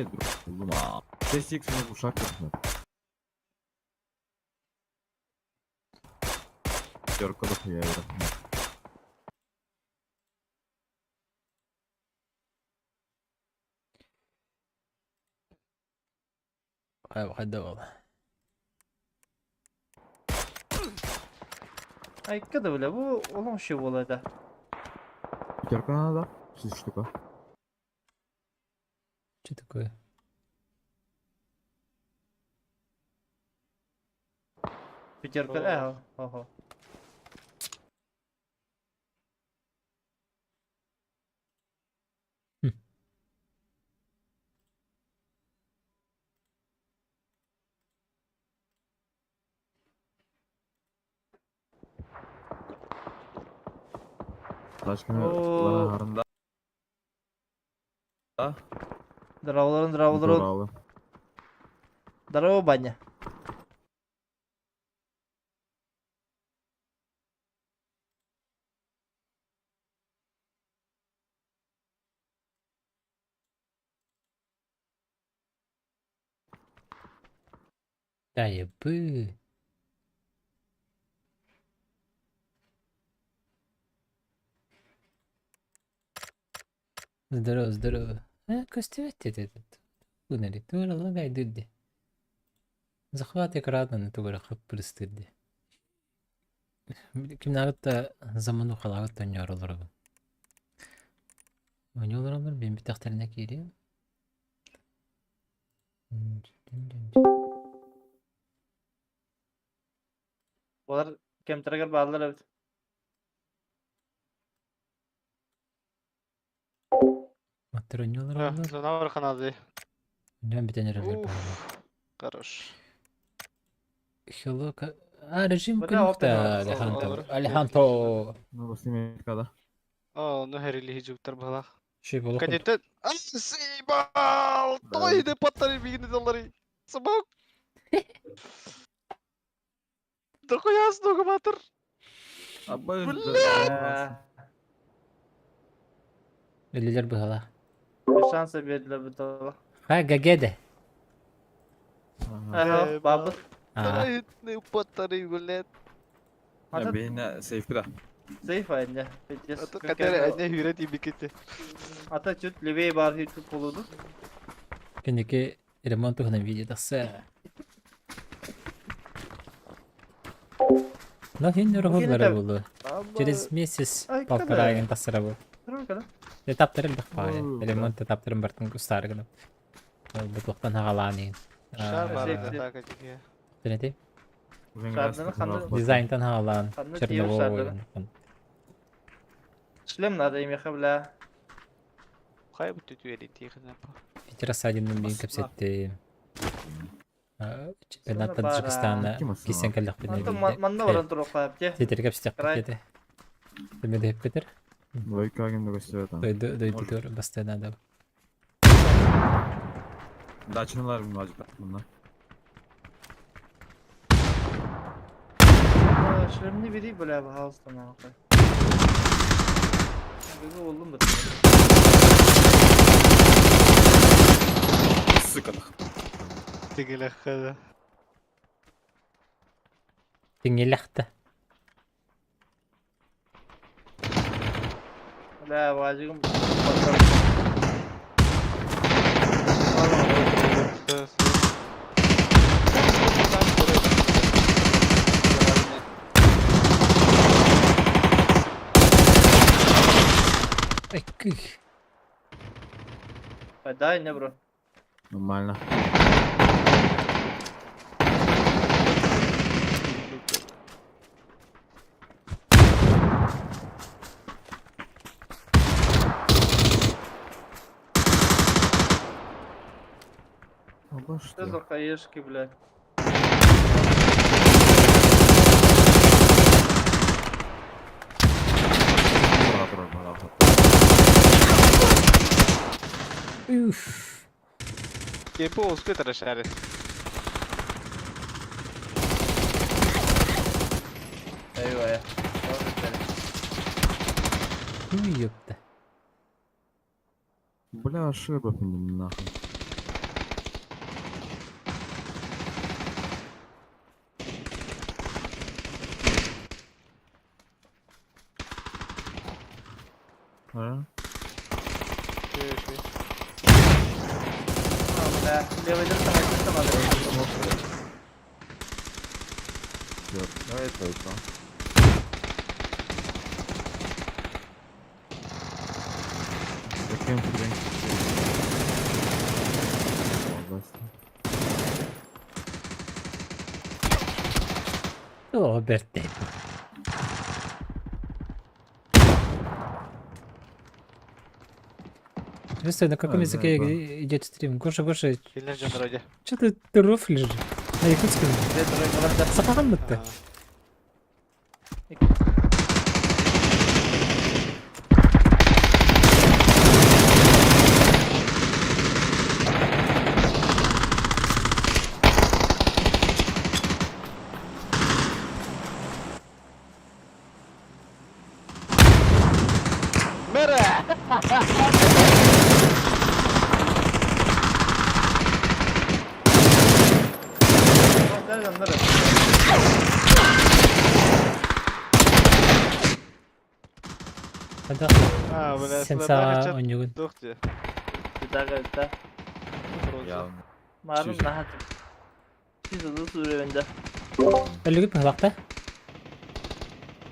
Эй, друг, 6 х на ушах кухня. Пятерка дохуя вероятно. Хайда буолла? Айка да бля, бу улам şey буолла да. Пятерка надо? Шесть штука. Что такое? Пятерка, э, ого. Тачканы Оо. лаһарында. Здраволорун, здраволорун. Здорово. Здорово, баня. Да ебы. Здорово, здорово. Э, Костюмет этот. Унари, тура лагай дудди. Захват экрана на тугара хаппырыстырди. Кимнагытта заману халагытта няролорабын. Ойнолорамыр мен битахтарына киирем. Олар кемтерегер баалар эбит. Маттар ойнолорамыр. Зона барханады. Мен битен эрелер Уф. бар. Хорош. Hello, а режим Бля, күнүктэ опера. Алехандро. Олор. Алехандро. Ну, басты да. О, ну херили хиджуктар бала. Шей боло Кадеттен. Ай, съебал! Той не паттары бигини доллары. Смок. Дохуя снуга матыр. Э, Өлүлөр быһала. Шанса бердилер бит ола. Ха гагеде. Ага, бабыт. А, Той не паттары блядь. Ата Бейне сейф да. сейф айында. Пиздец. Ата кадер әне хүрет ибикете. Ата чуть левее бар хит болуду. кенеки ремонт туһунан видео тахса. Но хин нөрөһөллөрө булу. Через месяц Ай, полтора когда? ген тахсара бу. Тройка, Этаптарын бах паҕа. Ой, Ремонт этаптарын бартын кустары гына. Бутуктан хагалаанын. Шар бар Сейф, сейф. атака тиге. Тенети. Шардыны ханды- Дизайнтан хагалаан. Ханны тиер Черновой. шардыны. Шлем надо имеха, бля. Хай бу түтү тихне. Питер Садиннын бин кепсетти. Чемпионат Соны бара. Таджикистана Ким асына? кисен кэллэх Антон манна баран туруққа әпте. Тетер кепсетек Край. кете. Төмөдө кетер. Двойка агент гостеве там. Дойду дойду Может. тур бастана да. Дачныlar bunlar bunlar. Шлемни бери, бля, пожалуйста, нахуй. Бегу болдум бит. Сука. Тигеле хада. Тиңелехте. Бля, важигым. Ай кых. Дай, не, бро. Нормально. Оба Что что? за хаешки, блядь? Бара бара бара. Уф. Кепо успе трешаре. Айва, я. Уй ёпта. Бля, ошибок нахуй. А? Үчүгэй, үчүгэй. Бля, левый дыр там надо. Давай только. Таким хрен. О, бэртэй. Просто на каком А, языке да, идет стрим? Гоша, Гоша, Кинилэр дьонноро дьэ. что ты, ты рофлишь? На якутском. Где тройка? Сахаҕын бытты. Мэрэ! Дьоннор. Хада А, бля, сен сыладаах саҕа ыччат оонньуугун. туох дии. Тага, та. Явно. Марын Чиж. наха. Siz uzun sürüyordu. Өлүгүт быһалахта.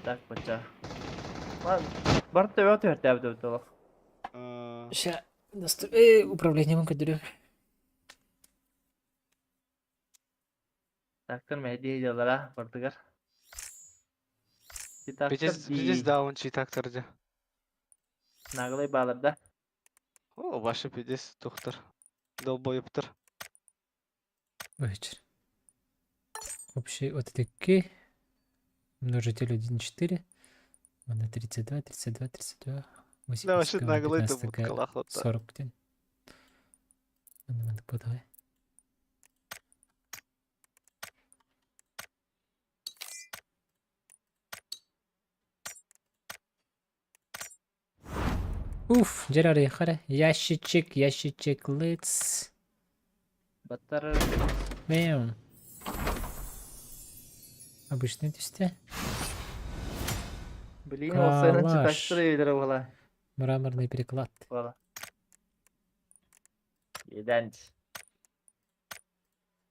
Так, бача. Бар, бар төбө төбө төбө төбө. Ща, доступ... Э, управление көдүрү. Тактыр мәһди дьалара бардыгар. Пиздец, пиздец даун читактор дии. Наглый баларда. О, ваше пиздец, доктор. Долбоебтар. Вечер. Общий от таки. Множитель 1,4. На 32, 32, 32. 8, Да, вообще наглый ты 15, буткалах вот. 40. Манна подавай. Уф, Джерард, харе. Ящичек, ящичек, let's. Баттар. Бэм. Обычный түсте. Блин, ол сенин Калаш. читактыр өйдөрө була. Мраморный переклад. Була. Еденч.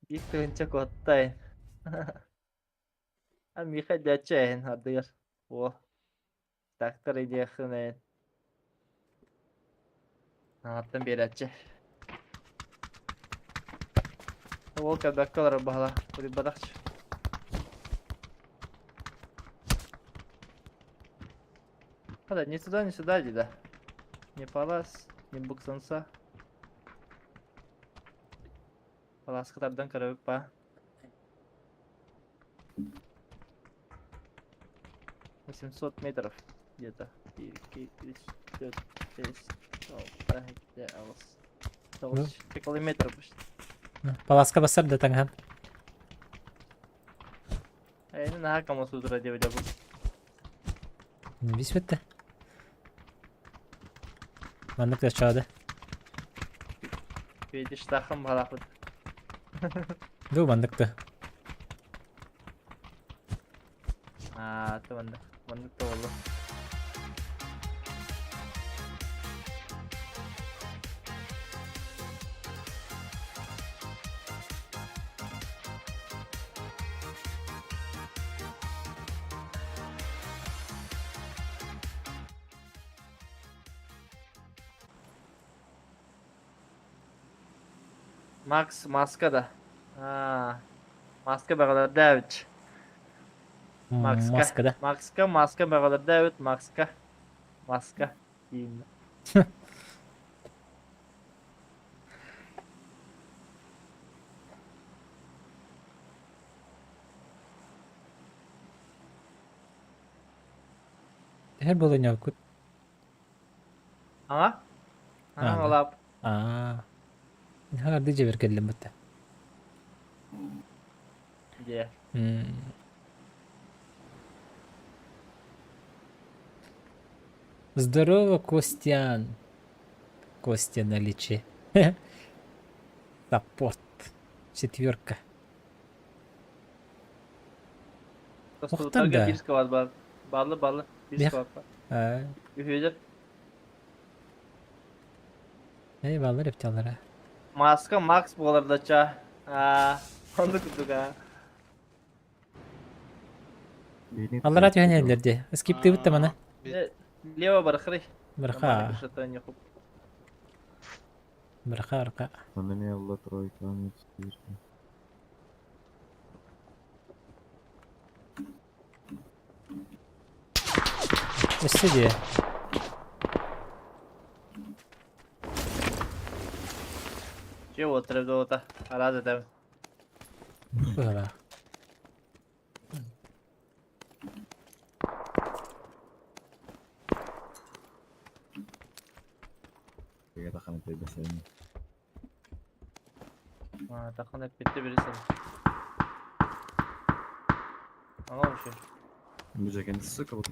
Бир тыгынча коттай. А Миха дячайын ардыгар. О. Тактыр идеяхын. Аттан берәтче. Ол кабаккалар баһала. Кури бадахчы. Да, ни сюда, ни сюда, да. Не палас, не буксанса. Паласка тардан карабык па. 800 метров где-то. 2, 3, 4, 5, 6, 7, 8, километров почти. Паласка басар да таңхан. Эй, ну на кому с утра делать буду. Бис бітті. Маннык да чады. Видишь, тахым балапыт. Ду манныкты. А, ты маннык. Маннык то болду. Max маска да. А, маска багалар Давид. Макска. Маска да. Макска, маска багалар Давид, маска. Маска. Деймін. Her болыня кут. Ага. А, да. Ага, олап. А. Харды жебер келдим бітті. Где? Здорово, Костян. Костя на личе. Саппорт. Четверка. Просто Охтан да. бир сквад бар. Баллы, баллы. Бир Бех. сквад бар. А, Үхөдер. Ээ бааллар эптэллэрэ. Маска Макс буолар дача. Аа, оннук курдук аа. Аллараа түһэн иһэллэр дии. Скиптыыбыт да маны. Лево барахрый. Бырха. Бырха, бырха. Онно эмиэ ылла тройка, четырка. Өссө дии. Че вот требдота. Араас этем. Быһалаах. Тахан эппитте бирисин. Ана вообще. Бу сука вот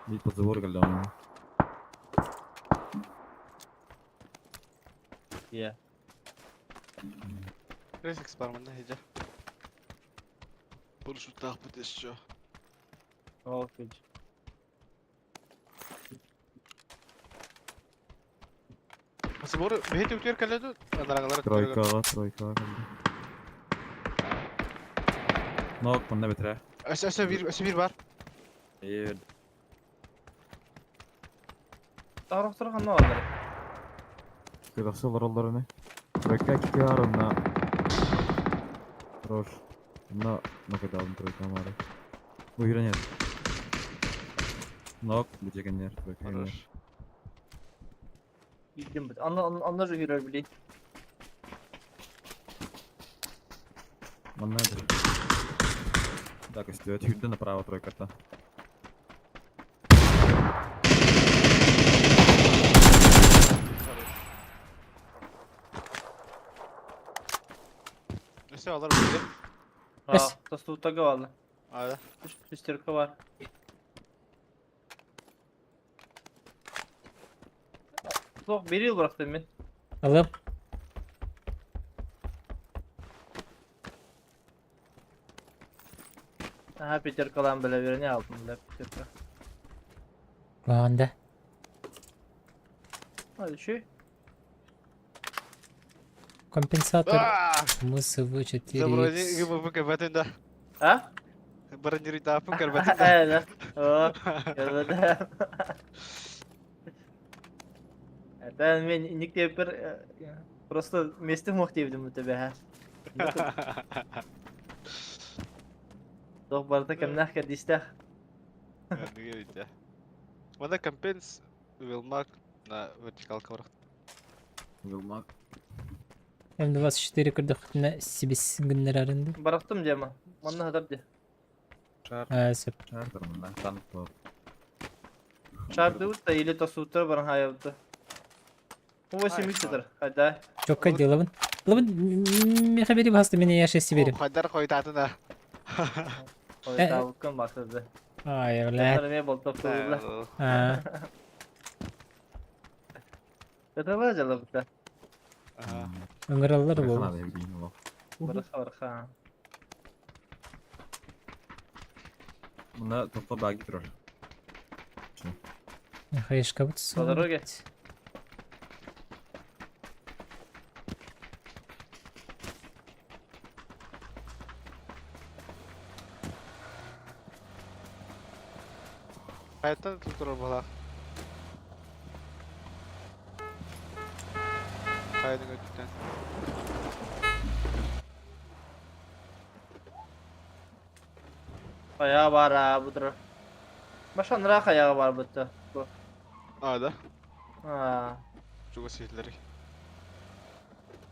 Бит подзабор галлеон. Yeah. Рефлекс бар манна хиджа. Бурушутаах бут еще. Ол күч. Забор бэйти үтер кэлэду анарагалар. Тройкаға, тройкаға кэллэ. Нок, манна бэтэрээ. Өссө өссө бир өссө бир бар. Ээ, Тарахтар ханна алар. Кыдахсы олороллор ини. Тройка икки бар онно. Хорош. Онно накидалым тройка мары. Бу нет. Нок, бу жегеннер, тройка Хорош. Билдим бит. Анна анна же жүрөр билей. Манна Да, костюет. Хүрдэ направо тройката. Өссө алар биле. А, тостуутага баалар. Ада. Шестерка бар. Суох, бери бырахтым мин. Алып. Аха, пятеркалаан билэ берени алдым билэ пятерка. Куһаҕан да. Hadi şu. Компенсатор МСВ-4Х. Заброни ГБП кэрбэтин да. А? Брониритаапын кэрбэтин да. Ээ, да. О, көрбөтүм. Это мен никте бір просто месте мох диэбитим бу Туох барыта кэмнээх кэрдиистээх. Манна компенс Вилмак на вертикалка барах. Вилмак. М24 көрдөхпүтүнэ сибис гыннарарын Барахтым диэма. Манна хатар дии. Шар. Аа сөп. Шар манна. Танк топ. Шардыбыт да или тосууттар баран хаайабыт. 8 метр. Хайда. Чокка делабын. Лабын меха бери басты меня я 6 берем. Хайдар хойтатын да. Хойтаабыккын басырды. Ай, бля. Эме болтоп тугула. Аа. Это жалабыта. Ага. Ыҥыраллар буолла. Надо билин олох. Бараха бараха. Мына тохто баги турар. Хаешкабыт По дороге? Хайтан турар бала. Хайдың өттүтэн. Хая бар аа бу турар. Башаныра хаяга бар бутта. Бу. А, да? Аа. Чуга ситлери.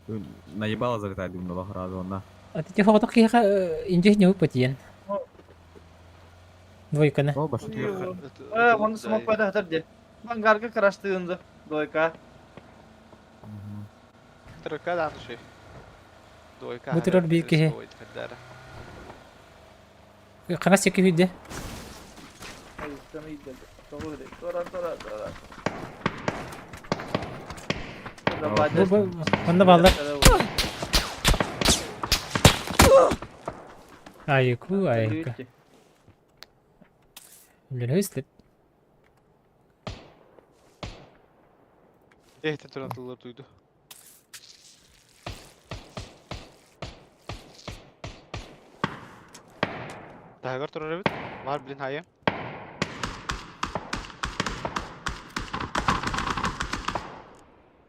Наебало залетает думаю, лох разу онна. А ты тихо киһиэхэ инжих не выпатиен. Двойканы. Ол башы Э, оны смок пайда хатар дии. Ангарга краштыынды. Двойка. Тройка да ануши. Двойка. Бу турар биир киһи. Ханас секи хүдде. Тора тора тора. Бу онно бааллар. Айку, айка. Блин, höstlip. Ehten туран тыллар дуйду. Таһыгар турар эбит. Бар блин хайа.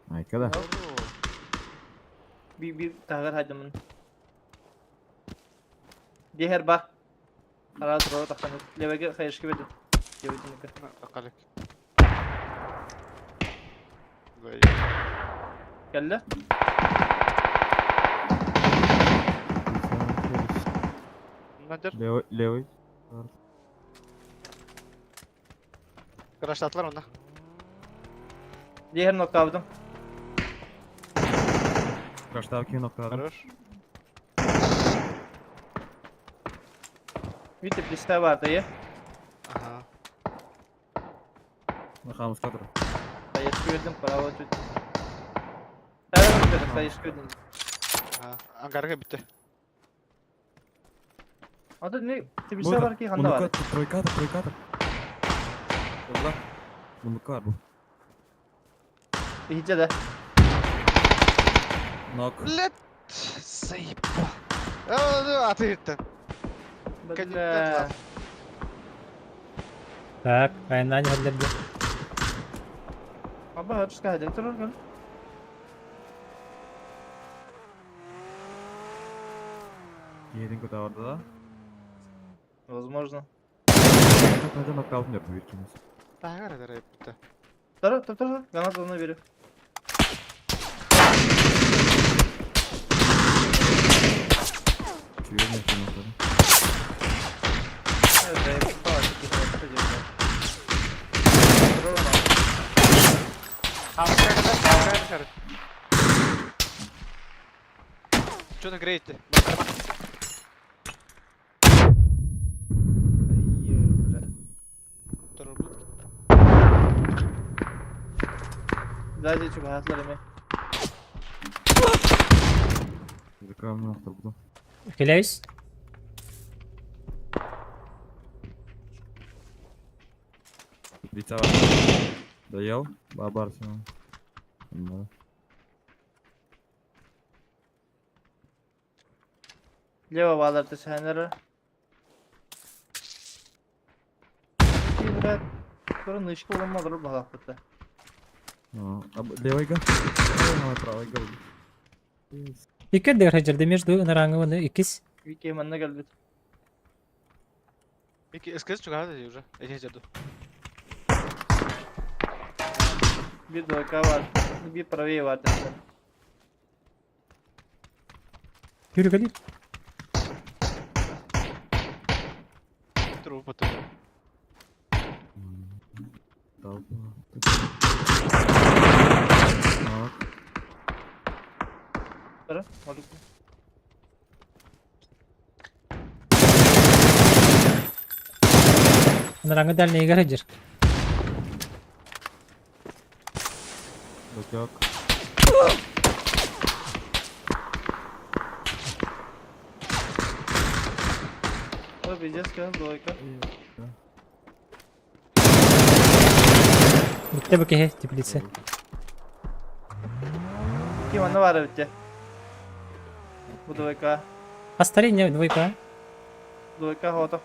Айка да. Би би таһыгар хайдамын. Диһэр ба. Ара турар тахсан. Левеге хайышкы бердим. Дебитиники. Акалык. Кэллэ. Надыр. Левый, левый. Крашлатылар онна. Диһэр ноккаабытым. Краштав noktalar. Хорош. Видите, плеста бар да, Ага. Хамска тур. Хайышкы бердим, право чуть. Хайышкы бердим, хайышкы бердим. Ага. Ангарга битте. Ата не теплица бар ки ханда бар. Тройкатор, тройкатор. Allah. Мундука бар бу. Иһитче да. Нок. Блять. Заебал. Аты иртен. Бля. Так, айнан хәлләргә. Аба, хатышка хәдер торыр гын. Yerin kötü vardı da. Возможно. Neden nokta aldım diyorum bir ikimiz. Таһыгар эдэр битте. Тор, тор, тор, гранат оны беріп. Çeviriyorum ben noktaları. Что-то греете. Сзади чугатлар эме. Закрываем nokta буду. Хиляюсь. Лица var. Доел. Бабар все. Лево балар төсәнәр. Брат, туры нышкы болмадыр балак бит. Левый га. Правый га. Ике дер хаҗырды между нараңы оны икис. Вике манна келбит. Мики, СКС чугады уже. Эти жерду. Bir двойка бар, bir правее бар. Yürü гали. Тру потом. Так. Тора, молик. Нараңы дальний хаҗыр. Yok yok. О, пиздец, двойка. Битте бу кеһе теплица. Ким манна бар битте. Бу двойка. Астарение двойка. Двойка хото.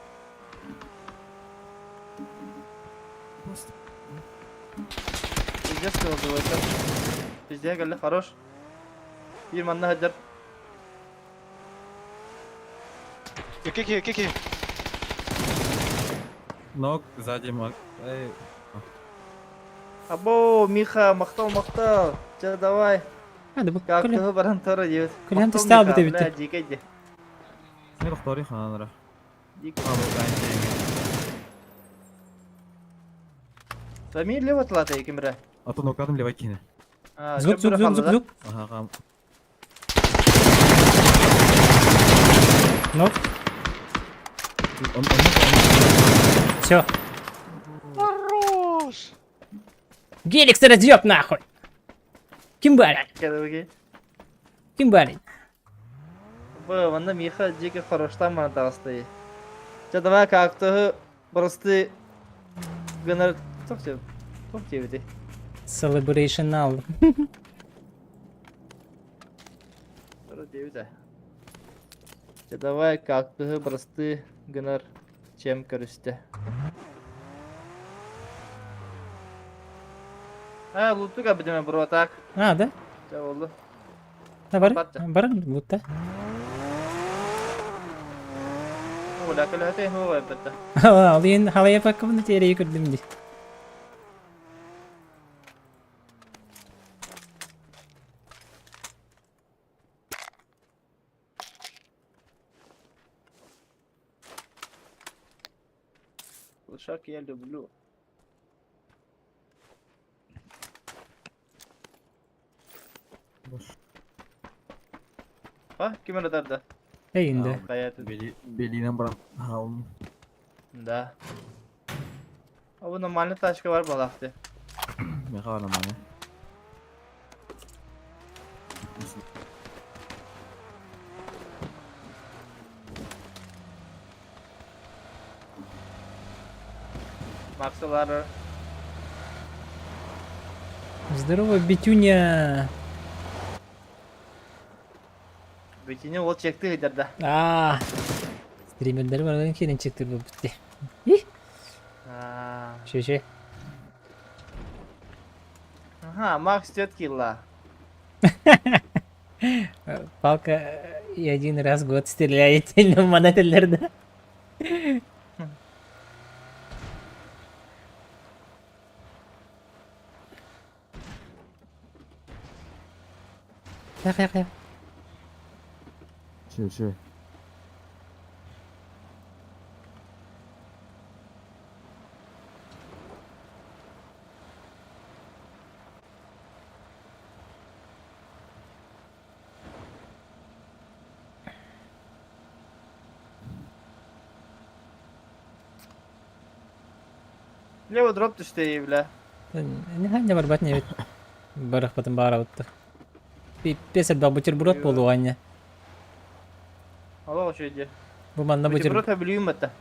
Пиздец, двойка. Пиздец, келди, хорош. Bir манна хаджар. Кики, кики. Нок сзади маг. Эй. Або, Миха, мактал, мактал. Че, давай. А, да бу Как көле. ты баран тора девет. Көлен тестал бите бите. Бля, дикий де. Не повтори ханара. Дикий. А, bu ben Сами лево тлата екимре. А то нокадым левый кине. Звук, звук, звук, звук, звук. Ага, хам. Нок. Он он Все. Хорош. Геликс разъеб нахуй. Ким барин? Кәдімгі. Ким барин? Бу, манда Миха дикий хороштан мана тағысты. Че, давай как-то просто гынар топ тебе. Топ тебе. Celebrational. Диэбитэ. Чэ давай кактуһы бырастыы гынар чем көрүстэ. А, луту кабидеме бро так. А, да? Чэ болду. Да бар, Барда. бар лутта. Оля көлөһөтө иһин байбатта. Алын халая паккабын терeye көрдүм ди. Лошак я люблю. А, ким эрэ тарда? Эйинде. Хайа Белинен баран хаалын. Да. А бу нормальный тачка бар балахты. Меха бар нормально. Максылары. Здорово, Битюня. Бүтүнү ол чекти ыйдарда. Аа. Стримердер баран киирэн чектир буолбут дии. Аа. Шеше. Ага, Макс тет килла. Палка и один раз в год стреляет манателлерде. Хайа, хайа, хайа. Че, че. Лево дроп түстэ бля. Не барбат не Барахпатын баарабытты. Пиппес элбэх бутерброд буолуо анньа. Алло, что иди. Бу манна Бутерброд бутерброд. блюм это.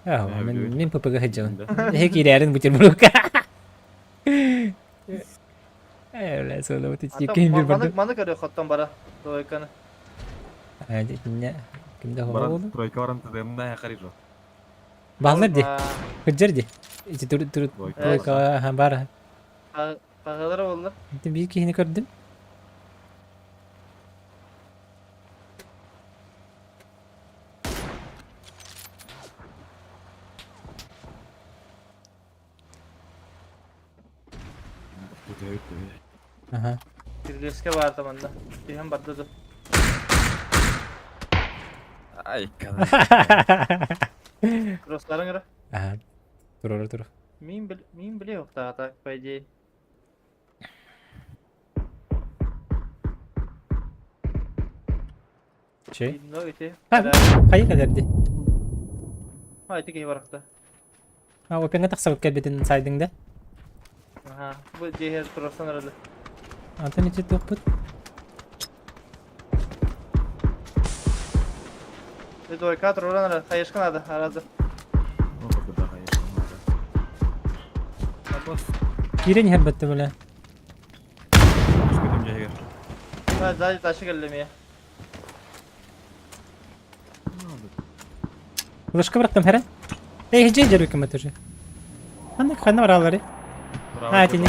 Аа, Э, мин блюм. мин ППГ сылдьабын. Эһи киирээрин бутербродка. Э, бля, соло вот эти ким бир барды. Маны маны көрө хоттон бара. Двойканы. А, не кимде Баран хоҕолу? тройка баран тыдымна харижо. Баалар ди, кырдьар ди. Ити тур тур Двойка. тройка аха бар. Пағалары болду. Ити биир киһини көрдүм. Аха. Кирилеске бар таманда. Тиһэн барды ду. Ай, кана. Кроссларын кыра. Аха. Турура тур. Мин бил мин биле так, так, по идее. Че? Но ити. А, хайа кэлэр ди. А, ити киһи барахта. А, опеҥҥа тахсабыт кэлбитин сайдыҥ да? Ага, бу дьиэһэр кросстан эрэлэ. Антон ити туохпут? Двойка туруран эрэ. Хайышка надо, аразы. Киирэн иһэр бэтте бile. А, сзади тачка кэллэ эмиэ. Лышка бырахтым хэрэ. Эй, дьэ дьөрүкүм тоже. Ханна ханна бараллары? А, ити не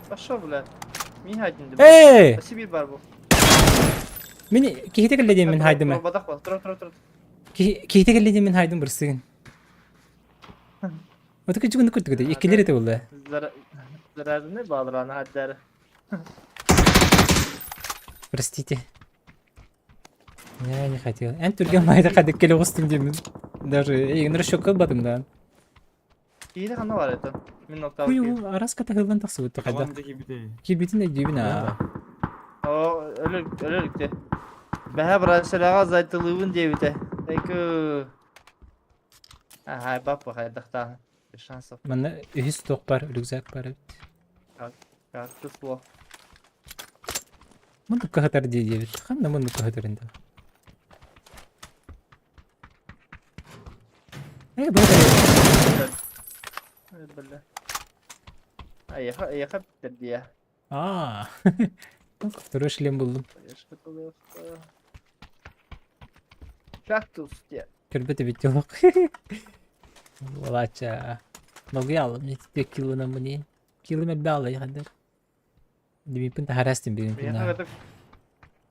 Пошел, бля. Мин один деб. Эй! Спасибо, бар бу. Мин киһите кэллэ диэн мин хайдым. Бадах бол. Тур, тур, тур. Киһите кэллэ диэн мин хайдым бырсыгын. Оту күчүгүн күрдүк иккилер ете булла. Заразны балраны хаддары. Простите. Я не хотел. Эн түрген майда кадык келе оғыстың деймін. Даже эгин расчет кылбатым да. Киһи ханна бар это. Мин ноктал. Кую арас ката хылдан тахсыбытты кайда. Кирбитин өйдүүбүн аа. О, өлөр өлөрүктэ. Бэһэ брасыраға зайтылыбын диэбитэ. Эйку. Ага, баппа хайдахтаан. Без шансов. Манна үһүс туох бар, рюкзак бар эбит. Кактус бо. Мундукка хатар дии диэбит. Ханна мундукка хатар инде. Э, бу Бля. Айаха, айаха биттердия. Аа. Второй шлем буллум. Кактус де. Көрбөт эбит олох. Волача. Долгуйалым, не тебе килына мыни. Килым элбэ хадыр. Димиппин таһарастым бүгүн Миэхэ күннээҕи. кытык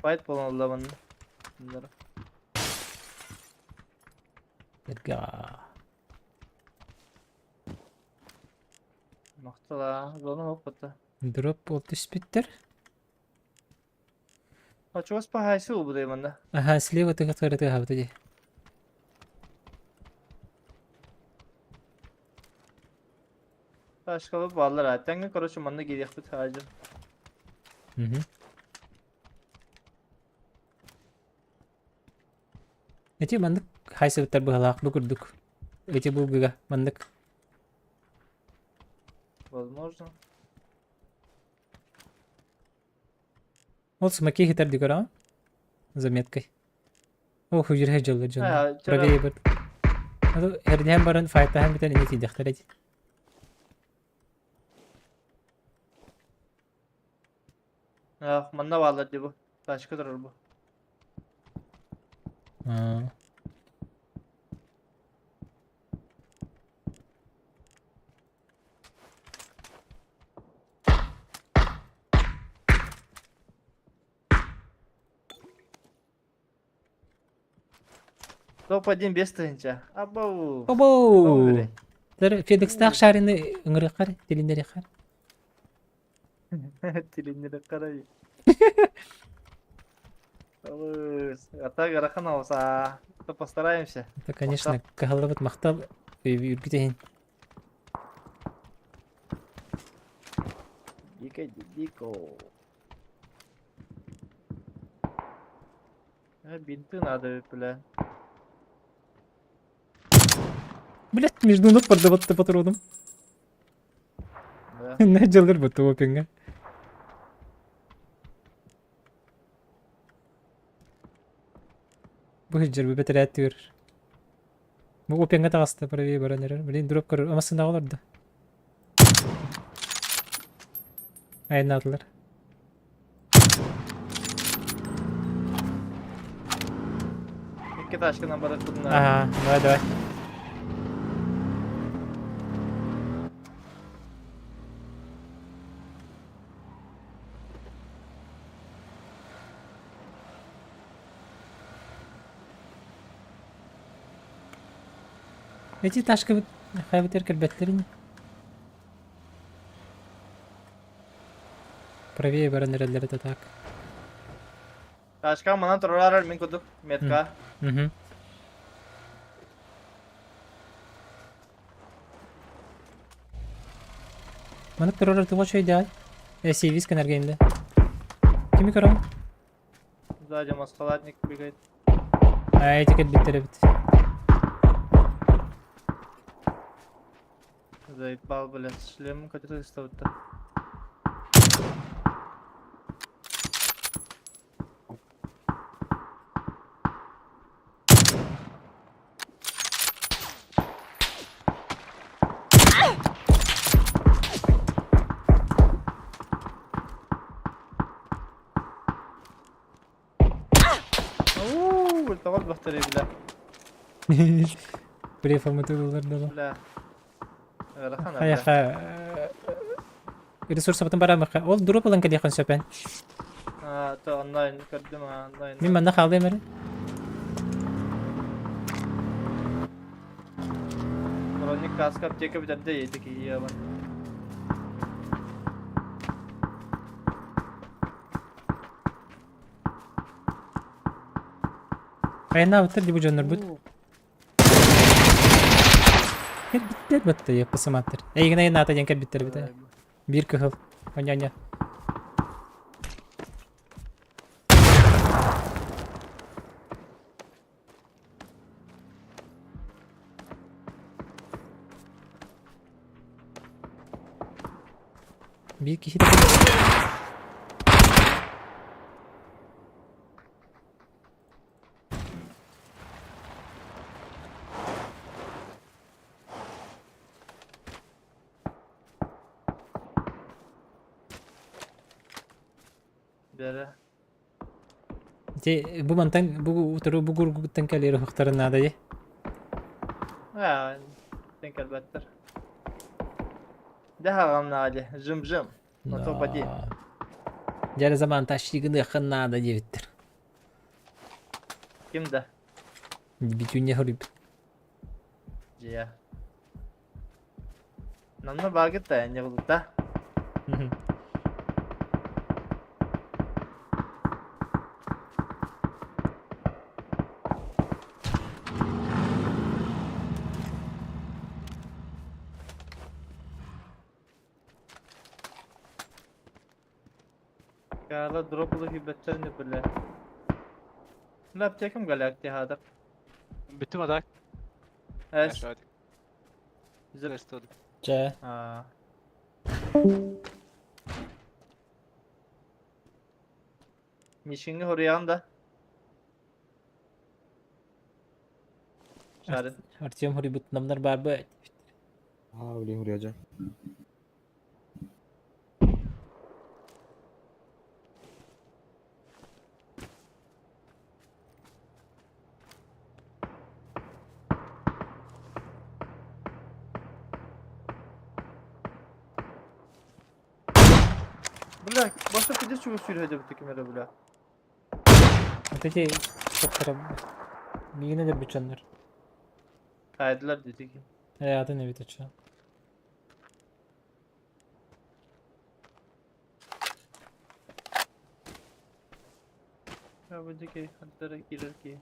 файт буолан ылла манна. Эргэ. Махтала, зона опыта. Дроп буол түспүттэр. А чугас пахайсы убудай манна. Аха, слева тыга тыга дии. Ташкалы баллар а. Короче, манна кириэхпит хаажы. Мгм. Эти маннык хайсыбыттар быһалаах бу курдук. Эти булгуга маннык. Возможно. Ол смоки хитер дигора. Заметкой. Ох, үжүрэ дьолло дьоно. Правее бар. Эрдиһэн баран файтаһан бүтэн ини тиийдэхтэр эти. Ах, манна бааллар дии бу. Тачка турар бу. Аа. Топ-1 без тыһынча. Абау. Обоу! Тэр Федекстаах шарины ыҥырыаххар, тилиннэриэххэр. Тилиннэри карай. Алыс. А так Араханаус, то постараемся. Это, конечно, кыһаллыбыт махтал үргүтэһин. Дико, дико. Бинты надо, бля. Блять, между ног продаваться патроном. Да. На дьаллар буту опинга. Бу хиджер бу бэтэрээт түгэр. Бу опинга таҕыста правее баран эрэр. Блин, дроп көрөр. Амасына олорду. Айнаатылар. Икки тачканан барар кудуна. Ага, давай, давай. Эти ташка хайбытер кэлбэттерин. Правее баран эрэллэр это так. Тачка манан турар мин кудук метка. Угу. Маннык турар туга чөйдөй. Э, сервис кэнэргеймде. Кими көрөм? Сзади маскалатник бегает. А, эти кэлбиттер эбит. Заебал, блядь, шлем который ставит-то. Ооо, тоҕо бахтары бля. Префамы тыллар Бля. Ыарахан Хайа ресурс батын барамыха. Ол дроп ылан кэлиэххин сөпен. А, то онлайн көрдүм, онлайн. Мин манна хаалыам эрэ. Броник каска аптека бүтэрдэ иэтик иябан. Айнаабыттар дии бу дьоннорбут. Кэлбиттэр батта яппасамааттар. Эйигин айнаата диэн кэлбиттэр эбит. Биир кыһыл. Оня-оня. Биир киһи Бэрэ. Ити бу мантан бу утары бу гургуттан кэлиэр уһуктарын наада дии. Аа, тен кэлбэттэр. Дэ хаҕам наада, жым-жым. На то поди. Дьэ заман тащигыныаххын наада диэбиттэр. Ким да? Бүтүннэ хоруйбут. Дьиэ. Намна баагыт да не булда. Каала дроп ылы күйбэттэр не бile. Мин аптекам галактия хадыр. Бүттүм адак. Эс. Чэ. Аа. Мишиҥҥэ хоруйаҕын да? Шарын. Артем хоруйбут намнар баар бу. Аа, блин, хуруйа Бля, бasta пиздец чугас сүүрэ сылдьыбыт ким эрэ бля. Вот эти тохторо миигин өлөрбүт дьоннор. Таайдылар диэтики. Ээ атын эбит оччо. Я бу диэки хантара киирэр киһи.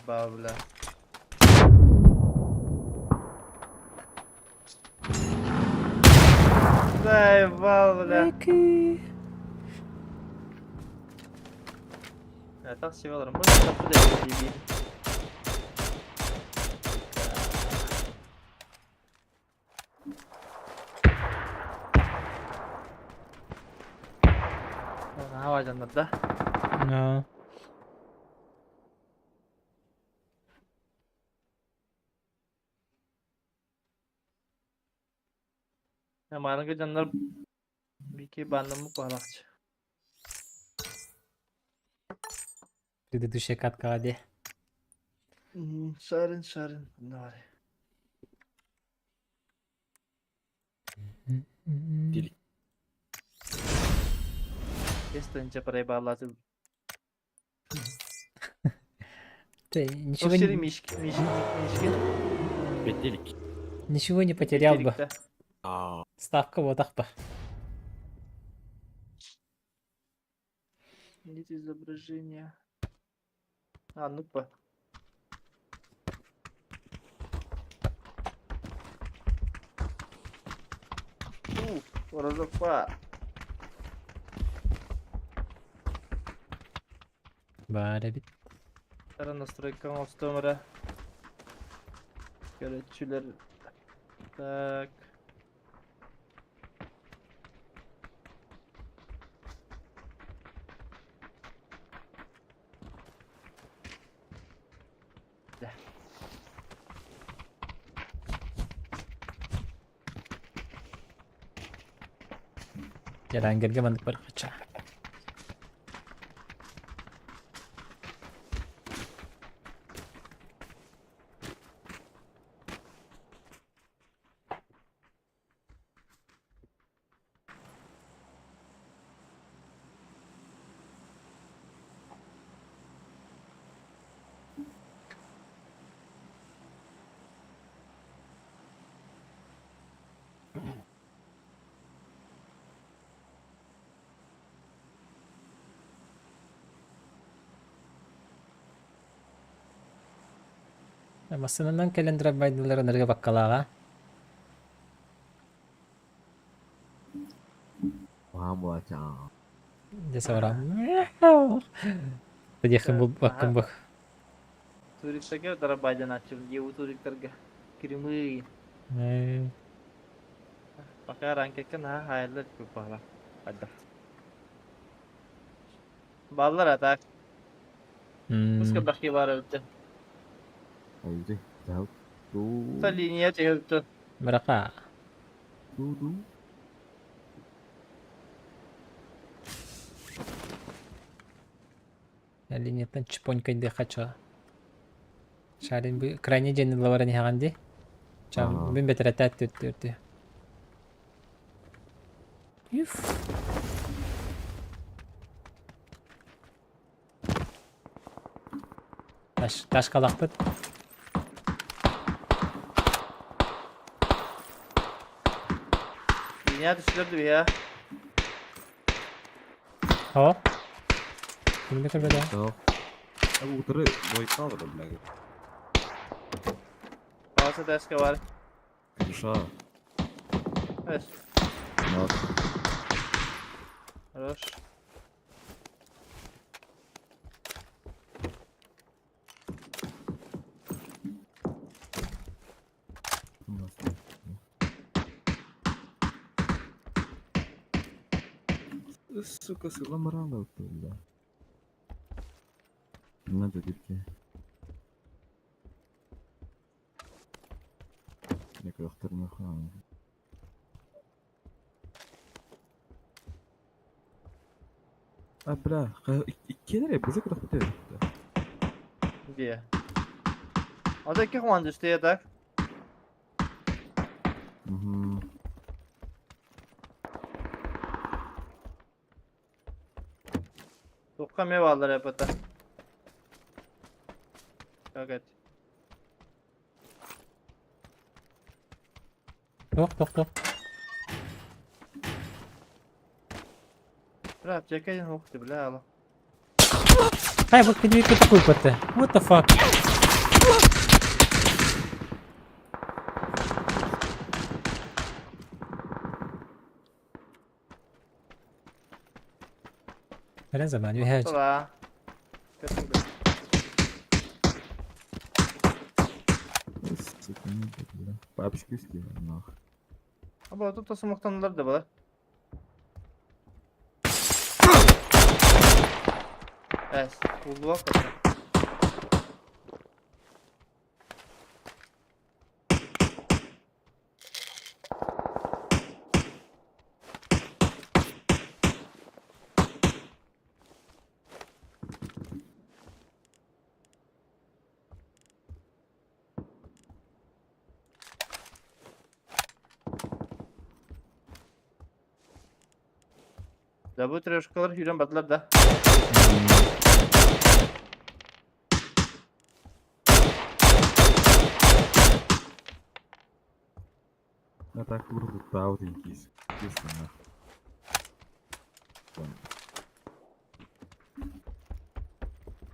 Бабля. Заебал, бля. Я так себе аларым. Бу тапты да дии. Хаважаннар да. No. Мааныгы дьоннор бики бааннаммыт баҕалаахчы. Предыдущая катка де. Шарын, шарын, давай. Дили. Кестенче проебалаты. Ты ничего Ничего не, мишки, мишки, мишки. Бетелик. ничего не потерял бы. Аа. Ставка вот так бы. Нет изображения. А, ну по. Ух, разопа. Баар эбит. Тара настройка оҥостуом эрэ. Көрөөччүлэр. Так. Да. Дьэ, маннык бар хача. Массыынанан кэлэн драйвайдыларын ырыа баккалааҕа. Дьэ сабарам. Диэххин булбаккын бу. Туристарга дарабайданааччыбын диэбит туриктарга. Кремы. Пока ранкекка наһаа хаайыллар баһла. Хайдах. Баллар а так. Пуска бахи бар эбит. Айды. Та линия чехылты. Брака. Ду-ду. Линияттан чпонькай хача. Шарин бу крайне дьиэни лаваран иһэҕин дии. Аа. Мин бэтэрэтээт түөртү. Юф. Таш, ташкалахпыт. Линия түстүлэр дуу О. Кимде көрбөдө? Жоқ. Утыры бойқа бар, бля. Пауса ташка бар. Душа. Эс. Нах. Хорош. Сука, сыламрала, бля. Надо дирки. Некоторых. А, бля, иккилер буза куда хотел. Где? А так их вон что я так? Угу. Тоққа ме баллар япата. Как это? Тох, тох, тох. Бля, аптека один ух ты, бля, алло. Ай, вот подиви такой паты. What the fuck? Рен заман, үһәж. Тула. Сука, не бля. Папочки скинули, нах. Аба, тут осымақтанылар да бар. Әс, улуа қата. Да бу трешкалар хүрен бардылар да. А так ургутаутин кис. Кис нах.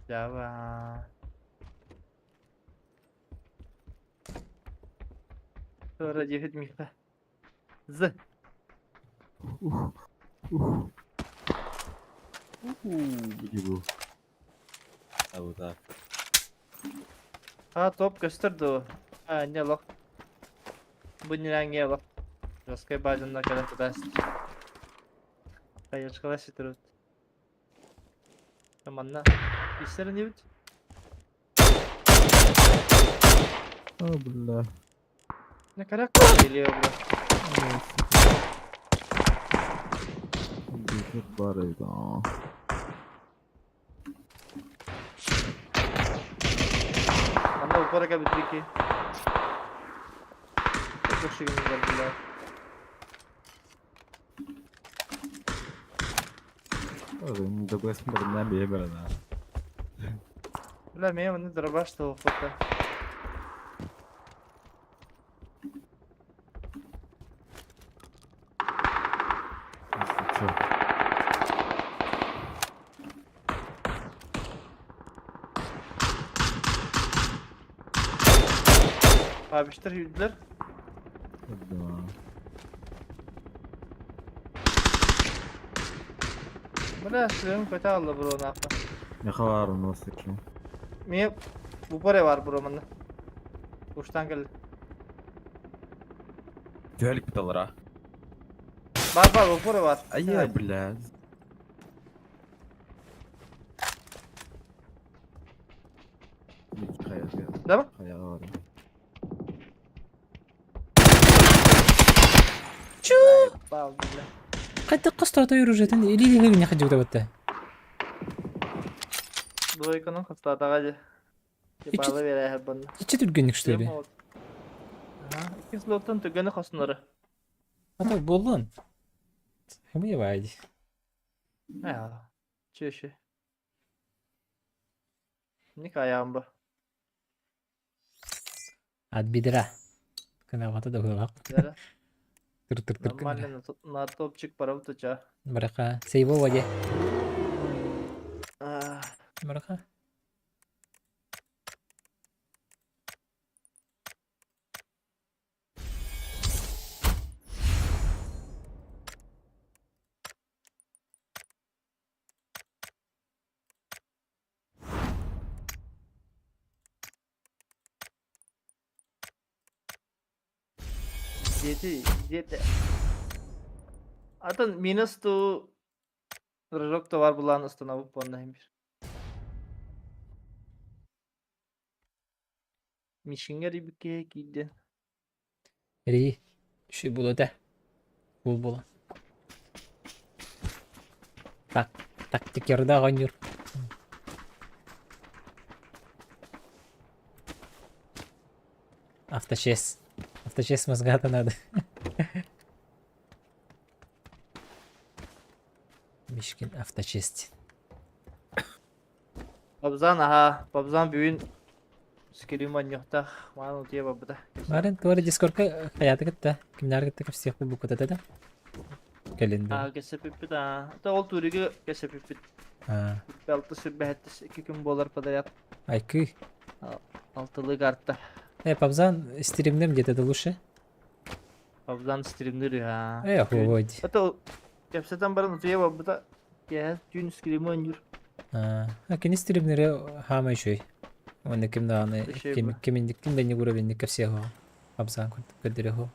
Давай. Sonra 9 миха. З. Ух. Ух. Уху, А вот так. А, топ көстөрдү. А, не лох. Бу не лох. Жесткой база когда туда. Хаячкала ситырут. Манна. Истер не бит? О, бля. Не коряк или бля. Компьютер бар да. Манна упора кабитрики. Көшігін бля. ДБС на бебер, Бля, мен оны дробаш фото. Чё? Абиштер yüldüler. Да. Бля, шлем көтә алды бро нахуй. Я хавару нос таки. Мен Бу бар бу манна. Уштан кэллэ. Түһэлик буталара. Бар бар упор бар. Ай, блядь. Да? Чу! Бал, бля. Қайта қыстата үрүжетін или не ходил да. Двойканы хастатаға же. Балы бере бұны. Ичи түргенник что ли? Ага, икки слоттан түгені қосынлары. А то болон. Хэмэ вайди. А, чеши. Ник аяғым ба. От бедра. Канавата да было. Бедра. Тыр тыр тыр. Нормально на топчик барып туча. Барака. Сейво воде. Барака. Жети, жети. Атын минус ту рыжок то бар булан установып онна бир. Мишингер ибике кийди. Ри. Ши було да. Бул була. Так, тактик ярда гонюр. Авточес. Авточес мозгата надо. Мишкин авточесть. Бабзан аха, бабзан бүгүн скелиман йохтах, маан утия бабыта. Марын туары дискордка хаяты кытта. Кимнәр кытта кепсех бу кытта да. Келин. Аа, кесепиппит аа. Та ол туриге кесепиппит. А, Алты сүрбэһэттис икки күн буолар подряд. айкы. Алтылы карта. Пабзан стримнем где-то да лучше. Бабзан стримнер аа. Хуй. Это кепсетен баран утия бабыта. Я түүн скелиман юр. А, кини стримнере хама еще. Он ким да аны Еще ким бы. ким ким да не уровень ко всех. Пабзан көдөрө.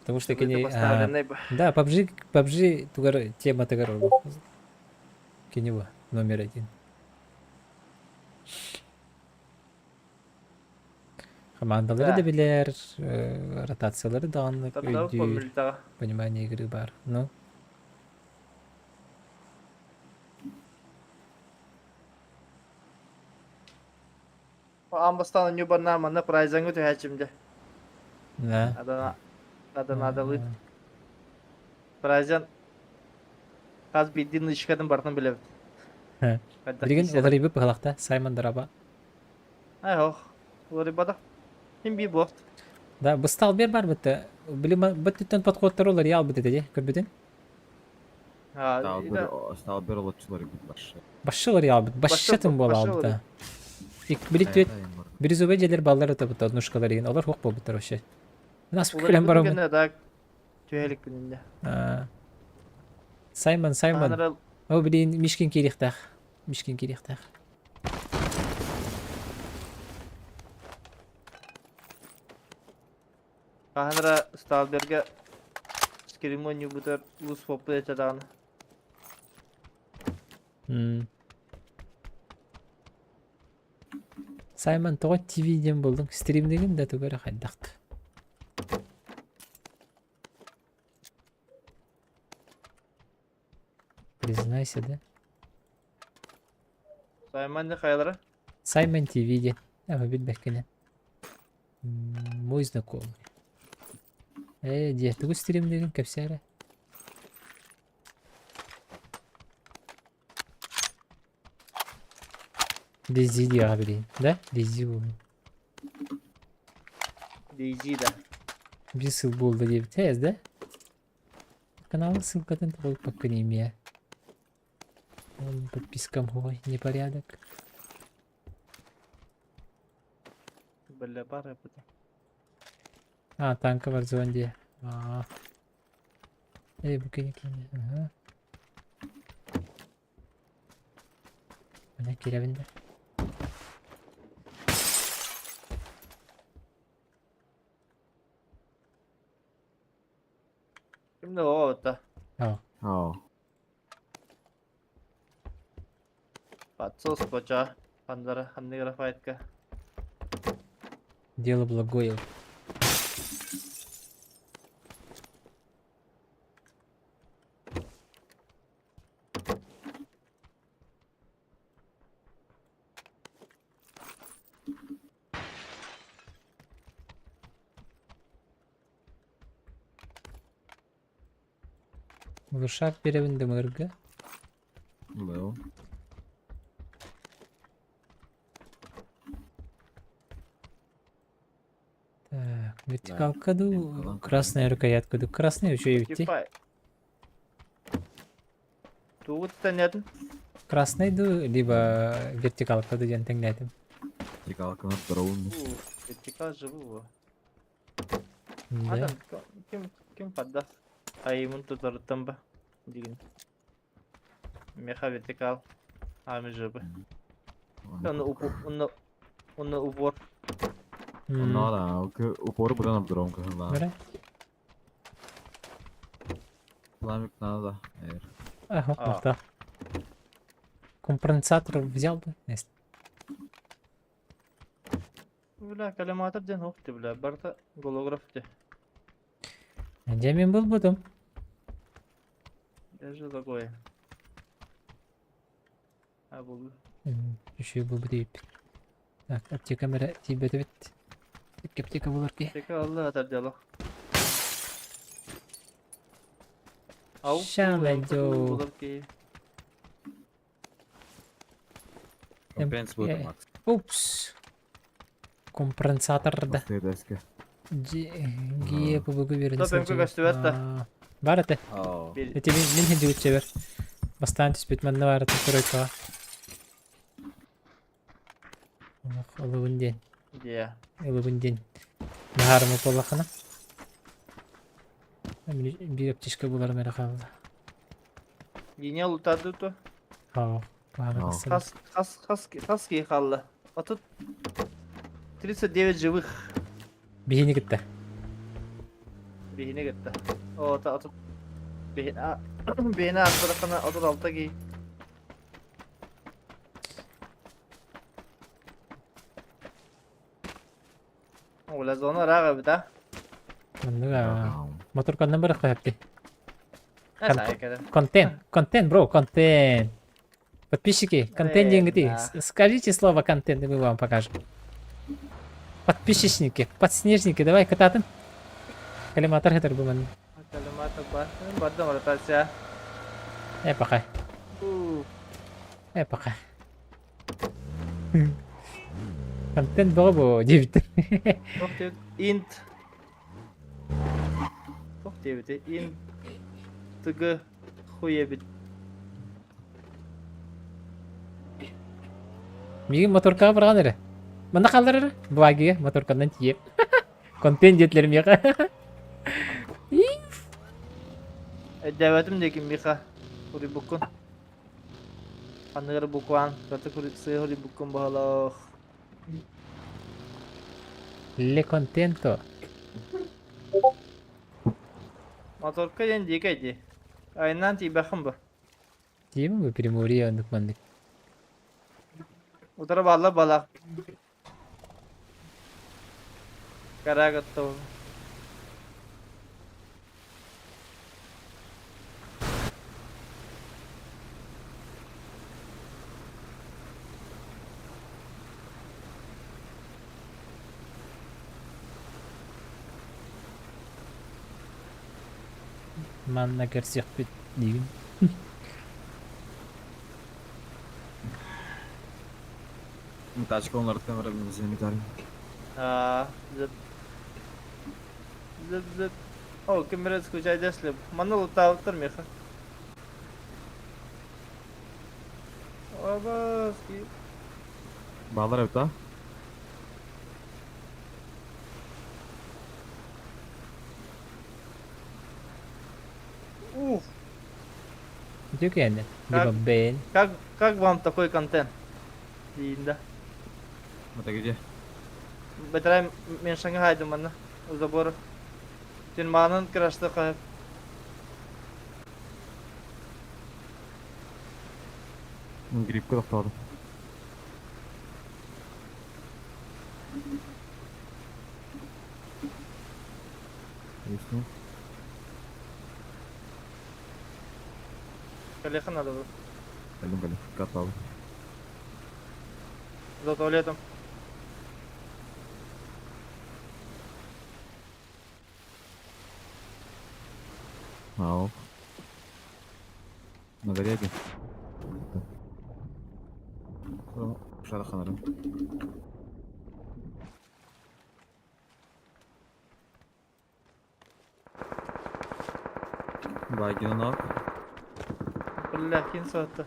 Потому что кини Поставленный бы. Да, PUBG, PUBG тугар тема тагар. Кини во номер один. Командалары Да. да билер, ротациялары да аннык, Таптап өйдүүр, помилтага. понимание игры бар. Ну. Амбастан нюбарна манна прайзаңы төһәчимде. Да. Адана адана адалы. Прайзан Хаз биддин ишкадын бартын билебит. Хэ. Билген олар ибip галакта Саймон Дараба. Ай хох. Олар бада. Хим би бохт. Да, быстал бер бар битте. Билим биттен подходтар олар ял битте де, көрбүтүн. А, Стал бер олотчулар бит башы. Башчылар ял бит, башчатын бола башчылар. алды. Ик билит түет бир зубе желер баллар өтө бит однушкалар деген, олар хок болуп вообще. Нас күләм барам. Да төһәлик күнүндә. Саймон, Саймон. Анара О, блин, Мишкин кирихтах. Мишкин кирихтах. Анара Сталберге скеримон юбутар ус попы этеданы. Саймон тоҕо ТВ диэн булдуҥ, стримнигин да тугара хайдахт. Признайся, да? Саймон не хайлара? Саймон ТВ диэн. Ама билбэккинэн. Мой знакомый. Дьэ, тугу стримнигин кэпсээрэ. Дейзи диэҕэ билигин, да? Дейзи буолуо. Дейзи да. Биир сыл буолла диэбит һээс да? Каналын ссылкатын тоҕуйпаккын имиэ. Он подпискам ой, непорядок. Бля, бар это. А, танка бар зонде. А. Эй, бу кини кини. Ага. Мына киребин да. Подсос боча. Ханнара, ханныгара файтка. Дело благое. Глушак биэрэбин да мырга. Лео. Так, вертикалка ду, красная рукоятка ду. Красная үчүгэй эбит дии. Типа. Тугу тэннэтин? Красный ду, либо вертикалка ду диэн тэҥнээтим. Вертикалка здоровый. Вертикал живу. Да. Адам, ким ким поддаст? Айымын тутарыттан ба? Дигин. Меха вертикал. Ами жыбы. Оны упор, оны оны упор. Онно да, упор будан обдуром кыһыллаах. Бара. Пламик надо, да. Ага, махта. Компенсатор взял бы. Бля, коллиматор ден ух ты, бля, барта голограф ты. Где мен был потом? Даже такое. А был. Еще был бы deyip. Так, аптека мэрэ тиийбэт эбит. Аптека булар ки. Аптека алла атар дело. Ау. Ща найду. Компенс будет, Макс. Упс. Компенсатор да. Гие ПБГ берин. Топ МК көстүбэт да. Бар этэ. Эти мин хедибит чебер. Бастаан түспүт манна бар этэ тройкаҕа. Ылыбын диэн. Дьэ. Ылыбын диэн. Наһаарыма буоллаххына. Биир аптечка буларым эрэ хаалла. Гине лутады то. Хаа. Хас хас хас хас киһи хаалла. Отут 39 живых. Биһини кытта. Биһини кытта. О, та отут биһини аахпатаххына 36 киһи. Оля зона ыраах эбит а. Оннук Моторканнан барах хэппи. Кон- Контент, контент, бро, контент. Подписчики, контент диэҥҥитий. Скажите слово контент, и мы вам покажем. Подписчики, подснежники, давай кытаатын. Коллиматор хэтэр бу манна. Коллиматор бар. Бардым ротация. Э, пока. Э, пока. Контент бөҕө бу диэбиттэр. Туох диэбит? Инт. Туох диэбитий? Инт. Тг. Хуй эбит. Миигин моторкаҕа быраҕан эрэ. Манна хааллар эрэ. Благига моторканан тиийэм. Контент диэтилэр миэхэ. Өйдөөбөтүм диэки Миха. Суруйбуккун. Ханныгар букван, кырата сыа суруйбуккун баһылаах. Le contento. Моторка диэн дикэй дии. Айаннаан тиийбэххин бу. Тиийэбин бу Приморье оннук маннык. Утары бааллар балаах. Кара готов. Манна көрсүөхпүт диибин. Тачка онлартан барабын санитарий. Аа, зып. Зып зып. О, ким эрэ скучайдаслып. Манна лутаабыттар миэхэ. Абаски. Баалар эбит а? Ух. Үтүө киһини. Либо бэйэн. Как, как вам такой контент? Диин да. Это где? Бэтэрээ мен Шанхайдым манна. У забора. Сен маанын крашты хаһып. Гриппка тохтоотум. Объясни. Калеха надо было. Кэлим кэлим. Карталым. За туалетом. Ау. На горе один. Шараханарым. Багин нок. Бля, кин сатты.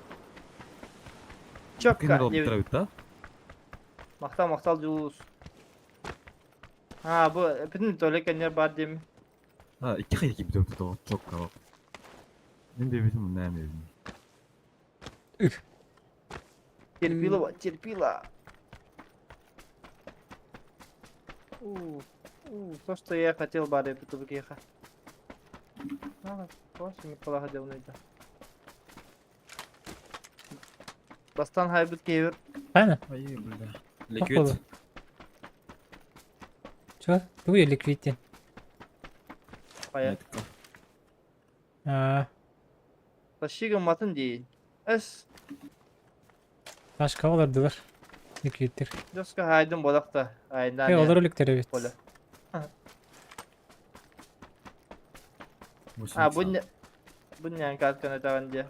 Кин Чокка. ролл травит, да? Махтал, махтал Дьулус. А, бу бүтүн туалет кэннигэр баар диэми. А, икки хайа кибит өптө чокка. Мен бебитим näme бебим. Терпилова, терпила. У, у, то, что я хотел, баар эбит бу А, просто Николаға делнейді. Бастан хайбыт кейбір. Правильно? Ай, бля. Походу. Чё? Тугу ликвидте? Пая. А, Тащига матын дейін. Эс, башка олардылар. Ликвидтер. Жоска хайдын бодақта. Айна. Э, олар өлүктөр эбит. Оля. А, бу не... Бу не катканы тагын де.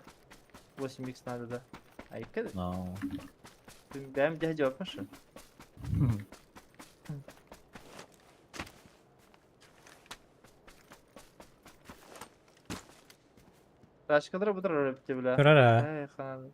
8x надо да. Айка. No. Бәм де жауапмышы. Ташкалар бұдыр өріпте бля. Турара. Эй, хан.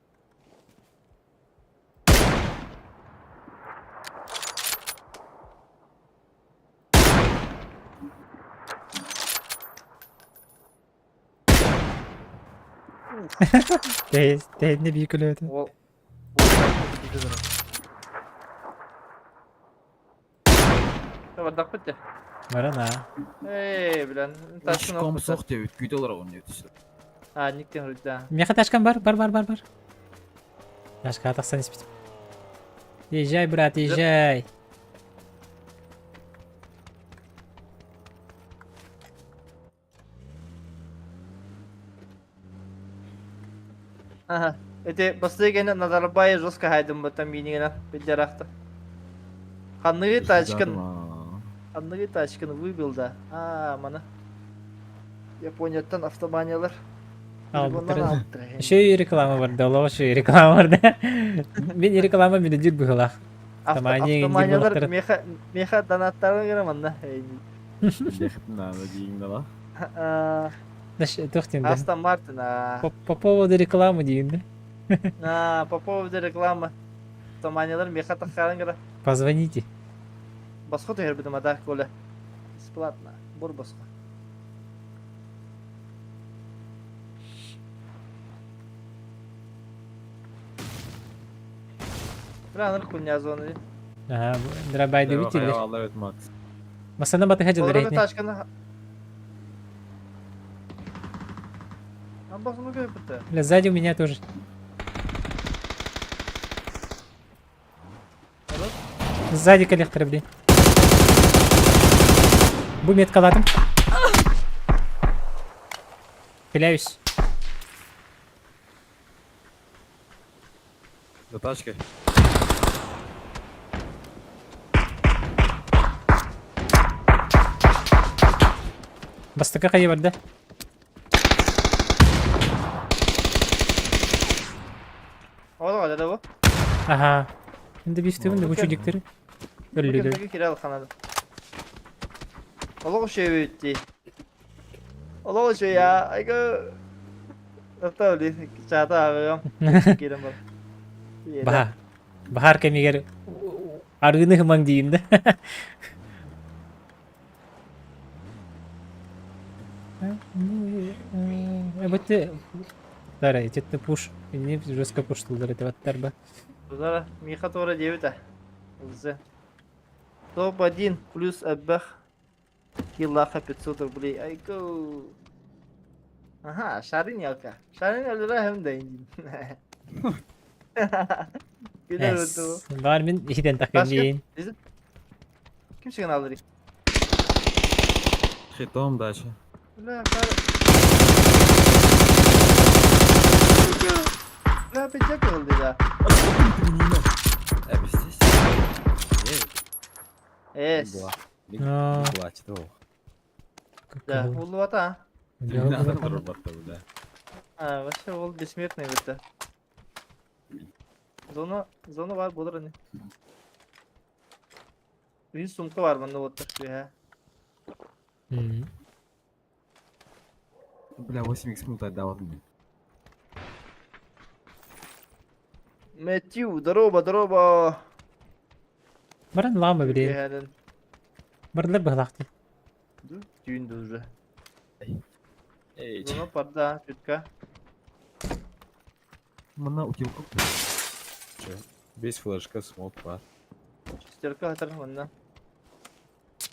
Тэйне бии күлөтү. Ол... Ол... Бардак бітті. Барана. Эй, блин, ташкын Ком соқ деп өткүйді олар оны өтісі. А, никтен үрді. Меха ташкан бар, бар, бар, бар, бар. Ташка атақсан испитим. Езжай, брат, езжай. Ага. Эти бастыгена Назарбаев жестко хайдым бата минигена бедерахта. Ханныгы тачкын, ханныгы тачкын выбил да. А, мана. Японияттан автоманиялар. Албыттар. Еще и реклама бар, да, еще и реклама бар, да. Мен реклама мен дир быгылах. Автомания Автоманиялар меха меха донаттарын гына манна. Астон Мартин. По поводу рекламы дейін да. А, по поводу рекламы. Автоманиялар меха тахарын гына. Позвоните. Басқы түһэр битим ата Коля. Бесплатно. Бур басқы. Бра хуйня зоны. Ага, драбайды видели. Алла Макс. Масана баты хаджалар Олорго эйтне. тачканы. Амбасыны көйпүттэ. Бля, сзади у меня тоже. Сзади коллектор, блин. Бу меткаладым. Пиляюсь. За тачкой. Бастыка кайы бар да? Олого да бу. Ага. Енді бифтігін де Окей. бу чудиктері. Өллүлөр. Бу кирел ханады. Олого шөйбүтти. Олого шөй я. Айга. Оттавли чата агам. Кирем бар. Баха. Бахар кемигер арыны хымаң дейін да. Эбетте Дара, ететті пуш. Не жестко пуштылдар это ваттар ба. Бузара Миха тора девята. З. Топ-1 плюс аббах. Киллаха 500 рублей. Айко. Ага, шарын ялка. Шарын алра hem да индин. Күлэр өлдү Эс. Бар мин иһитэн Ташка. такын. Ким сигнал алыр? Хитом дальше. Бля, пар... Бля, пиздец oldu да. Эбистис. Эс. А. Плачет ол. Да, уллубата. Бля. А, вообще ол бессмертный это. Зона, зона var bulur hani. Bir сумка var bende вот так. Бля, 8x минут отдал мне. Мэтью, здорово, здорово. Баран лама биле. Бэһэнэн Барлар быһалаахты. түүн уже. Эй, Зона парда, чутка. Мына утилку. Весь флешка смог бар. Шестерка хатар манна.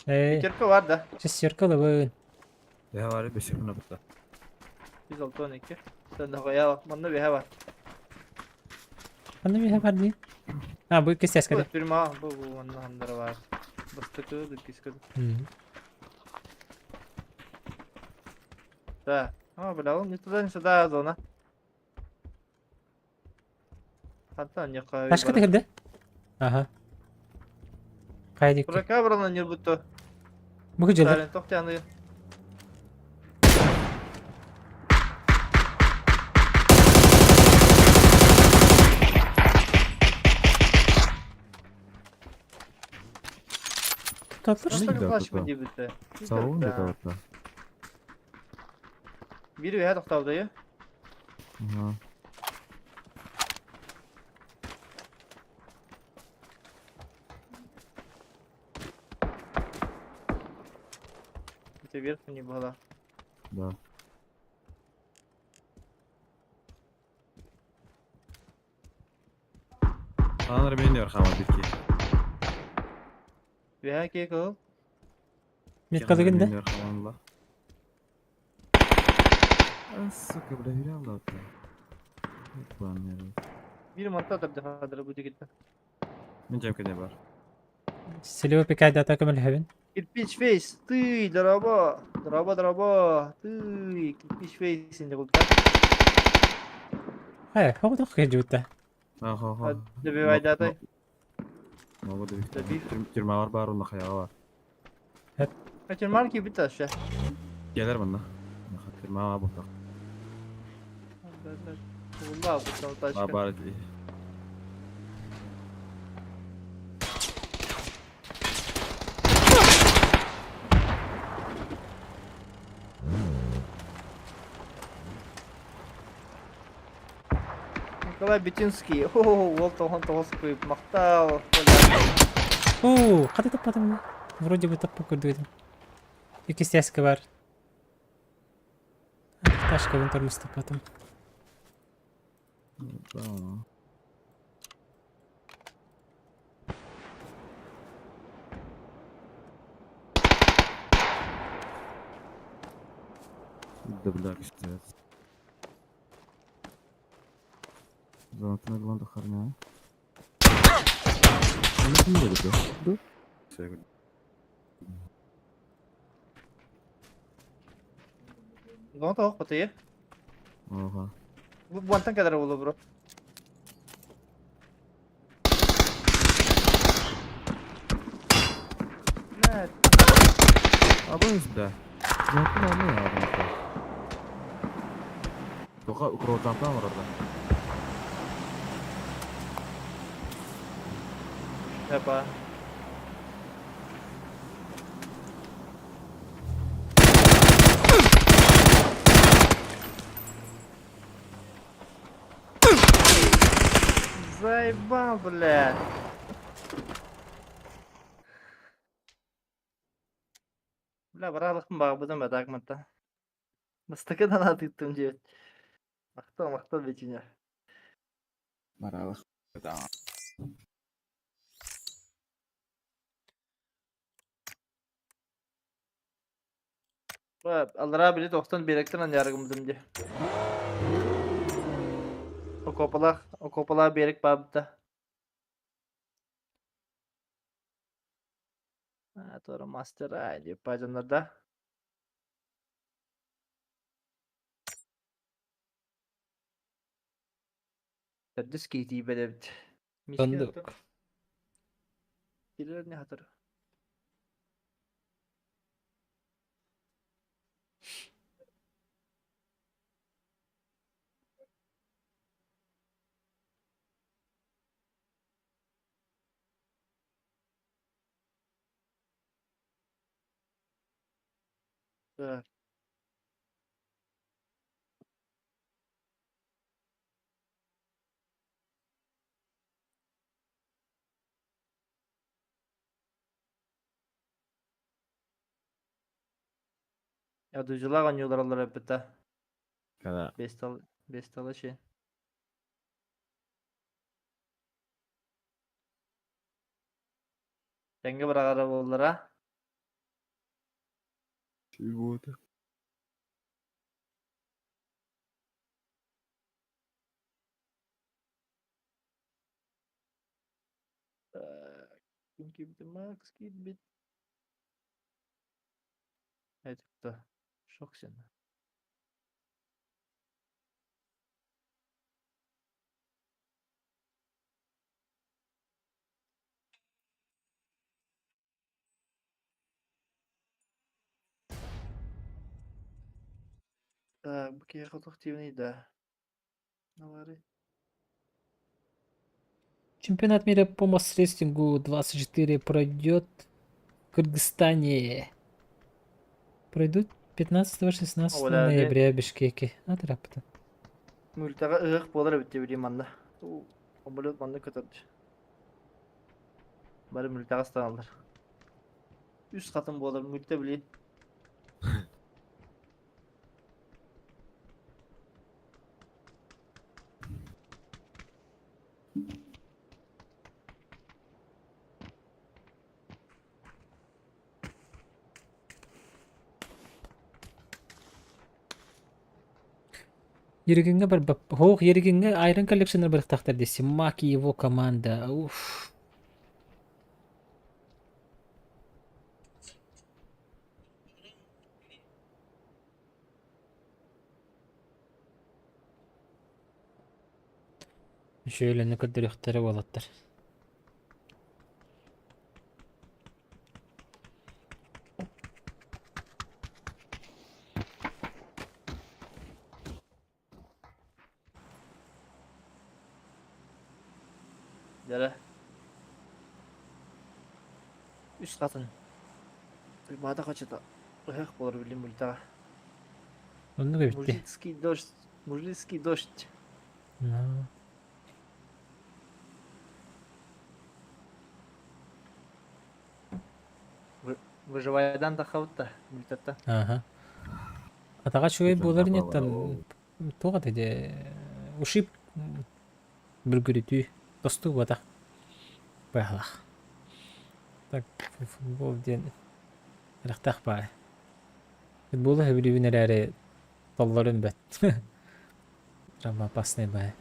Э, Пятерка var да. шестерка лыбын. Я говорю, без секунды бұта. 106 12. Sen de koyalım. Manna bir var. Аны миһэ бар дии. А, бу кестес Bu кede. firma bu manna handara var. Bastıkı dükkiskı. Да. А, бля, он не туда, не сюда, зона. Хантан не кай. Ташка тегерде. Аха. Кайдик. Бурака брала не будто. Бу жылы. Сарен токтяны. Татлар. Что? Что Да, плачма тут, дебүтте. Салон где-то вот. Бир бе токтавды я. Ага. Это вверх не было. Да. Анар мен yorxama bitki. Бе ке кыл. Меткалыгында. Сука, бля, вирал да. Бир манта да хадыр бу дигитте. Мен жемке не бар. Селево пикайда атака мөлһөбүн. Кирпич фейс, ты, драба, драба, драба, ты, кирпич фейс инде булды. Хай, хогдох кежүтэ. Аха, аха. Добивай датай. Могу Добив. Тюрьмалар бар, онда хаяға бар. Хотя марки бит ше. Келер мында. Тюрьма бар бұта. Улла, бу там Бар тачка. бар. Николай Бетинский. О, ол тоған тоғыз қойып мақтау. Оо, ката таппатым. Вроде бы таппа көрдүгүм. Эки стяска бар. Ташка бен тормоз таппатым. Да. Да бля, пиздец. Золотая гланда харня. Да? Все, Зона тоқ бітейі. Ага. Бу бантан кадар болу бро. Мә, Абыз да. Золотая гланда я Тоқа укротамтан var orada. Опа. Заебал, бля. Бля, баралықпын бағыбыдан ба дагматта. Настакадан атыттым жебет. Мақтау, мақтау бечине. Баралых. Да. Аллара билет 90 беректен яргымдым де. Окуопалаах, окуопалаах биэрик баабыта. А, туора мастера, деп дьоннорда. Төрдүс киһи тиийбэт эбит. Мискин Сундук. Кирилл не хатыр. Так. Ядыжылар оонньуулар олорор эбит да. Когда Бестал бесталачи. Тэҥҥэ быраҕара буоллара. Чего-то. Так, ким киирбит Макс киирбит. Это кто? Шоксин. Так, бу киһиэхэ туох диэбиний да? Навары. Чемпионат мира по масс-рестлингу 24 пройдет в Кыргызстане. Пройдут 15-16 Оля, ноября в Бишкеке. А, трапта. Мүлтэҕэ ыһыах буолар эбит диэбитим манна. Самолет манна көтөр. Бары мүлтэҕэ ыстаналлар. Үс хатын буолар мүлтэ билин. Ерегиҥҥэ барбап. Һоох Ерегиҥҥэ Iron Collection-ар барыахтаахтар дии. Симак и его команда. Уф. Үчүгэй үлэни көрдөрүөхтэрэ уолаттар. Дьэ Үс хатын. Туймаада хочото ыһыах буолар билим мультаҕа. Оннук эбит дии. Мужицкий дождь. Мужицкий дождь. Ну, Выживайдан тахабыт да мультаттан. Ага. Атаҕа үчүгэй буолар инниттэн туох этэ дии ушиб бүргүрүтүү тостуу буотах быһалаах. Так футбол диэн эрхтээх баай. Футболу сөбүлүүбүн эрээри толлорум бэт. Травма опасный баай.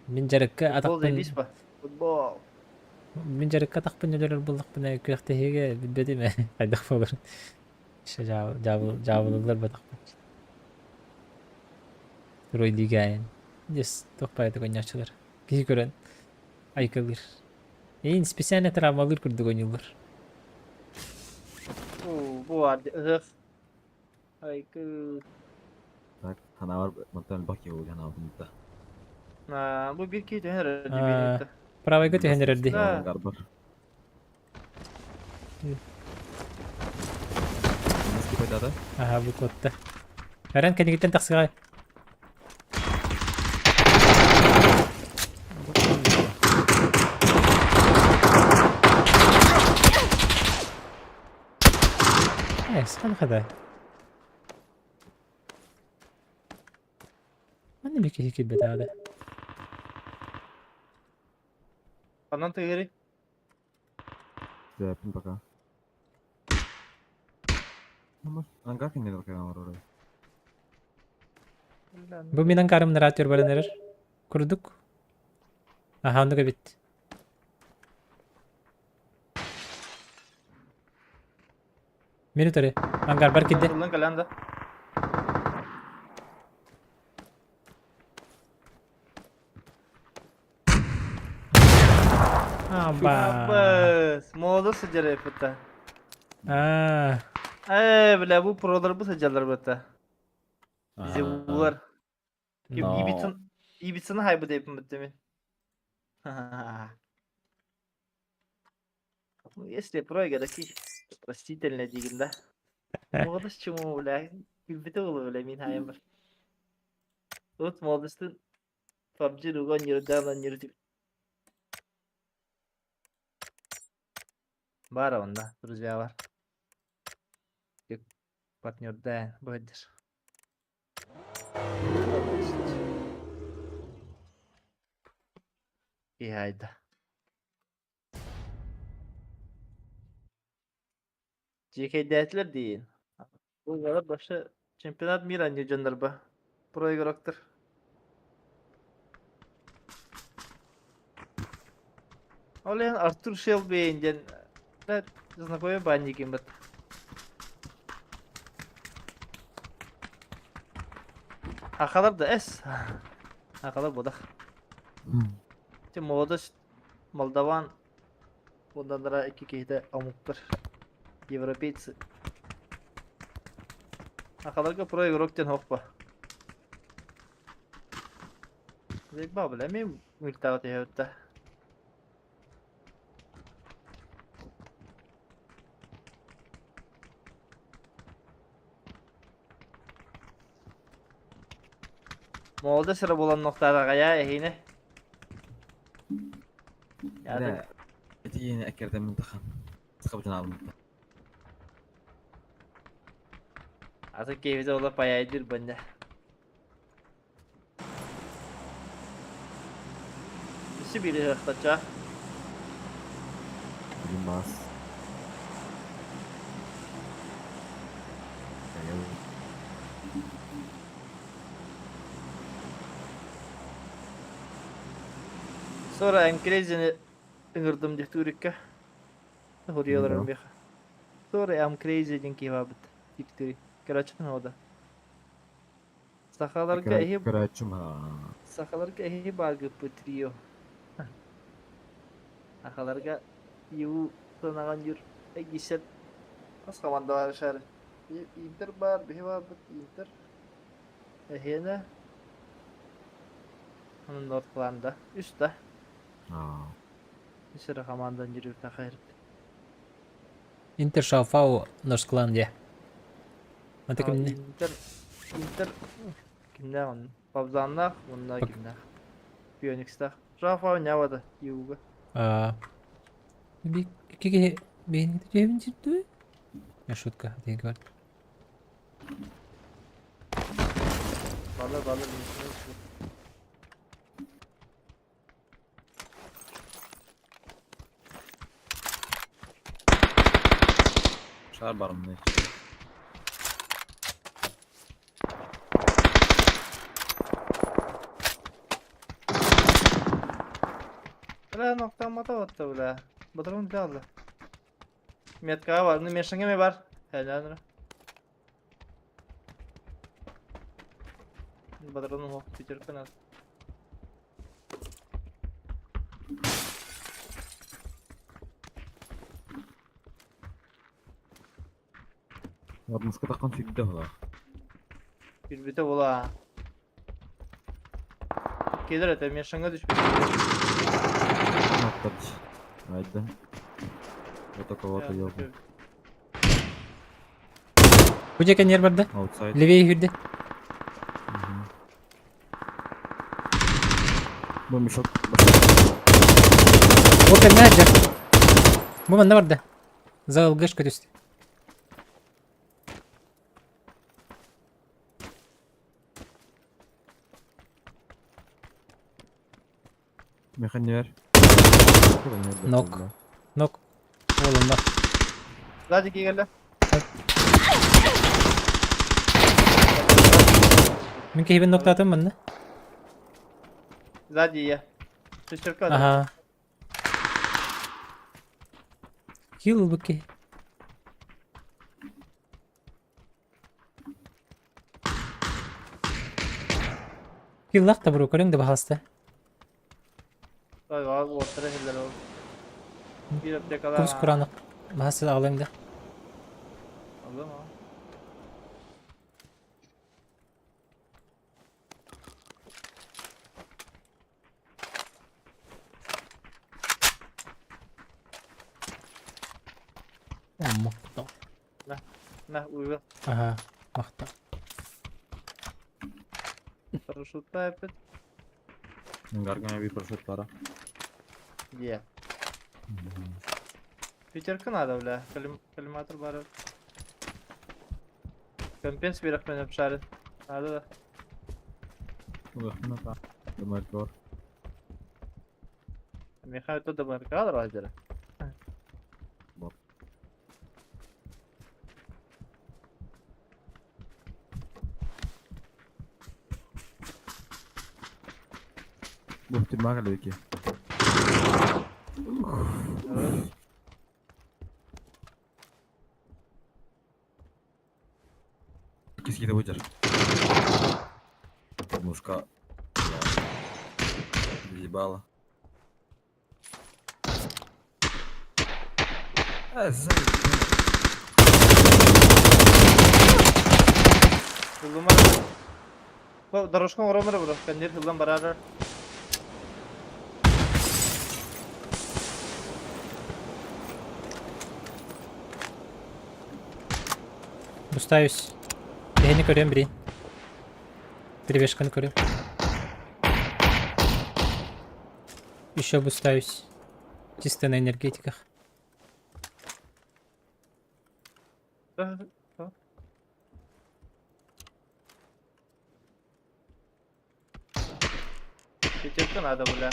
Мин дьарыкка Футбол атахпын заебись па. Футбол. Мин дьарыкка атахпын өлөрөр буоллахпына күрэхтэһиигэ билбэтим ээ хайдах буоларын. Еще дьаабылылар батахпын. Рой Дес туох баайда конньооччулар. Киһи көрөн айкалыыр. Эйин специально травмалыыр курдук ойууллар. Уу, бу бар ыһыах. Айкы. Так, ханаабар мантан элбэх киһи буолуо ханаабытын да. Аа, бу бир киһи түһэн эрэр дии биэриэхтэ. Правайга түһэн эрэр дии. Да. Гарбар. Скипайдада? Аха, бу куотта. Эрэн кэннигиттэн тахсыҕай. Э, саха да. Манна бир киһи киирбэт аада. Ханан тыгырый? Зәпин пока. Ангар кэннигэр кэлэн олорор. Бу мин ангарым наратор баран эрэр. Курдук. Аха, оннук эбит. Мин утары. Ангарбар кирде. Ыллан кэлэн да. Аба. Абыс, молодо сылдьар эппитэ. Аа. Ээ, бля, бу пролар бу сылдьаллар быта. Зевулар. Ким No. Ибицын Ибицыны хайбыт эппин битте мин. Ну, если про игроки, простительно диигин да. Молодость чему, бля, билбите буолуо, бля, мин хаайым бар. Урут молодостын PUBG руган ньырдаан ньырдып. Баар онно, друзья бар. Партнерда быһыдыр. Иһайда. Дьиэкэйдээтилэр диин. Булгалар башы чемпионат мира анньыы дьоннорбо. Про игроктар. Ол иһин Артур Шелбейн диэн знакомый баанньык бат. Ахалар да эс. Ахалар бодах. Ти молодость Молдаван Bundan икки киһитэ омуктар. Европейцы. Ахаларга про игрок диэн суох ба? Заебал, бля, эмиэ мультаҕа түһэбит да. Молодец эрэ буолан нохтаараҕайаа эһиини. لا تجيني أكرت المنتخب منتخب جناب المنتخب Атын киһибит ола паяйдыр банда. Үсү бири ыһыахтача. Бас. Sonra Enkrezini ыҥырдым дии Турикка. Хоруйаларым биэхэ. Sorry, I'm crazy диэн киһи баабыт. Виктори. Короче, ода. Сахаларга эһи Көрөөччүм Сахаларга эһи бааргыппыт трио. Сахаларга ю сынаҕан юр эгисет хас команда бар шары. Интер бар, биһи баарбыт Интер. Эһиэнэ Onun North Clan'da. Үс да. Үс эрэ командан жүрүбүт ахайрыт. Интер Шауфау наш клан дии. Аты кимне? Интер Интер кимнээх он? Пабзаннаах уонна кимнээх? Феникстаах. Шауфау нявада юга. А. Би киги бейин түбүн Я шутка, ты говоришь. Балар балар. Шар барымный. Бля, ноктаммата батта бля. Батырын бля алла. Меткаҕа бар, мешаҥа эмиэ бар. Элээнэ. Батырын уһуох пятерка надо. Однушка таххан сүрдэ ола. Кирбитэ була. Кэлэр этэ, мешаҥа түспүт. Айда. Вот такого-то ёбу. Бу дьэ кэннигэр барда. Outside. Левее үрдэ. Бу мешок. Ол кэннэ дьэ. Бу манна барда. За ЛГшка түстэ. Механер. Нок. Нок. Уолунна. Сзади кэллэ. Мин киһибин ноктаатым манна. Сзади я. Шестерка да. Ага. Килл ылбыт киһи. Киллах да бро, көрүҥ да баһаалыста. Ой, уоттара иһиллэр ол. Биир аптекалаах. Курс кураанах. Баһаалыста аҕалыаҥ да. Аллым аа. Махтал. На, уйга. Ага, махтал. Парашютта эппит. Гаргана би парашют пара. Е. Пятерка надо, бля. Коллиматор бары. Компенс биэрэхпин обшарит. Надо да. Думаю, Михаил то ДМРК лазера. Бу тюрьма калбики. Кисхите бучар. Мушка. Ебало. Ыллымар. Бу дорожка оҥоромор бро. Кэннир ыллан барарар. Бустаюсь. Эһини көрүөм бирин. Перебежканы көрүөм. Еще бустаюсь. Чисто на энергетиках. Пятерка надо, бля.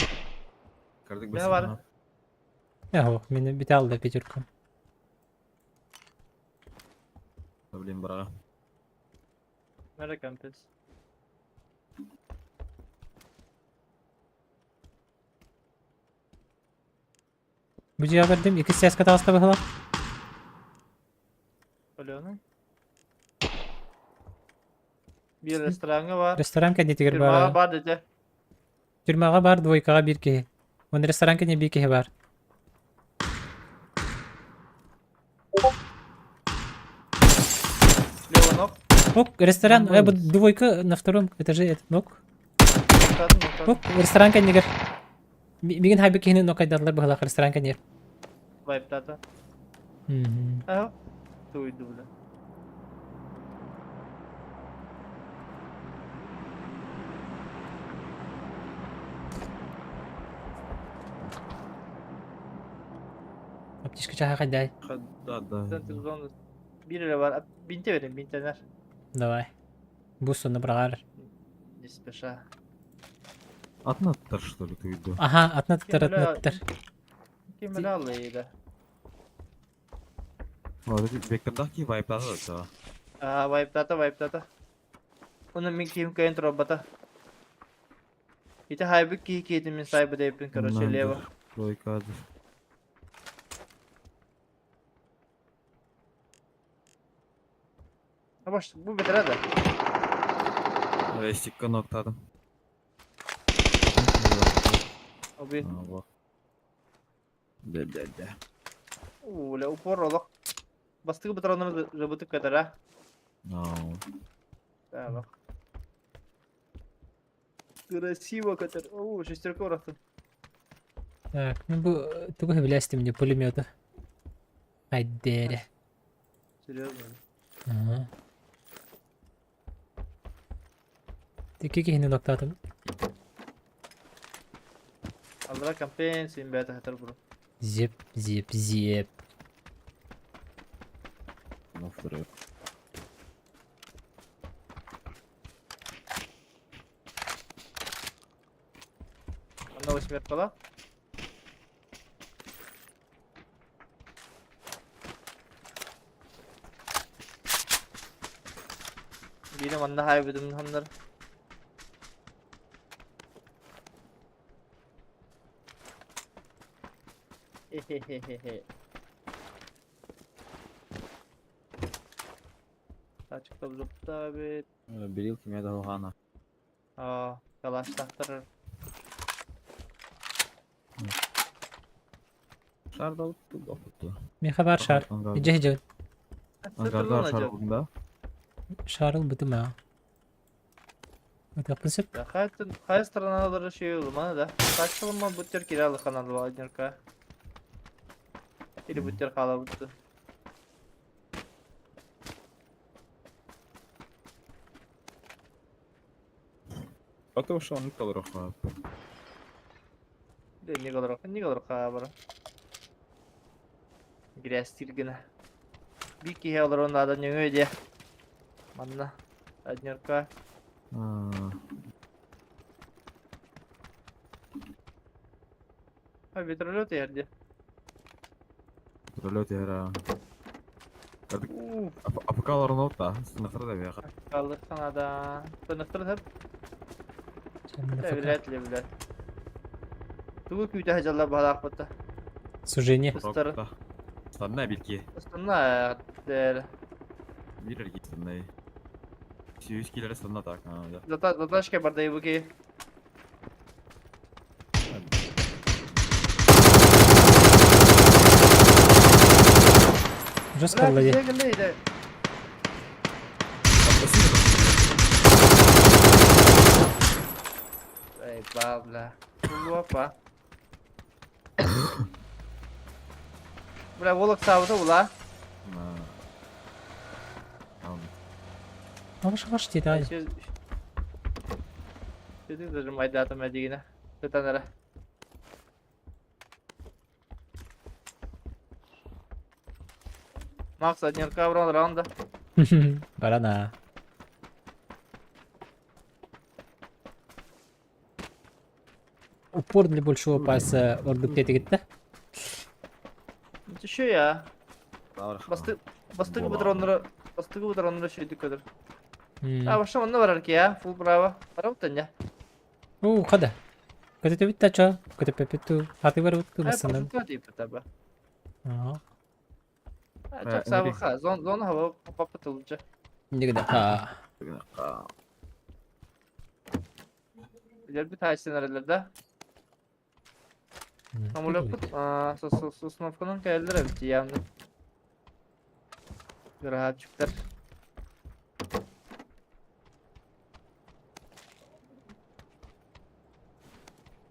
Кардык Не бар. Ого, мин бүтэ алда пятеркам. Блин, бара. Мэра компенс. Бу дьиэҕэ бэрдим, иккис сээскэ таҕыста быһыылаах. Алена. Биир рестораҥҥа баар. Ресторан кэннитигэр Тюрьмаҕа баар. баар дэтэ. Тюрьмаҕа баар двойкаҕа биир киһи. Уонна ресторан кэннэ биир киһи баар. Слева ног. Ок, ресторан, бу двойка на втором этаже это нок. Нокатын, нокатын. Ок, ресторан кэннигэр. Мигин хайбы киһини нокайдаллар быһылаах ресторан кэннигэр. Вайптата. Ага. Туйду, бля. Аптечка чаха хайдай. Да, да. Центр зоны. Биир эрэ бар. Бинте берин, бинтенер. Давай. Бу сонно быраҕар. Не спеша. Атнаттар, что ли, ты иду? Аха, атнаттар, атнаттар. Ким эле аллайда. Вот эти вектордахи вайптата. Аа, вайптата, вайптата. Уну мин ким кыйын турбата. Ити хайбыт киһи киһитин мин сайбы дейпин, короче, лево. Тройка. А баш, бу бэтэрэ да. Рестикка ноктадым. Оби. Да, да, да. Уля, упор олох. Бастыгы патроннары жабытык катара. No. Да, Красиво катар. О, шестерка урахтын. Так, ну бу тугу сөбүлээстим мне пулемету. Айдере. Серьезно. Ага. Икки киһини ноктаатым. Аллара компенсия бэйэтэ хатар бу. Зип, зип, зип. На второй. Онно восьмеркала. Биирэ манна хаайбытым ханнар. Хе-хе-хе-хе-хе. Тачка бит. Берил кимэ да хаана. Аа, калаштахтар. Шар да опутtu. Миэхэ баар шар. Илдьэ сылдьабын. Ангарда шар булдум да? Шар ылбытым аа. Ытыахпын сөп. Хайа страналары şey olmalı да. Kaçalım bu tür kiralık kanalı var Nurka. Или bu tür kalabalıktı. Потому что он толрохо. Не kadar бар. Грязь тиргіне. Bir киһи олорон наада нөҥүө диэ. Манна. Однерка. А вертолет ярде. Вертолет яра. Апокалар нота, сынахтар да бияха. Kaldır sana da. Сынахтар хап. Вряд ли, блядь. Тугу күүтэ хажалла баалаах Сужение. Ыстар. Станна бирки. Станна дэр. Бир эрги станна. Сүүс килер станна так. Зата заташка барда ибуки. Жестко владе. Эй, бабла. Опа. Бля, волок сабыта була. Аваш аваш дейді ай. Сөзі зажимайды атым әдегіне. Сытанара. Макс, один каврон раунда. Барана. Упор для большого пальца ордук кетті. Еще я. Басты бастыгы бутроннары, бастыгы бутроннары шүйдік көдір. А, вообще онна барар ки, я, фул право. Барам тanya. У, қада. Көтө бит тача, көтө пепету, хаты бар буту басынан. Таба. Ага. Чак зон зон хава папа тулча. Нигде. А. Билер бит хайсенерлерде. Амулеп, а, сосновканын кәлдер бит явно. Грабчиктар.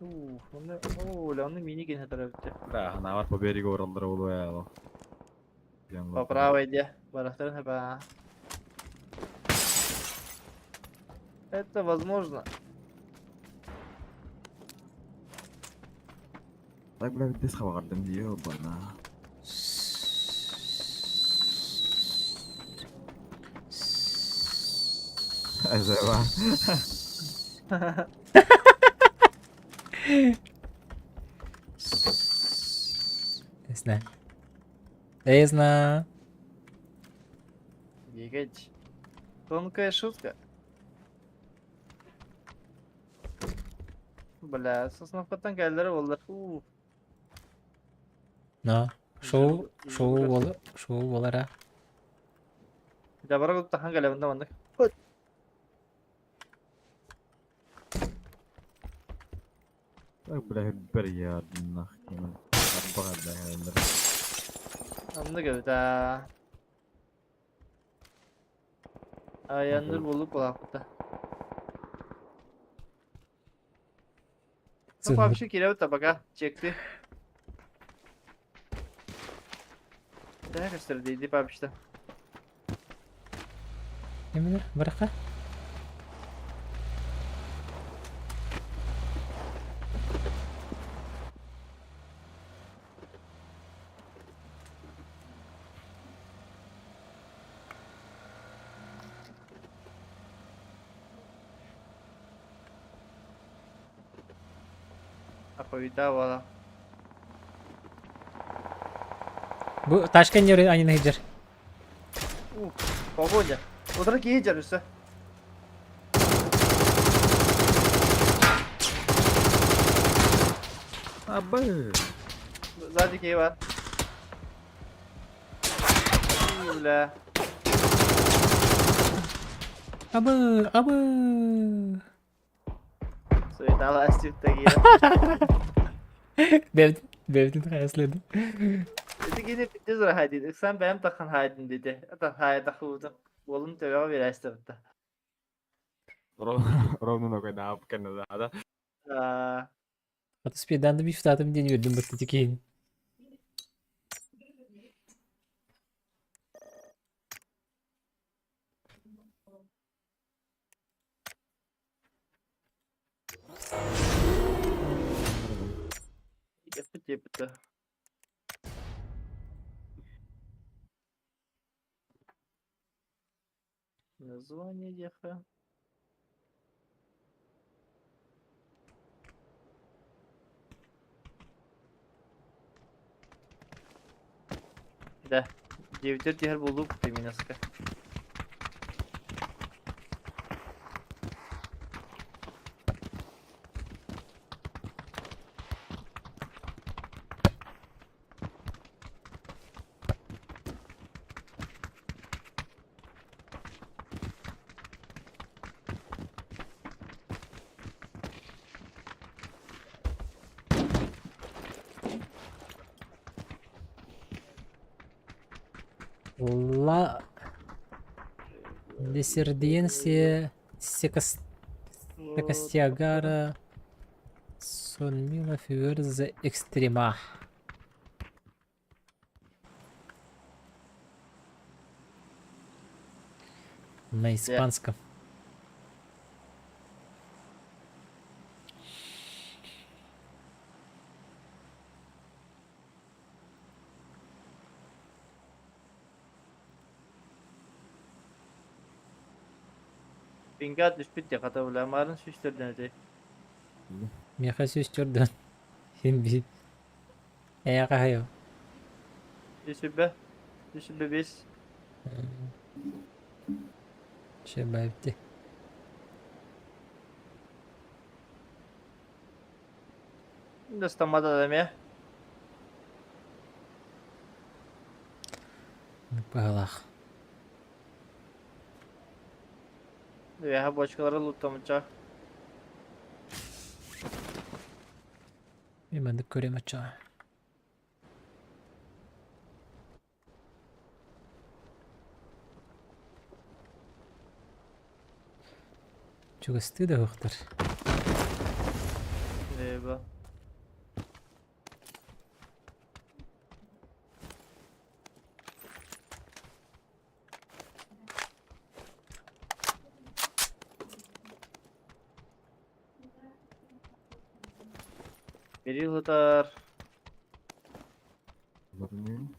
Ух, оны, о, оны мини ген битте. Да, навар по берегу оралдара болуя. По правой иди. Барахтарын хаба. Это возможно. Так, бля, бес хабардым ёбана. Айзева. Эсна. Эсна. Егеть. Тонкая шутка. Бля, сосновкаттан кәлдері олар. Уф. Но. Шоу, шоу бол, шоу болара. Жабара кылып тахан кәле мында мандык. Так, бля, бер я нах. Бага, бля. Анны көбүтә. Аяныр болуп болапта. Ну, вообще киреп пока чекти. Да, көстөр дейди папишта. Немелер, барака? Ахуйда Бу Ташкент нері анин хиджер. Ух, погода. Утро киджер все. Абы. Сзади киһи баар. Бля. Абы, абы. Суеталаас такие. Бэбит, бэбитин хайаслады. Ити кини пиздец раһайдын. Ыксан бэйэм таххан хаайдын диэтэ. Ата хаайдахыбытым. Уолум төбөҕө биэрээстибитэ. Ровно ногой да кэннэ да. Аа, Аты спиданды бифтатым диэн үөрдүм бытты киһин. Эппит диэбитэ. Название диэхэ. Да, диэбитэр түһэр буолук минуска. Ла Десердиенсе Секастиагара Сонмила Фюэрзе Экстрема. На испанском. Пинга түспүт дии хата бля, марын сүүстэрдэн этэй. Миэхэ сүүс төрдөн. Хин би. Эйэҕэ хайо. Үс сүбэ, 305. Че бэйбити. Достаммата да эмиэ. Быһалаах. Үөһэ бочкалары луттамычча. Мен маннык көрөм оччоҕо. Чугастыы да уһуктар. Либо. Бери ытар. Bilmiyorum.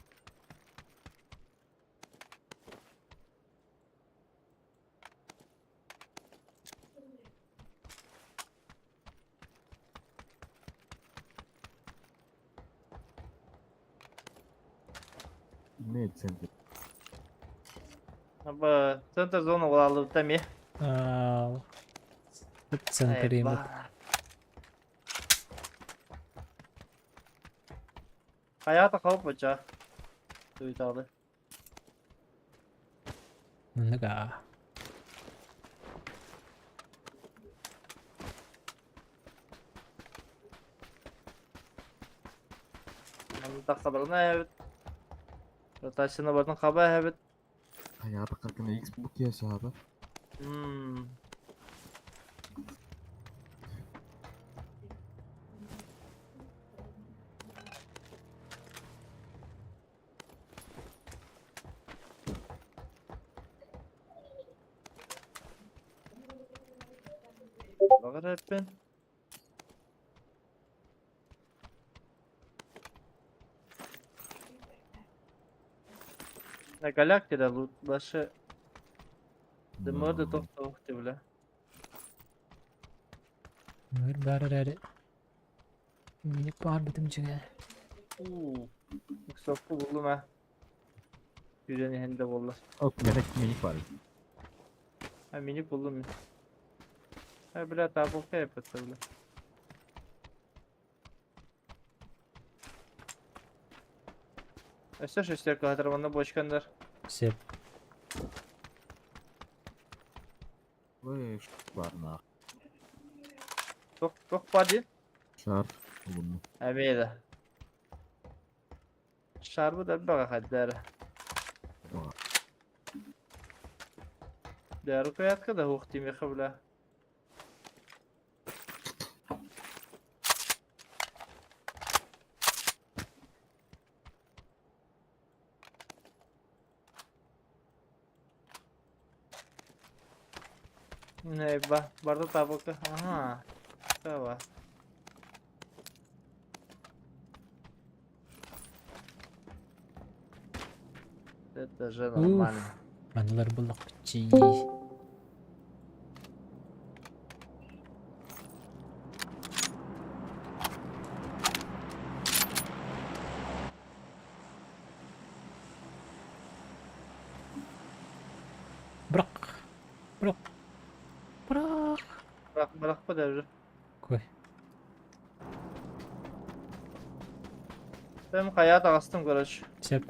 Ne центр? Аба, центр зона буолаллыбыта эмиэ. Аа, центр именно. Хайата хауп бача. Туйтаалы. Нага. Манна тахсабарына эбит. Ротацияны бардын хаба эбит. Hayata kalkın Xbox yaşadı. Багар эппин. На галактида лут башы дымырды тохтоох бля. Мөр баар эрээри. Миник баар бытым дьиҥэ. Уу. Иксоппу буллум а. Сүүрэн иһэн да буолла. Ок, миэхэ миник бар. А миник буллум мин. А бля табылка эппит бля. Өссө шестерка хатар манна бочкандар. Сөп. Ой, бар нах. Туох туох баар диэн? Шар. Булунну. Эмиэ да. Шарбыт элбэҕэ хайда эрэ. Дэ рукоятка да суох дии миэхэ бля. Ба, барда табылка. Ага. Кава. Это же нормально. Манылар буллахпыт. Бырах. Бырах. Бырах. Бырах, бырах даже. Кой. Мен хайа таҕыстым, короче. Сөп.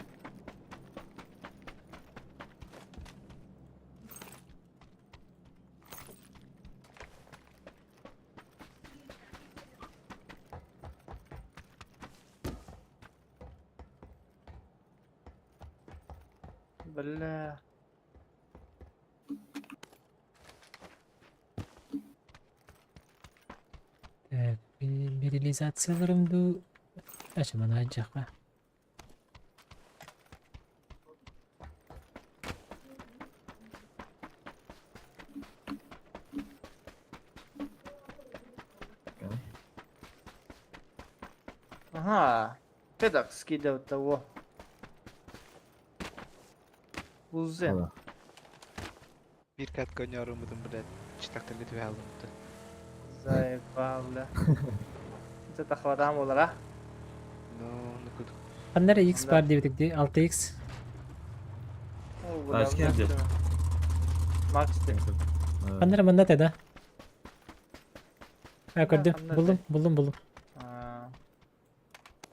Бля. Так, минерализацияларым дуу. Ача мана жакка. Ага. Педак скидал того. Узен. Биир катка ойноорууммутун, блядь, читактарга түбэ хаалбыт. Заебал, бля. Это хватам олара. Ну, ну кудук. Ханнара X Да. бар диэбитик дии, 6X. О, бля, А, скинь здесь. Макс ты. Ханнара манна да. А, көрдүм. ханна Булдум, этэ. булдум, булдум. А,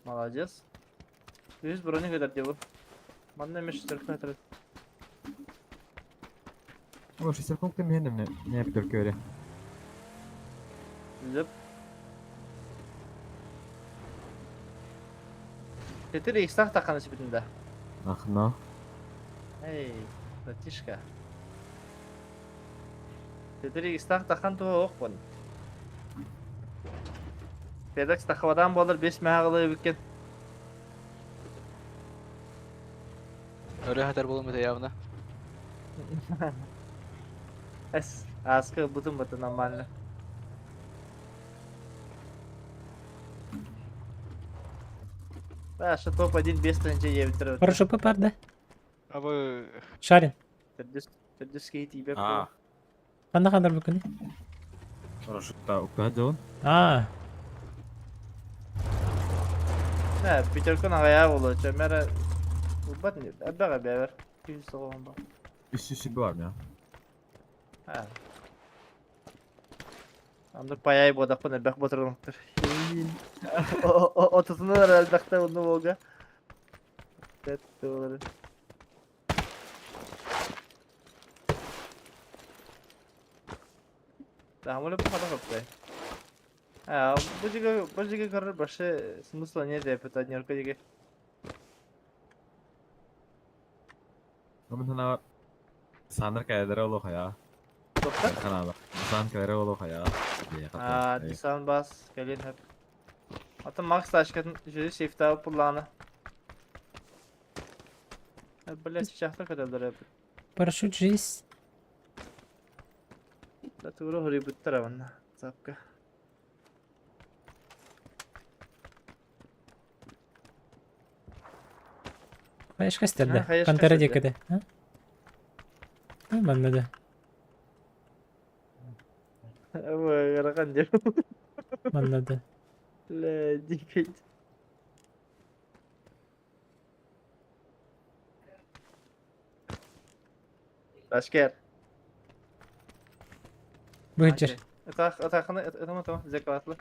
Молодец. Үс брони көтөр дии бу. Манна эмес шестерка көтөр. О, 60 пунктов мне не пятерки öyle. Зып. Четыре иксах тақаны сипитинда. Ахна. Эй, братишка. Четыре иксах тақан туа оқпын. Педакс тақвадан болар 5 мағылы бүкен. Өрө хатар болум это явно. Эс, аскы бутын бутын нормально. Да, что топ-1 без тенче ебитер. Хорошо бар да. А вы Шарин. Түрдүс кейт ибеп. А, Ханна хандар бүкүн? хорошо. Да, угадал. А, Не, пятерка нагая болу. Чемера Убат не, әбәгә бәбер. Күз соган ба. Үс бар я. Ha. Андыр паяй бодақпын әбәк батырғанықтыр. Отызыныр әлбәқті оны болға. Тәтті болар. Тамылы поход қоптай. А, бұл жерге бұл жерге көрір вообще смысла нет деп это однерка деге. Мен хана саныр кайдара оло хая. Тоқта? Хана сан кайдара оло хая. А, дисан бас, келин хеп. Ата Макс ташкатын жүзі сейфта пулланы. Блять, чахта көтелдер hep. парашют жизнь. Да тура хори буттара ванна. Запка. Хаешка стерде. А, хаешка Пантера стерде. декеде. А? А, манна да. Ой, деп. Манна да. Бля, дикать. Ташкер. Быджыр. Атақ, атақыны, атама, атама, зекалатлы.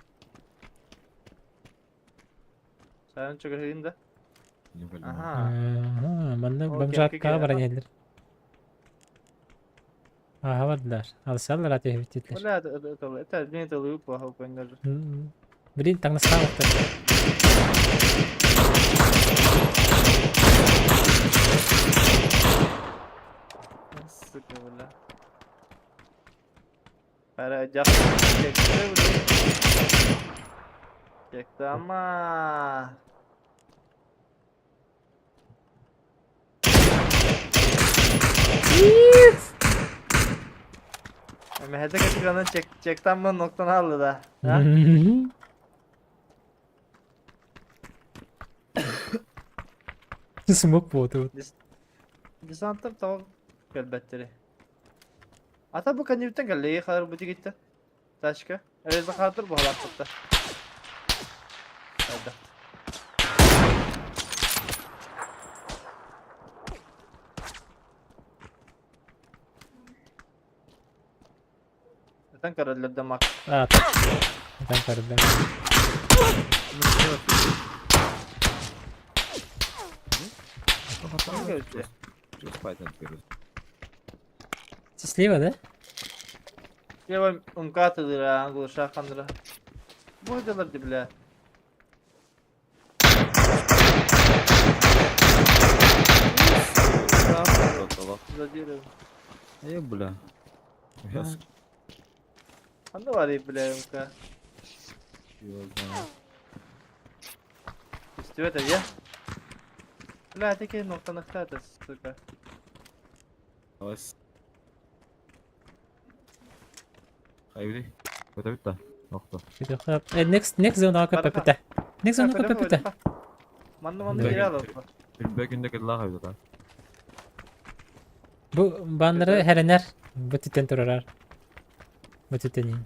Саған чөгіргін да. Аха. Манна Ол бомжаткаҕа кэмки баран иһэллэр. Ааһа бардылар. Алсаллар аты иһиттилэр. Бля, это мне это лук плохо понял. Блин, таҥнастаабыттар. Сука, бля. Пара дьах чекте, бля. Чекте ама. Мэһэдэ кэтиганы чек чектаммын ноктон алды да. А? Смок буолтубут. Десанттар тоҕо кэлбэттэри. Ата бу кэннибиттэн кэллэги хаар бу тигиттэ. Тачка. Резахатор буһалааппытта. Хайда. Этэн көрөллөр да мак. А, этэн көрдüm. Слева, да? Слева МК-тылыра, глуша хандра. Бойдалар ди, бля. За дерево. Е, бля. Я с- Ханна бар бля МК. его знаю. Үстүбэт эйэ. Бля, теке ноктанахтата, сука. Давай. Хайди. Это битта. Нокто. Next next zone ака пепете. Next zone ака пепете. Манна манна Да. кире алып. Билбе күндө кыдла хайда. Бу баннеры хәренер. Бу түтен турарар. Бу түтен.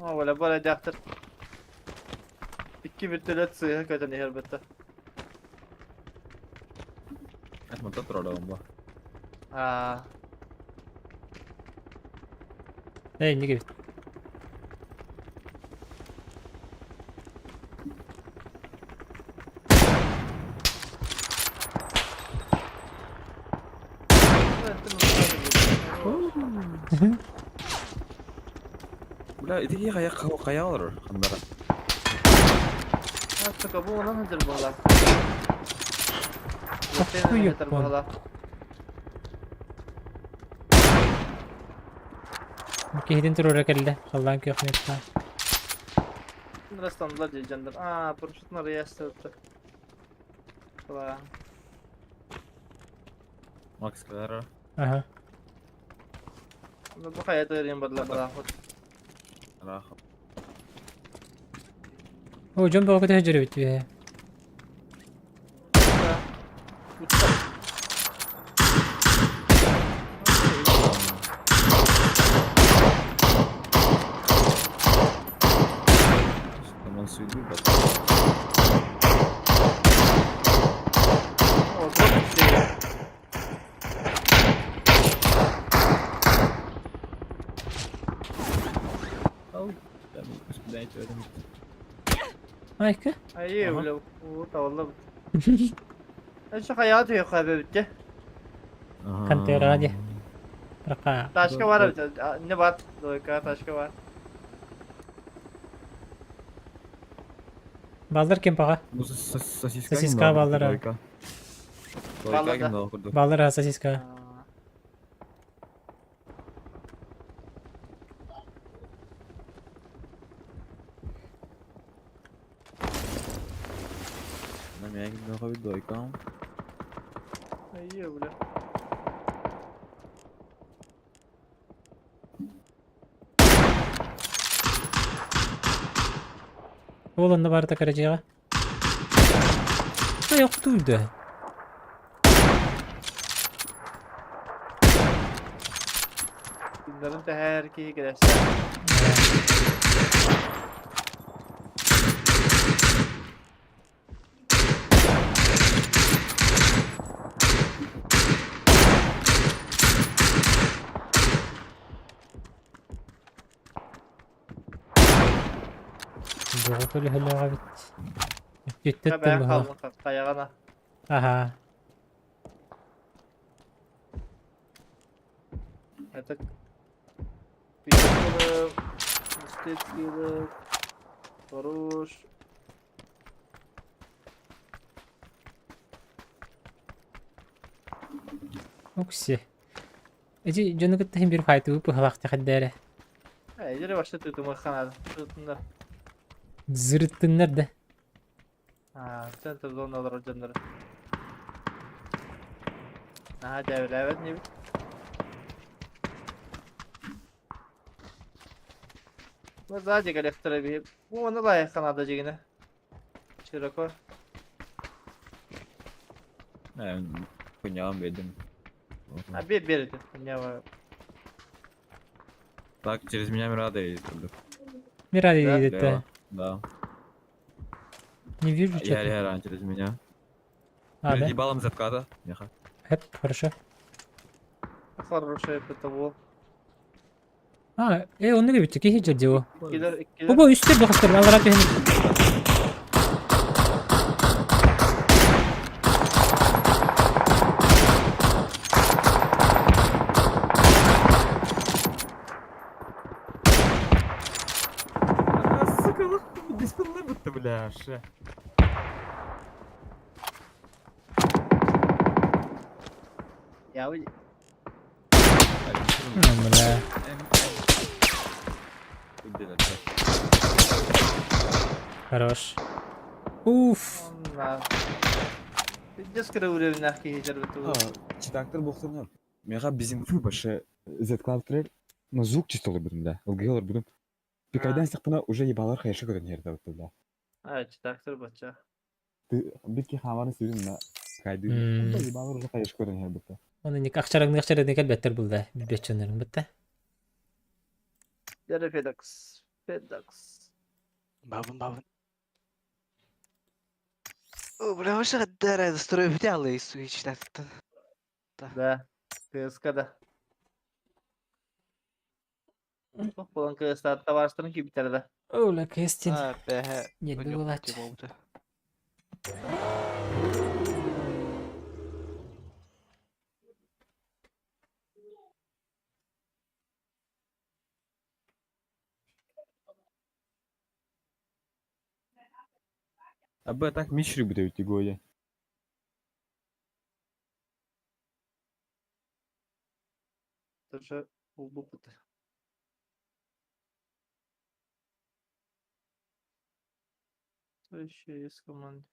О, бля, бара дяхтыр. Икки вертолет сыйга көтөн иһэр бетте. Эт монта турара бомба. Аа, Эй, неге бит. Бля, иди кая кая алыр хандара. Сука, бу онан хадыр була. Какой япон? Киһитин турара кэллэ. Халлаан күөх мүөттэ. Растанdılar diyeceğimdir. Aa, парашютын арaya Ла. Макс кара. Ага. Ну, бу хайа тырын бадла бала. Ара. О, дьон бөҕө көтө сылдьар эбит үһэ. Утта. Таман суйду бат. О, дроп түсті. Ау. Блядь, это. Айка. Айы, Ага. бля, ута валла. Эші хайа түйе қабы бітті. Контера ди. Рака. Ташка бар бит. Не бар? Дойка ташка бар. Балдар кем паға? Бу сосиска. Сосиска баллары. Баллар да. Балдар а, сосиска. Дойка. Айы, бля. Ол онно барыта каражыга. Ай, оқтуйды. Bunların da her ki girerse. Буға көлі хөлі бит. Түттүттэн Бэйэн баһа. хаалбын хайаҕана. Ага. Это Пикколо, Мустецкий, Хорош. Окси. Эти дьону кытта иһин бир файтыбы пыһалаахтах эрдээрэ. Эдери башта тытымы ханады. Тытындар. Зырыттыннар да. А, центр зоналар дьоннору. Наһаа дьээбэлээбэт инибит. Ну, сзади коллектора биһи. Бу оны лайық ханада жигине. Широко. Хуйням беден. А бер бер это. Хуйня. Так, через меня Мирада едет. Мирада Да? едет, да. Да. Не вижу Я что-то. реально через меня. А, Перед да? ебалом из отката. Меха. Хэп, хорошо. Хорошая ПТО. А, онны кебит, кихи жадио. Килер, килер. Оба үстер бахастыр, алара түһен. А, сука, нахуй, диспелны будто, бля, ше. Я вы. Ну, бля. Хорош. Уф. На. Пиздец уровень кихи ПТО. Читактар болсаңар. Меха bizim башы Z Cloud Trail, но звук чисто будем, да. ЛГЛ будем. Пикайдан сақтана уже ебалар хайшы көрін ерді бітті, да. А, читактар бача. Ты битки хамарын сүйрін на кайды. Ебалар уже хайшы көрін ерді бітті. Оны ник акчараңны акчараңны келбеттер булда. Билбет чоннорун битте. Яра Федекс. Федекс. Бабын бабын. О, бля, вообще гадара строй бітялы и суичтактан. Да. КСК да. Тух болан КСК товарыштарын ки битерде. Ола кестин. А, бәһә. Нерві болады. Болды. А б так мишри буде өте гоя. Тоже улбупыты. Что еще есть в команде?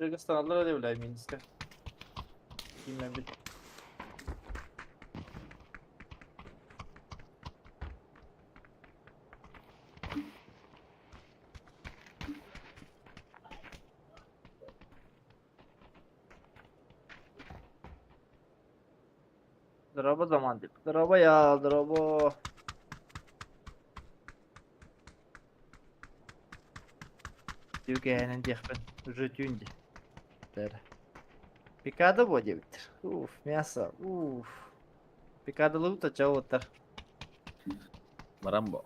Kırgızistanlılar öyle bile Minsk'e. Bilmem bir. Drop'a zaman deyip. Drop'a ya drop'a. Дюгэнэн диэхпин уже түүн дии. Пикада бо диэбиттэр. Уф, мясо, уф. Пикадалыы чауыттар. Марамбо.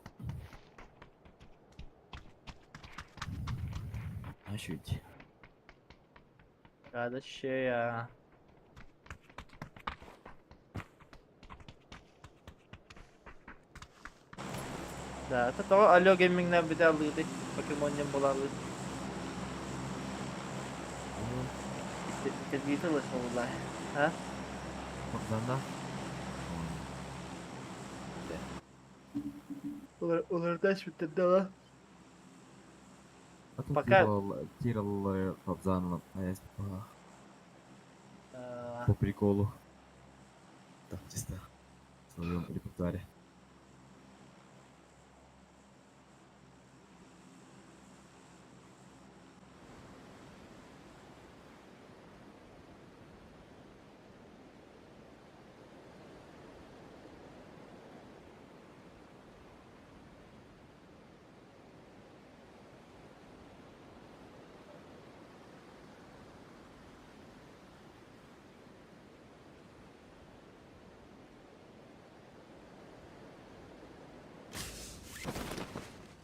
Ашуть. Пикада щея. Да, это того Алло Геймингнен бите алыды. Покемоннен булалы. Телевизор валлахи. А? Богданда. Улар битте да. Пока. Пока- Тирал Богдан, а я по приколу. Так, чисто. В своем репертуаре.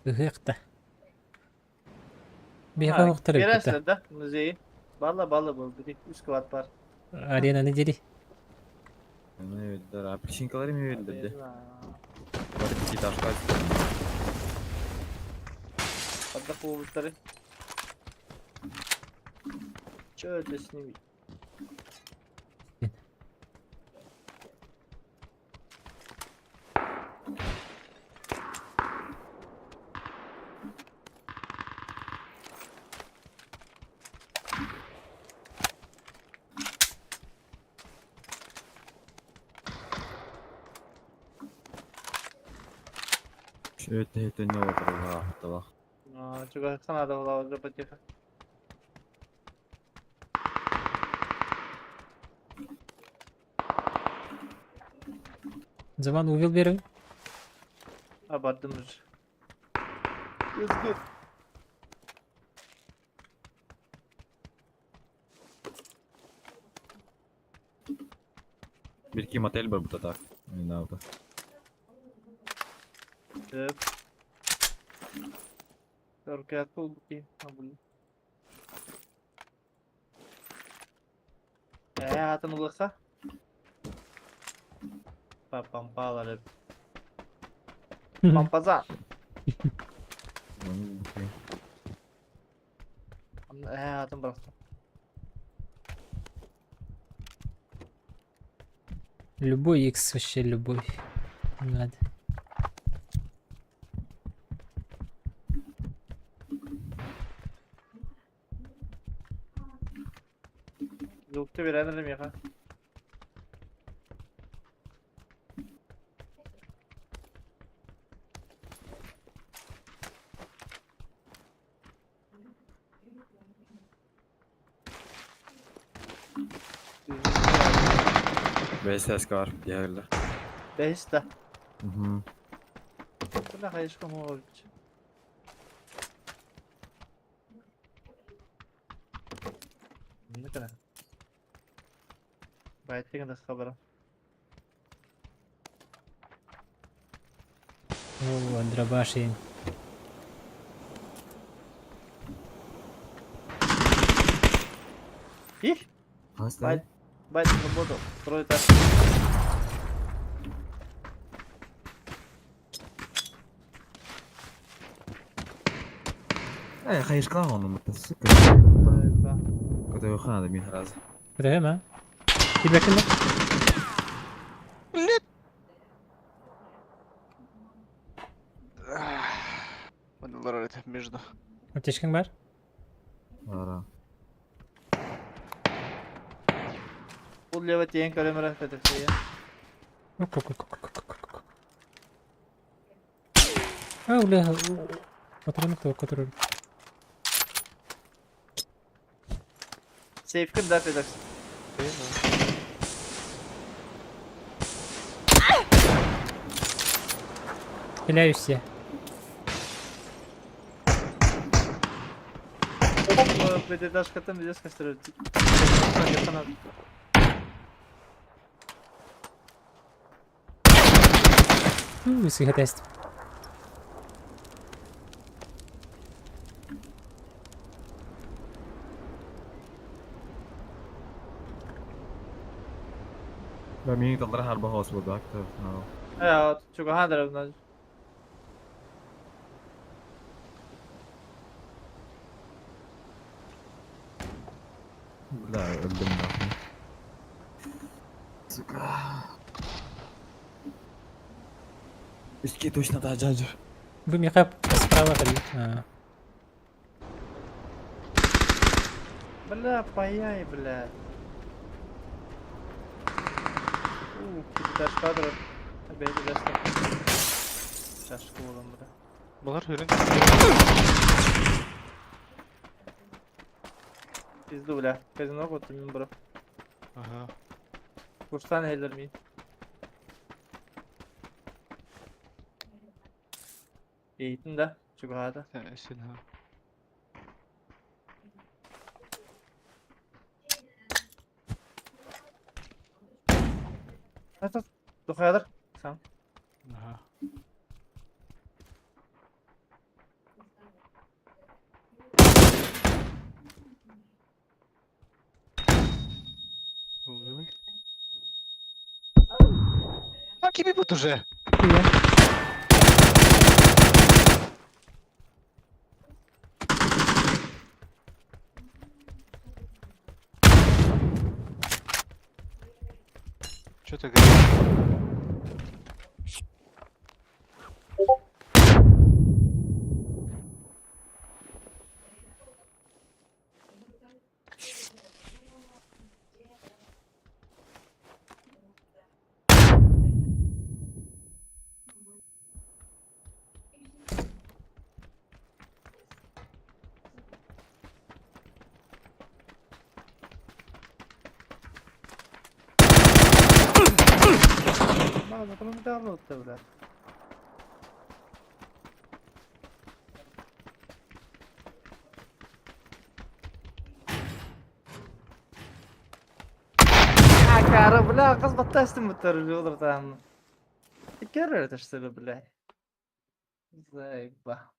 Ыһыах да. Биһиэхэ оһохтор эбит да. Да, музей. Балла балла был, били үс квад бар. Аренаны дири. Эми бердилер. Апельсинкалар эми бердилер де. Бары пятиэтажка. Хадда куубуттары. Чё это с ними? Үчүгэй не олорор. Чуга санаада булабыт потихо. Заман увел берем. Абардым уже. Let's go. Бир ким отель бар бу так. Ойнаабыта. Сөп. Оркеат буолбут абыл. Ээ, аатын ылыха. Пампалар. Пампаза. Ээ, аатын бырахтым. Любой X вообще любой. Надо. Звукты берәнер миэхэ. БСС бар диэхэллэр. Бэһис да. Мгм. Бля, хайышка моҕол. Ныкана. Байтыгын да хабара. О, дробаши. Их! Хастан. Байт работал. Второй этаж. Э, хайышкалаах онно мытта, сука. Да. Көтөөхө надо мин сразу. Көтөһөм, а? Килбэккин да? Блядь! Олорор этэ между. Аптечкаҥ баар? Ара. Ол лево тиэн көрөмөрө көтөксөйө. А, бля, патроны кто, который... Сейфкин да педакс. Стреляюсь я. Пятиэтажкаттан видео скастырып. Сыха тест. Да, мин таллара харба хос буолбак. Ээ, чугахан дөрөвнө. Бля, өлдүм нахуй. Сука. Үске точно да жажы. Вы меха справа ходи. А, Бля, паяй, бля. Ух, пятиэтажка дөрөв. Бэйдэ Чашка болом, бля. Балар хүрэн. Пизду, бля. Казино вот мин бро. Аха. Курсан хелер ми. Эйтин да, чугада. Сен ха. Ата, духаядыр. Сам. Аха. А кими бут уже? Че ты говоришь? Акары, бля, қыз баттастым бұттар, там. Керер это бля. Заеба.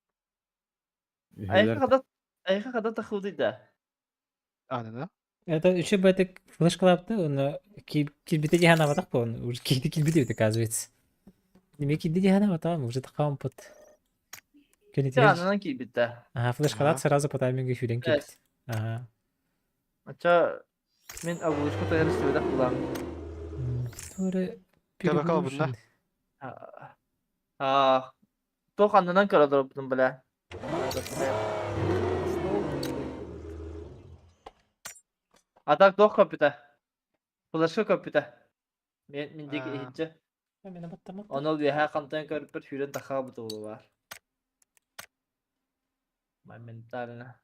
Айха когда тахуды да. А, да? Это еще бы это флешка лапты, он кирбите дихана ватах по, он уже кирбите кирбите оказывается. Неме кирбите дихана ватах, уже такам под. Ананан кирбите. Ага, флешка лап сразу по таймингу хюрен кирбит. Ага. Ача мен агулышка тояр истебедак булам. Туре. Кабакал бунна. А, тох аннан көрөдөрбүн бля. А так тох көпүтэ. Флешка көпүтэ. Мен миндеги ихитче. Онол үөһэ хантан көрүппэр сүүрэн тахаабыт бар. Моментально.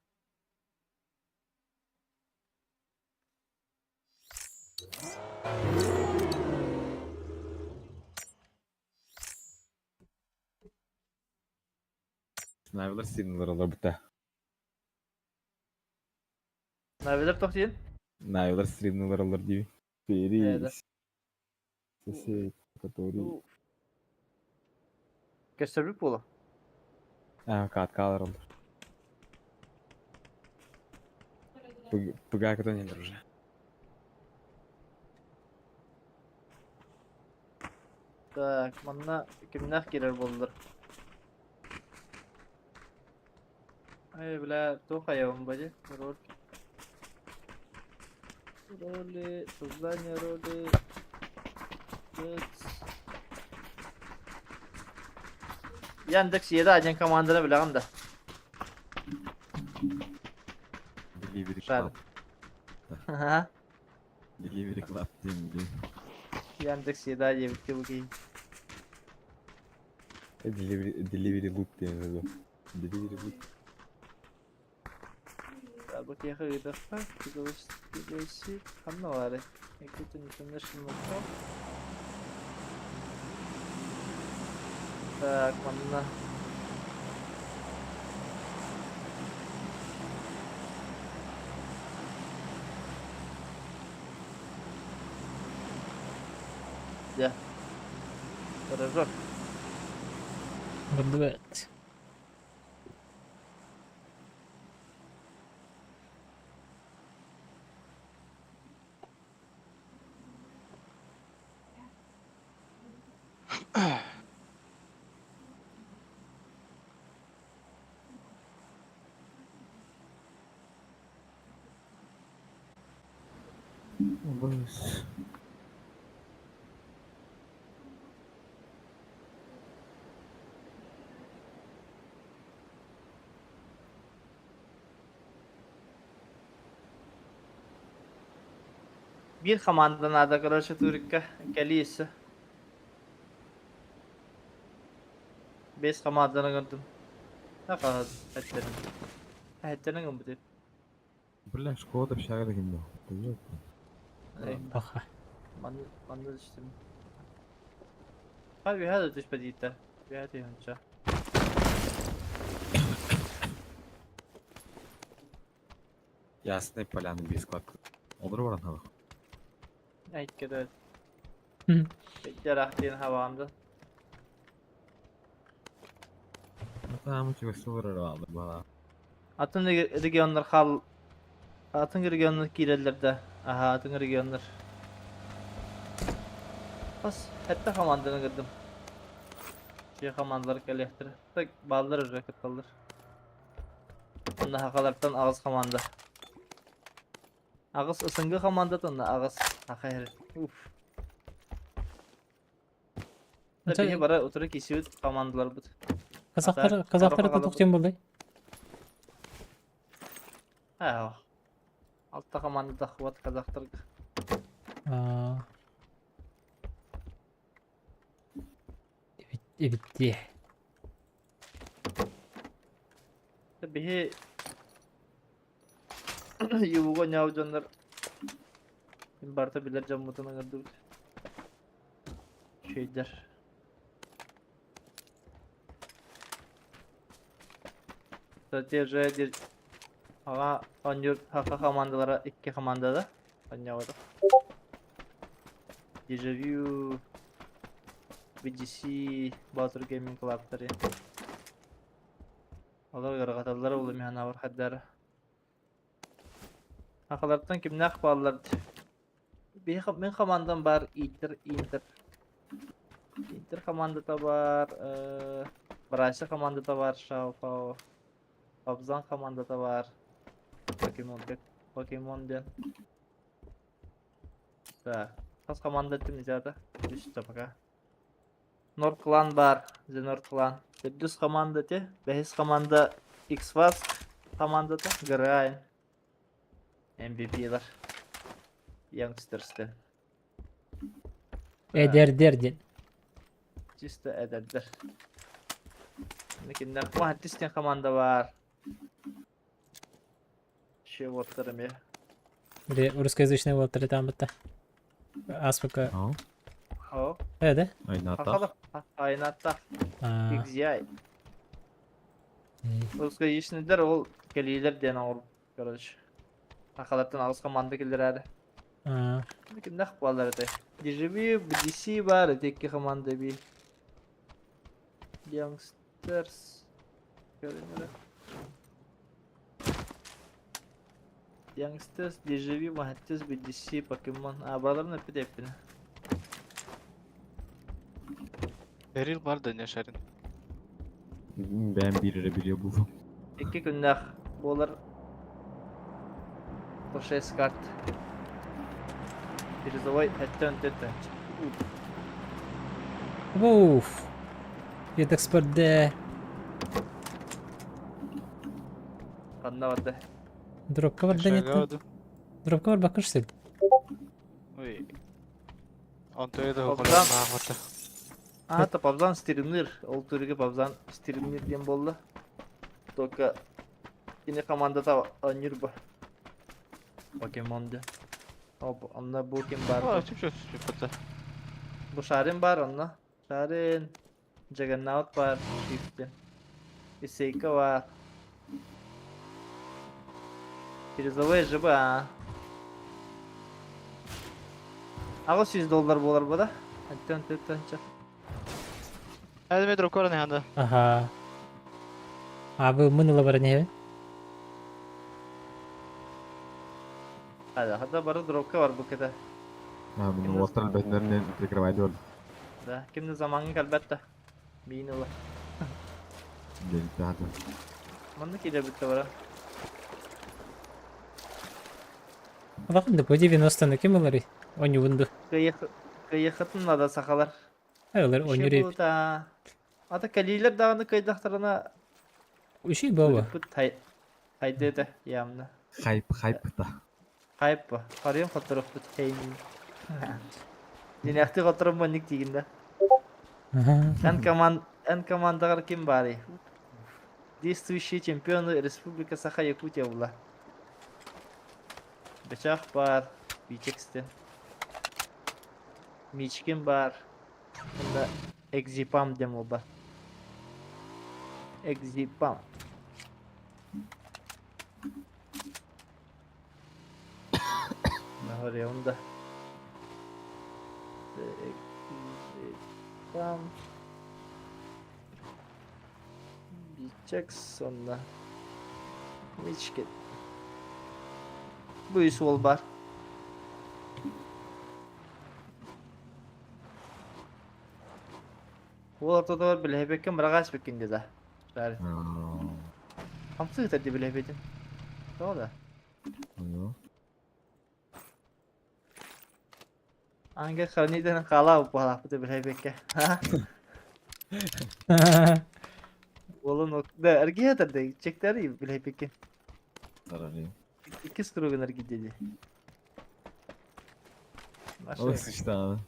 Снайвелер сигналар олар бітті. Навелер тохтиен? Навелер стримналар олар деймін. Перис. Сосед, который... Көстөрбүт буола. А, каткалар олар. Пыга көтөн уже. Так, манна кимнах кирер болдур. Ай, бля, тоқаябын ба же? Роль. Роли, создание роли. Яндекс еда один команданы билегім да. Delivery Club. Ага. Delivery Club деймін. Яндекс еда деп бу Delivery, delivery loot деймін. Delivery loot. Bu кеха ыдахта, кидоси, ханна бары. Экутун International Cup. Так, манна. Да. Хорошо. Бандуэт. Быс. Bir команда надо, короче, турикка. Кэлиэсэ. Бес команданы көрдүм. Аха, эттерин. Эттерин гымбыт. Бля, школа общага деген бу. Паха. Манна түстүм. Ха, бихада түспэдиитэ. Бихада юнча. Ясный поляны без кладка. Олар баран халық. Айткеде. Жарах диэн хабаамда. Там чего алды бала. Атын регионнар хал Атын регионнар киирэллэр да. Аха, атын регионнар. Хас сэттэ хамаанданы ыҥырдым. Дьиэ хамаандалар кэлиэхтэрэ. Так бааллар уже кытталлар. Онно хахалартан аҕыс хамаанда. Аҕыс СНГ хамаандата онно аҕыс хаха иһэр. Уф. Биһи бары утары киирсибит хамаандаларбыт. Казахтар казахтар это тохтем болды. Аа. Алта команда тахыбат казахтарга. Аа. Эбитти. Биһи Юбуга ньаау дьоннор барыта билэр дьоммутун ыҥырдыбыт. Үчүгэйдэр. Кстати, же аҕа оонньуур ХХ командалара икки командада оонньообото. Дежавю, BGC, Батыр Gaming Club-тары. Олор ыарырҕаталлара буолуо мин санаабар хайдара. Сахалартан кимнээх бааллар Биһи мин командам баар Интер Интер. Интер командата баар, Брайса командата баар, Шао Абзан командата баар. Покемон Покемон диэн. Так, хас команда эттим ити Үстэ пока. Норд Клан баар, The Nord Clan. Төрдүс команда ити, бэһис команда X-Fast командата, Грайн. MVP-лар. Youngsters'тен. Эдэрдэр диэн. Чисто эдэрдэр. Кинилэр Квантис диэн команда баар. Ще уоттар эмиэ. Или русскоязычный уоттар этааммытта. Аспака. Ау. О, Э, да? Айнатах. Айнаттах. А, XGI. Русскоязычныйдар ол кэлиилэр диэн оҥорбут, короче. Сахалартан аҕыс команда киллэрээри. А, Кимнэх буоллар этэй? Дежавю, BDC баар, ити икки команда эбии. Youngsters. Көрүҥ эрэ. Youngsters, Дежавю, Mahatters, BDC, Покемон. А, барыларын эппит эппин. Берил бар да не шарин. Бэйэм биир эрэ билиэ буолуом. Икки күннээх буолар по 6 карт. Призовой эттэн төттөн. Уф. Яндекс.Спорт Ханна барда? Дропка барда нет. Дропка барбакка что ли? Ой. Онто да Пабзан. хоҕолоох. А, это Пабзан стримнир. Ол түрүгө Пабзан стримнир диэн буолла. Только кини командата оонньуур бу. Покемон диэн. Оп, онно бу ким баар? О, чүп чүп. Бу Шарин баар онно. Шарин, Джаггернаут баар, Шифт диэн. Исейка баар. Призовой ЖБ, а. 800 доллар буолар бу да? Оттон тыттанча. Hadi metro korona handa. Ага. А вы мыныла бар не? Hadi, hadi бары дропка бар бу кede. А, мин уоттар бэтнеринен прикрывать ол. Да, кимни заманын кэлбэт да. Биин ыла. Диэн таата. Манна киирэ бүтте бара. Улахан да по 90-ны ким ылар? Онювунду. Кыйыхытын да сахалар. Ылар онюреп. Ата кэлиилэр даҕаны кыйдахтарына Уши баба. Бүт хайдыта ямна. Хайп, хайп та. Хайп ба. Харыйым хотторохпут хеймин. Динэхти хоттором маннык тиигин да. Эн команд эн командагар ким баарый? Действующие чемпионы Республика Саха-Якутия була. Бычах бар, Бичекстен. Мичкин бар. Мында Экзипам дем оба. Экзипам. Нахори онда. Экзипам. Бичекс онда. Мичкин. Бу үс уол бар. Уол ортотугар билэһэбэккин быраҕаас биккин дида. Бары. Хамсыы ыытар дии билэһэбитин. Тоҕо да? Ангел хранителин хаалаа буолаахпыт билэһэбэккэ. Уолун да эргийэ тарда чектери билэһэбиккин. Иккис кругун эргийдэ дии. Ой, сычтааны.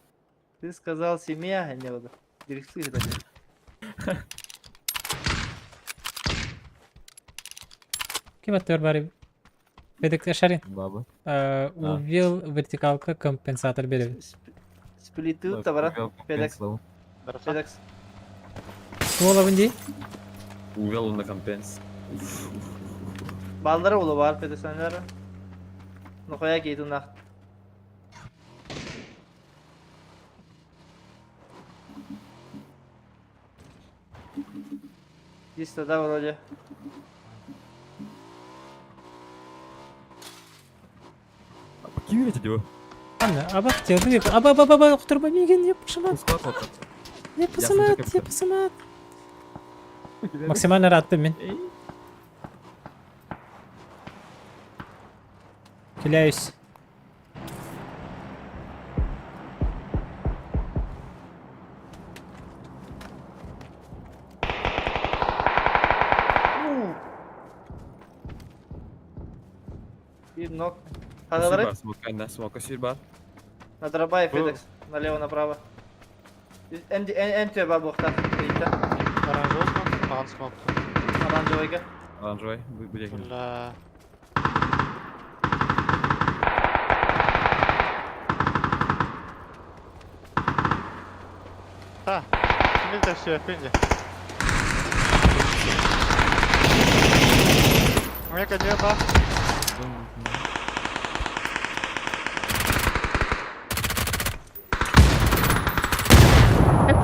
Ты сказал семья, не буду. Дирекция это. Ким аттыгар бары? Бедек Шарин. Баба. Увел вертикалка компенсатор беребин. Сплиты табара. Федекс. Федекс. Суолабын дии. Увел на компенс. Баллара улу бар Федекс Нохуя кейтун нах. Чисто, да, вроде. Ким эти дела? Анна, абах тебе, аба аба аба охторба миген не пошамат. Не пасамат, не пасамат. Максимально рад мен. Киляюсь. Bir ног. Хадалары? Смока сир бар. На дробай Федекс. Налево, направо. Эн бар буохта. Оранжевый смок, маҕан смок. Оранжевыйга. Оранжевый, будет. Бля. Та, кимил все, пинди. У меня кадет, да?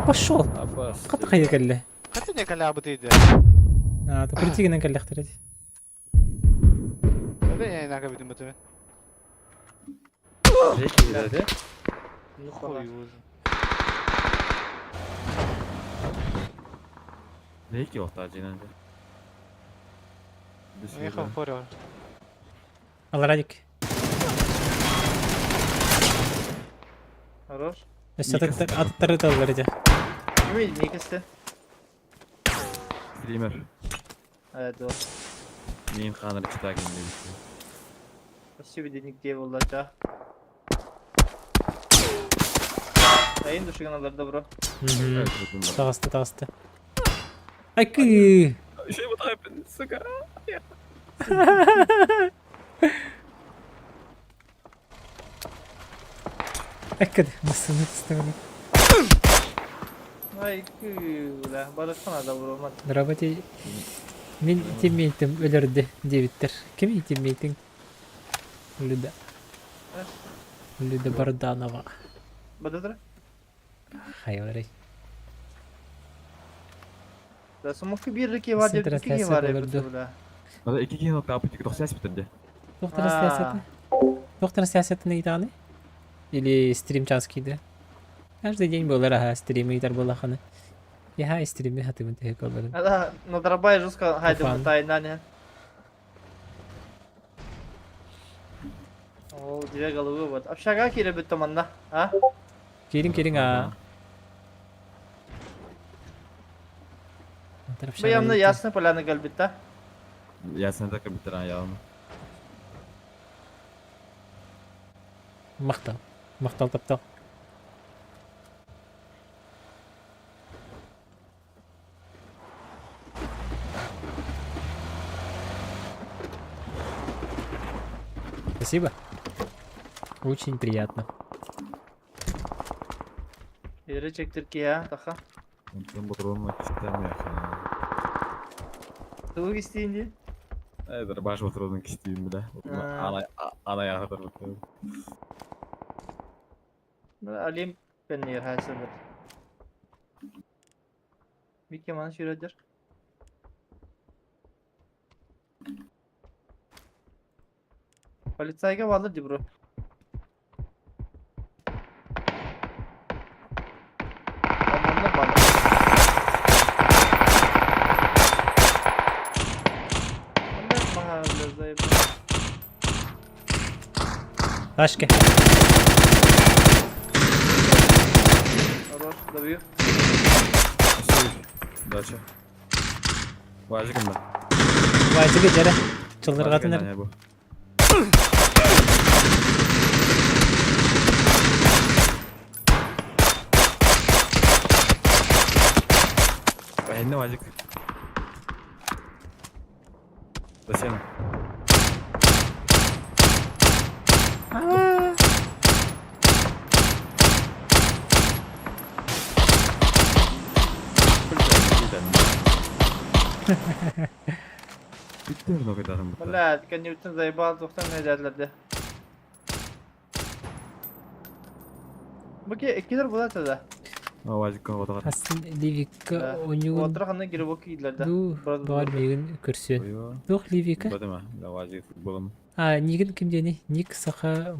Пошел. Хата кэллэ. Хата не калябы ты А, то крутигинен кэллэхтэрэ. Да я иногда видим это. Хуй его. Лейки охтаа жинанды. Уехал в Фориор. Аларадик. Хорош. Өссө аттары таллар эти. Кими Микасты? Стример. Evet o. Мин ханыр читагин деп. Спасибо, денег боллача. Айын душыган добро. Тағысты, тағысты. Айкы! Еще вот happened, сука. Айкы, мысыны тыстығын. Айкы, бля, барышкана добро. Дробати. Мин тиммейтим өлөрдү диэбиттэр. Ким тиммейтиң? Люда. Люда Барданова. Бадыдыр? Хайварай. Да, сумокку бир реки бар деп Сен икки бар трансляция деп бля. Ада iki кийин тапы тик токсас битенде. Туох трансляцията? Туох трансляциятын ыйтааны? Или стрим час киде? Каждый день буолар аха стрим ыйтар буолаханы. Яха стрими хатыбын тэһэ колларын. Да, на дробай жестко хайды Фан. тайнане. О, две головы вот. Общага кире бүттү манна, а? Киирин киирин а. Бу ямны ясный поляна кэлбит Ясны да компьютер яғын. Махтал. Махтал таптал. Спасибо. Очень приятно. Yere çektir ki ya, таха. Онтон ботурун кистем Тугу истейин ди. Эдер баш ботурун кистейм биле. Ана ана яғытыр бит. Алим пеннер хайсыр. Микки мана сүйрөдер. Полицайга балыр ди бро. Аманна балыр. Ташки. Хорош, добью. Дача. Вазиком да. Вазига дьэрэ. Чыллырҕатынар. Бу. Эһинне Вазик. Зачем? Bitti mi kadar mı? Блядь, конъюнктин заебал, тухтан найдәләрдә. Бу ки иккилер була да. Вазик отаҕар. Астын Ливикка оньуун Отра ханна грибок киилердә. дуу баар миигин көрсүөн. Туох Ливика? Бадыма, да Вазик футболом. А, Нигин ким диэний? Ник Саха...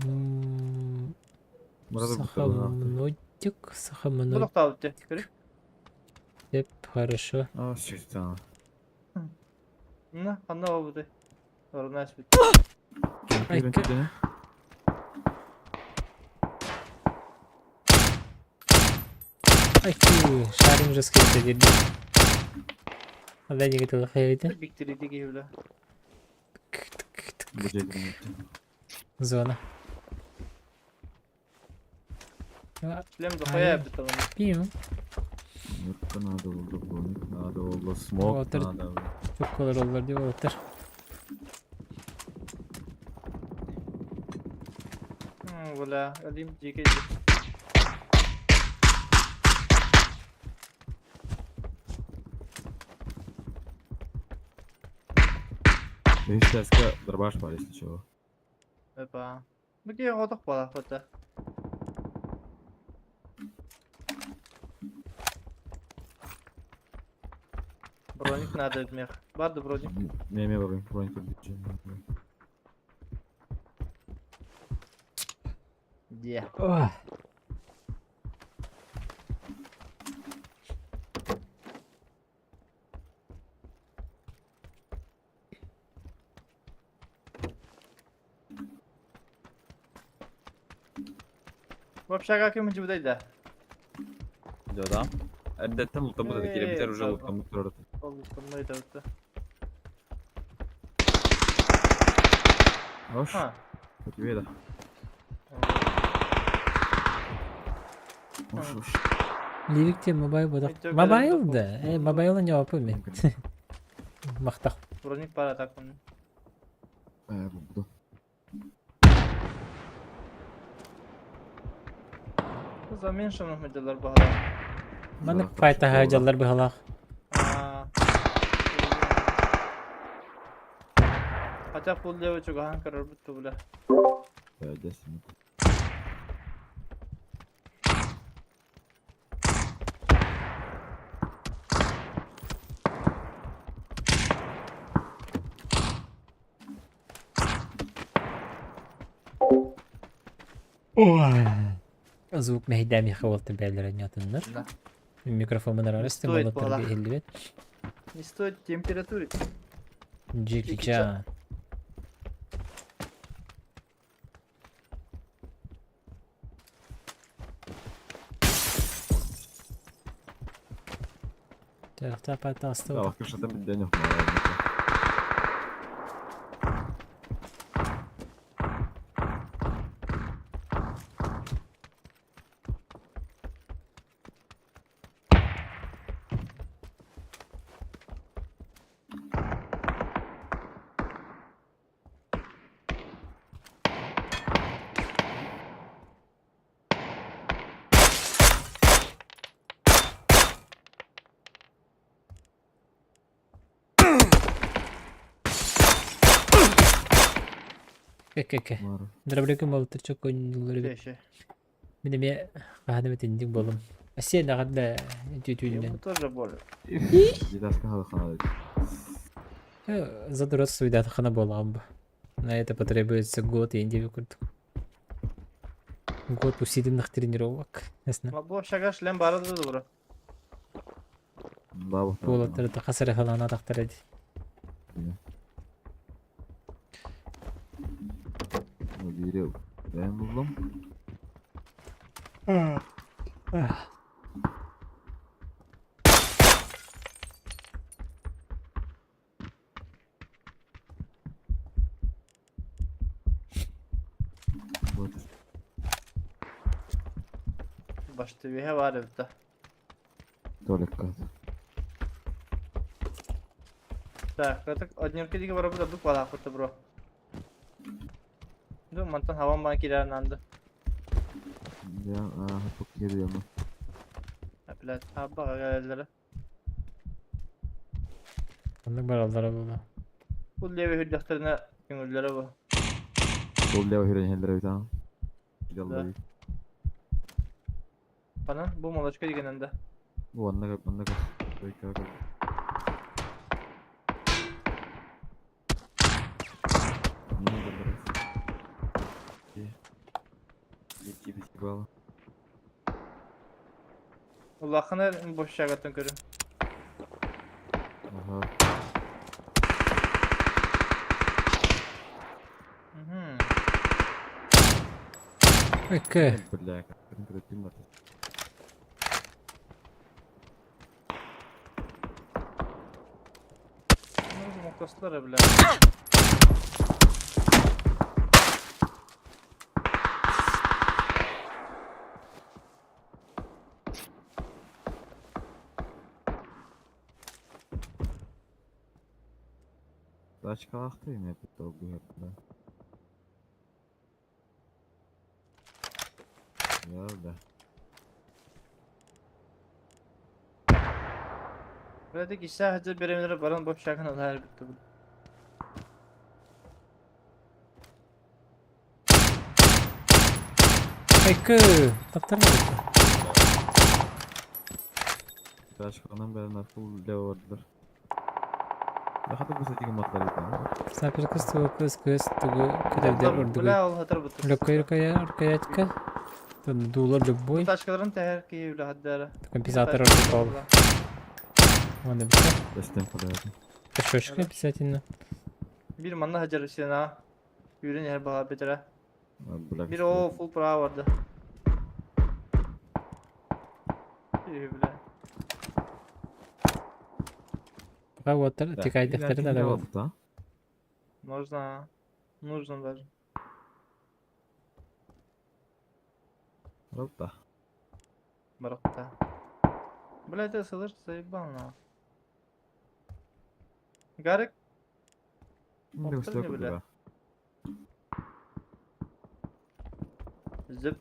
Саха Мнотик, Саха Бу Мнотик. токталып Көрү. Деп, хорошо. А, сөйтті. На, ханна бабыты. Орнаш бит. Айка. Айки, шарим же скрипт дерди. Ада неге тылы хайбыты? Биктириди киһиле. Зона. Шлем захуя бит аны. Пим. Надо было, надо было, смог, надо. Çok kolay oldular diyor Walter. Бля, алим дикий. Видишь, сейчас дробаш бар, если чего. Опа. Бу отох бала хата. Броник надо мех. Барды броник. Не, не, броник, броник. Де. Вообще как им да? Да, да. Эрдэттэн лутаммыт это кире уже лутаммыт турар. Лутаммыт это. Ош. По тебе да. Ош, ош. Ливикте мобайл бодох. Мобайл да. Э, мобайл не опыми. Махтах. Броник пара так он. Э, буду. Заменьшим медаллар баһалар. Маннык файтаһа дьаллар быһалаах. Хотя пул левый чугахан көрөр бүттү бля. 10 минут. Звук мэһийдээми хавалты бээлэрэ нятыннар. Микрофон арасты Стоит болоттар иһиллибет. Не стоит температуры. Джеки Чан. Тарахта патаста. Да, крышата бидден Кэ-кэ-кэ. Дробрекем болтыр чок ойнулары бит. Мин эме хаһаны битиндик болум. Асия нагада түтүнен. Тоже боль. Задрот суйдат хана боламб. На это потребуется год и неделю куртку. Год усиленных тренировок. Ясно. Бу шага шлем бары да добро. Болоттар тахасары халана тахтар эди. Ben buldum. Вот. Баштыбиһэ баар эбит да. Толик кат. Так, это однерка диги барабы дабык балаахпыт бро. Ду мантан хаван бан кирэр нанды. Я хапык кириэмэ. Блядь, абба галеллere. Оннук бараллара буолуо. Бу леве хүрдэхтэринэ көҥүллэрэ бу. Ол лево хүрэн иһэллэр эбит аа. Да. Панан бу молочка дигэнэн да. Онна онна көр. Улахан эр бошчагаттан көрүн. Аха. Мгм. Өккө. Бля, конкретно бар. Ну, мокослары, бля. Тачкалахты не долгу да. Я да. Бля, кисе хәзер беремнәре баран бошчагын алар бит бу. Өккө. Таптар Тачканан бәрін арқыл лево бардылар. Хата бу сетиге матлар бит. Саперка көз көз тугу көтөрдөр ордугу. Бля, ул хатыр бит. Лөккөй рукоятка. Тут дуло любой. Тачкаларын тәһәр кие бля хәддәре. Компенсатор ордугу. Вон бит. Дәстен калады. Шошка обязательно. Бир манна хаҗар сена. Юрин һәр бала бетерә. Бля. Бир о фул права барды. И бля. Пока вот тикай дәфтәре дә бар. Да. Можно. Нужно даже. Ропта. Баракта. Бля, это слышь, заебал на. Гарик, Не Оптыр не бля. Зып.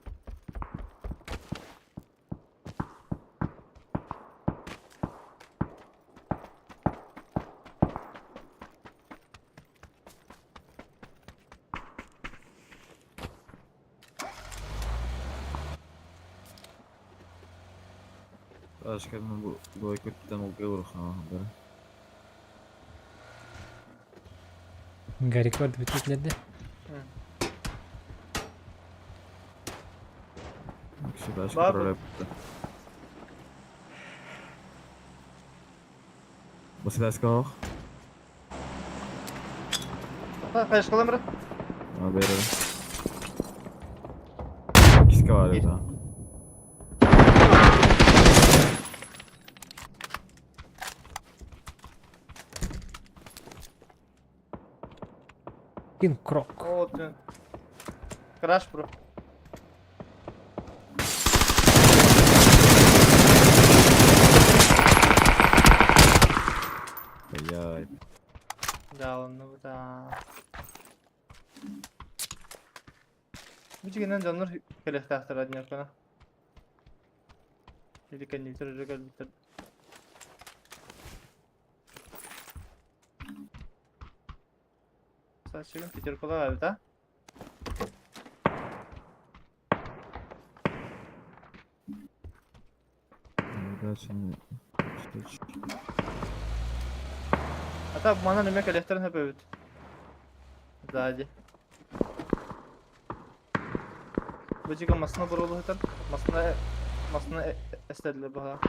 Тачканы бу бу көттән ул гылыр ха. Гарик бар бит итләрдә. Кеше тачка Бар бу. пролеп. Бу тачка ох. Кайшы кылам бра? А бері. Киска бар Bir. edi. Кин крок. О, ты. Краш, бро. Ай. Да, он, ну да. Бу дигәннән җаннар кәләхтә аднеркана. Или кәннитер уже кәлбитер. Сачыгын пятеркалар бит, а? Дальше. Ата мана неме кәләхтәрен хөпә бит. Сзади. Бу дигән масына борылды хәтер. Масына масына эсләделәр баха.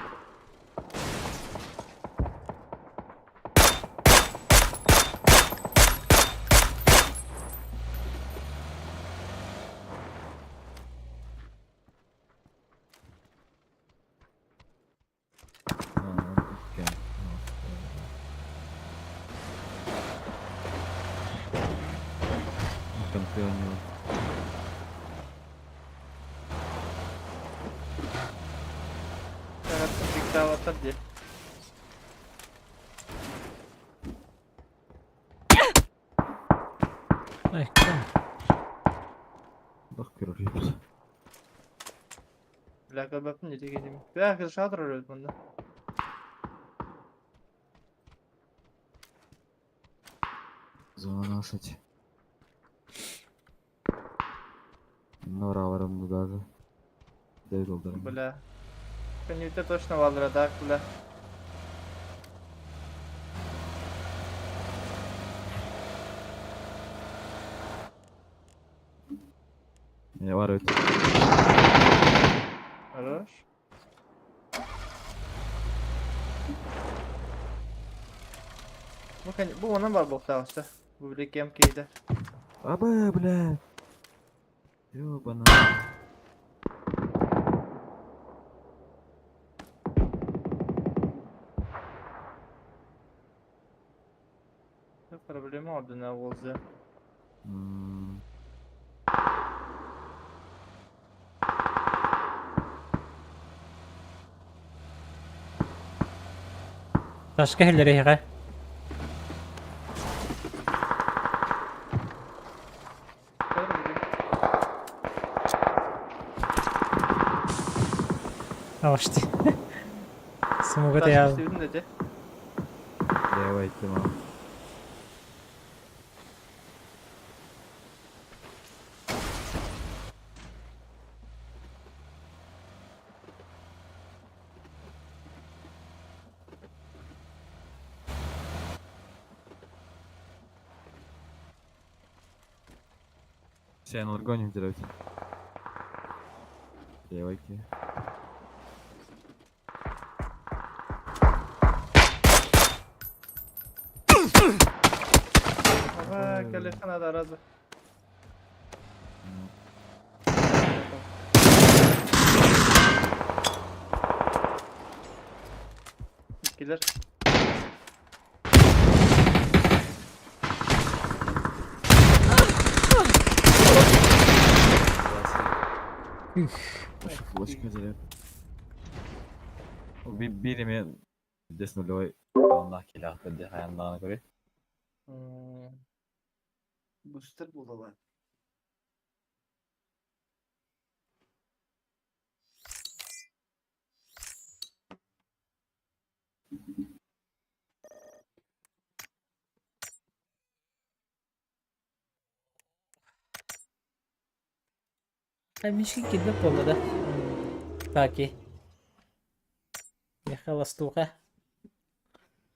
Тахтар дии. Ай, ким? Бах көрөр. Бля, көрбөппүн дии киһим. Бля, кырышаҕа турар эбит манна. Зона насать. Нораларым даже. Дай долларым. Бля. Коньюте точно бааллара так, бля. Не бар öt. Хорош. Бу кон... Бу онон бар буолуохтаах өссө. Бу били кэм киһитэ. Аба, бля. Ёбана. Проблема ордена уолза. М, Ташка иһиллэр эһиэхэ. Аҕашти. Смуга тайаал. Ташка дете. Давай, Тима. Sen orgоним делать. Девайки. Ага, кэлиэххэ наада разы. Иккилэр. Флешка делать. Биир эмэ дес нулевой аллах кэлээхтэр дии хайаан даҕаны көрүй. Бустер буолалар. Мишки килбэт буолла да. Таки. Михаил Астуха.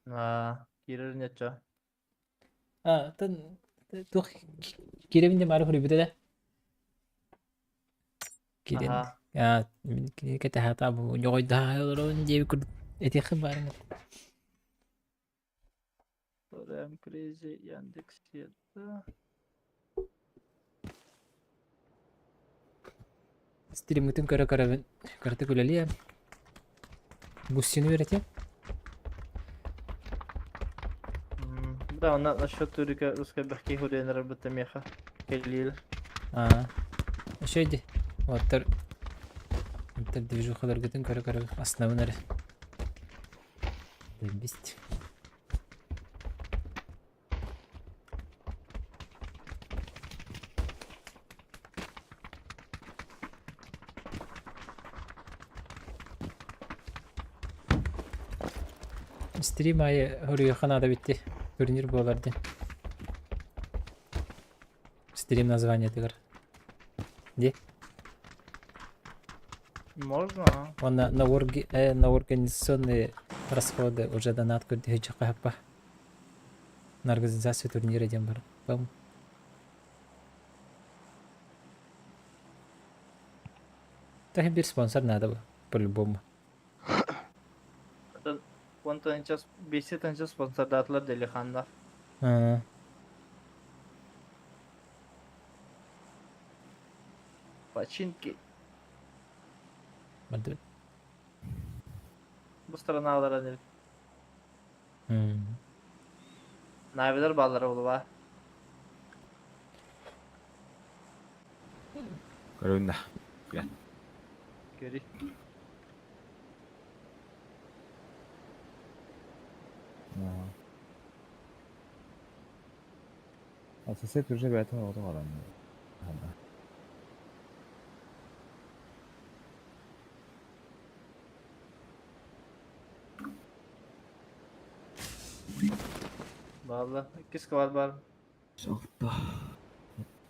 Аа, киирэр неччо. А, тын туох киирэбин диэн баары суруйбута да. Киирэн. Аха. Аа, мин кинини кэтэһэ бу ньоҕойдоһо олорон диэбит курдук этиэххин баарыҥ. Рэм Crazy, Яндекс Еда. Стриммытын көрө-көрөбүн кыратык үлэлиэм. Гусины үөрэтиэм. М, Да, она насчет турика русской бахки хуренера бутамеха. Кэлиил. Аа. Үчүгэй дии. Уоттар уоттар движухаларгытын көрө-көрө астынабын эрэ. Заебись. Стрим айы хоруйуохха наада битти. Турнир буолар диэн. Стрим названиетыгар. Дии. Можно, а? Уонна на, орги, на организационные расходы уже донат көрдөһү хаппа. На организацию турнира диэн бар. Пам. Та биир спонсор надо бы, по-любому. Это Онтон сейчас бесит спонсордаатылар Делиханна. А, Починки. бардыбыт. Бу страналара не. М. Навилар баллара буолуба. Көрүннэ. Көрүй. А сосед уже бэйэтин оҕотун баран. Баалла. Иккис склад баар. Алта.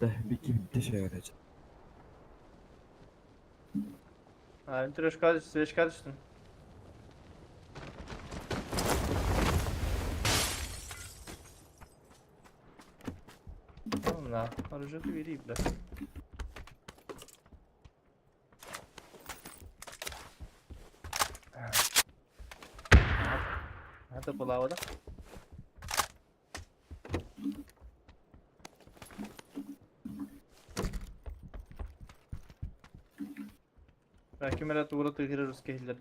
Hatta bir bitti şey ödeyeceğim. А, мин трешка свечка түстүм. На, оружие бери, бля. Это была вода. Ким эрэ тугура тыһыра руска иһиллэр.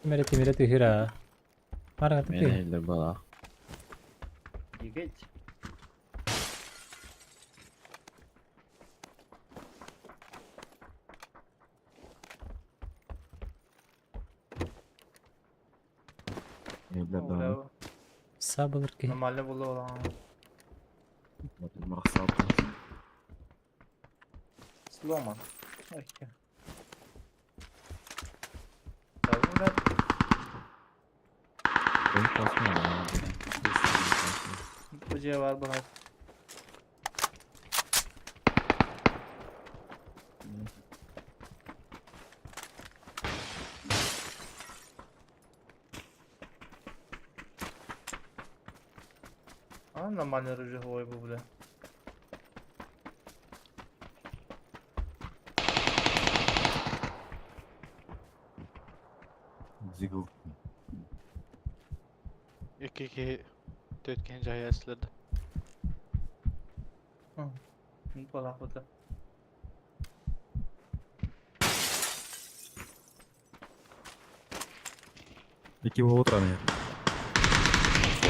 Ким эрэ тимирэ тыһыра. Барыҥа Мени тыһы. иһиллэр балаах. Егеть. Evler daha. Саа былыр киһи. Нормально буолла буолаҕа. Сломан. Ой. Бу дьиэ баар баҕар. А нормальный рыжеголовый был, бля. Ziggle. Икки киһи түөрт киһи дьаһайааччылар да. Буолаахпыта. Икки буолуп туран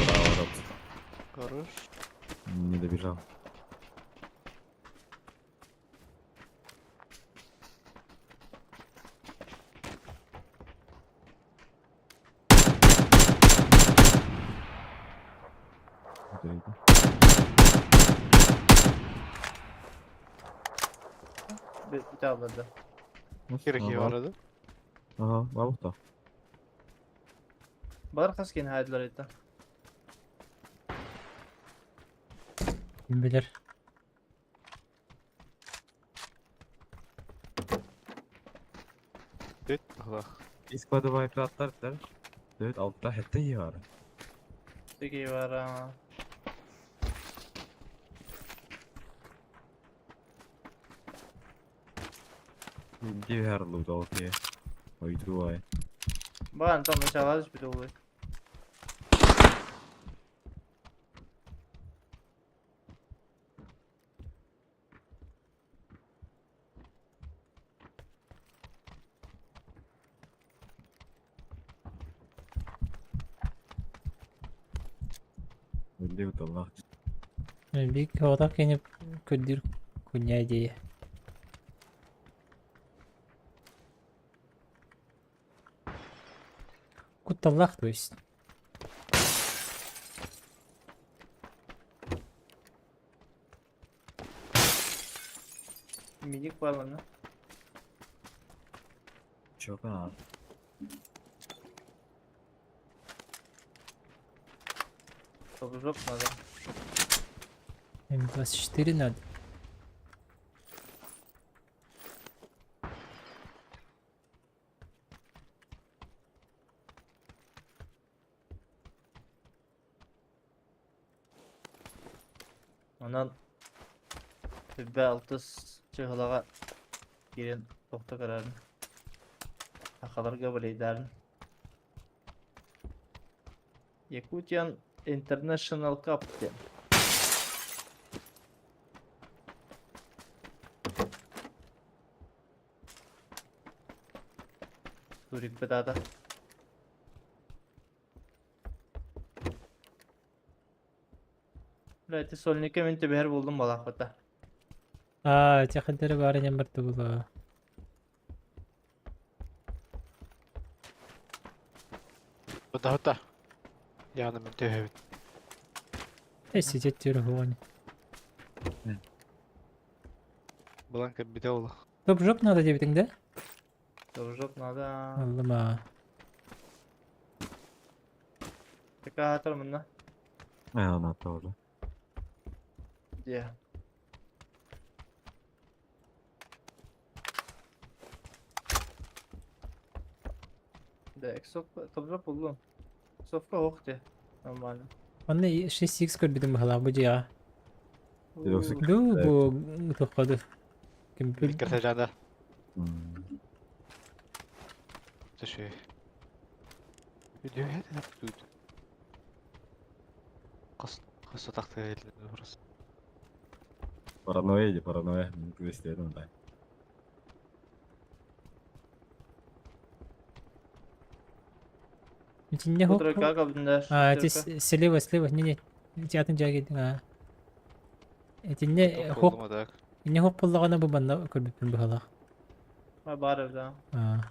Ура, ура. Хорош. Не добежал. Бүтэ Кирки бар edi. Ага, бабухта. Бар хас киһини хаайдылар эта. Ким билэр. Түт баһылаах. Исклады вайпер аттар. Evet altta hatta iyi var. Тики бар. Give her loot all here. Ой, другой. Баар Антон началась бүтэ буолуй. Loot Allah. Биир оҕото кини көрдүүр кунньаа идея. Кутталлаах то есть. Медик бар манна. Çok ağır. Жоп надо. М24 надо. Онон Үбэ алтыс чыһылаҕа киирэн тохто көрөрүн. Сахаларга балейдарын. Якутиан International Cup диэн. Турик бытаата. Бля, ити сольникка мин түбэһэр булдум балаахпыта. Аа, технтері бары нем бір була. Быта быта. Яны мен төһөбүт. Сидеть тюргони. Булан кэлбитэ ол. Топ жоп надо дебитиң да? Топ-жоп надо. Аллама. Така атар мына. Она тоже. Где? Да, топ-жоп буллум. Совка ох те. Нормально. Онна 6x көрбүтүм бахала бу жига. Дедоксик. Ду бу тохкоду. Кемпүл. Кырса жанда. Слушай. Видео это тут. Кос кос такты просто. Паранойя иди, паранойя. Квестеден, да. Итинне хоп. Утро как обдаш? А, ти слева, слева. Не, не. Ти атын жаги. А. Итинне хоп. Инне хоп боллагана бу банна көрбүппүн бахала. Бар да. А.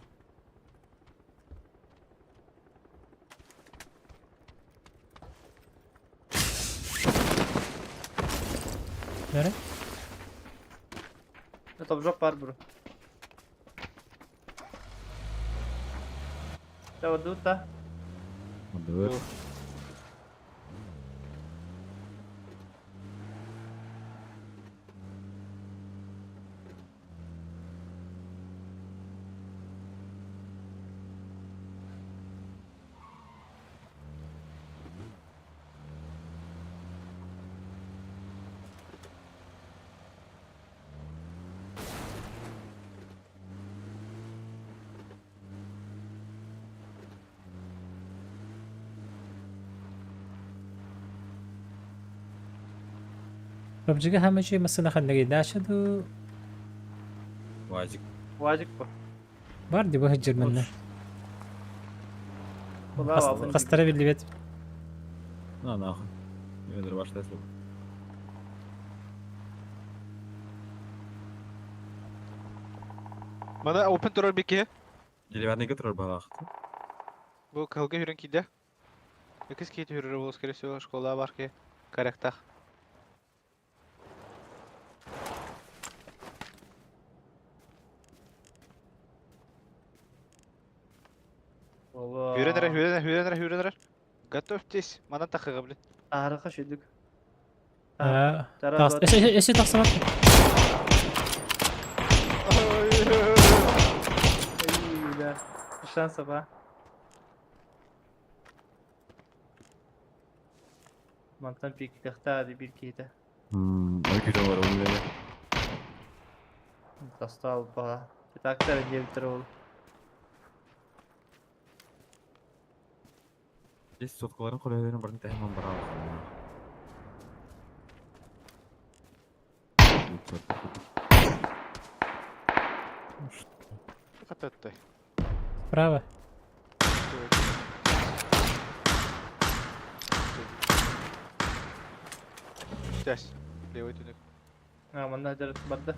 Нере? Топ-жоп бар бро. Давай дута. Dur. PUBG'га хамачы масына ханныгы дашаду Вазик. Вазик по. бар диба хаджырманна. Кастара билбет. На нахуй. Мен баштайсың. Мана open турар беке. Деревянный турар багакты. Бу кылга хүрен киде. Экис кейт хүрөр болос керек всего школа бар ке. Корректах. Хүренер, хүренер, хүренер, хүренер. Готовьтесь. Мана тахыга, блин. Арыка шүдүк. А. Эсе эсе тахсабат. Да. Шансов, а. Мантан пик тахта бир кейте. Ой күтө бар ол эле. Достал ба. Так-то не ол. Здесь соткаларын колелерин барын тахман бара. Кататты. Справа. Сейчас. Левый түнек. А, манда жарат барды.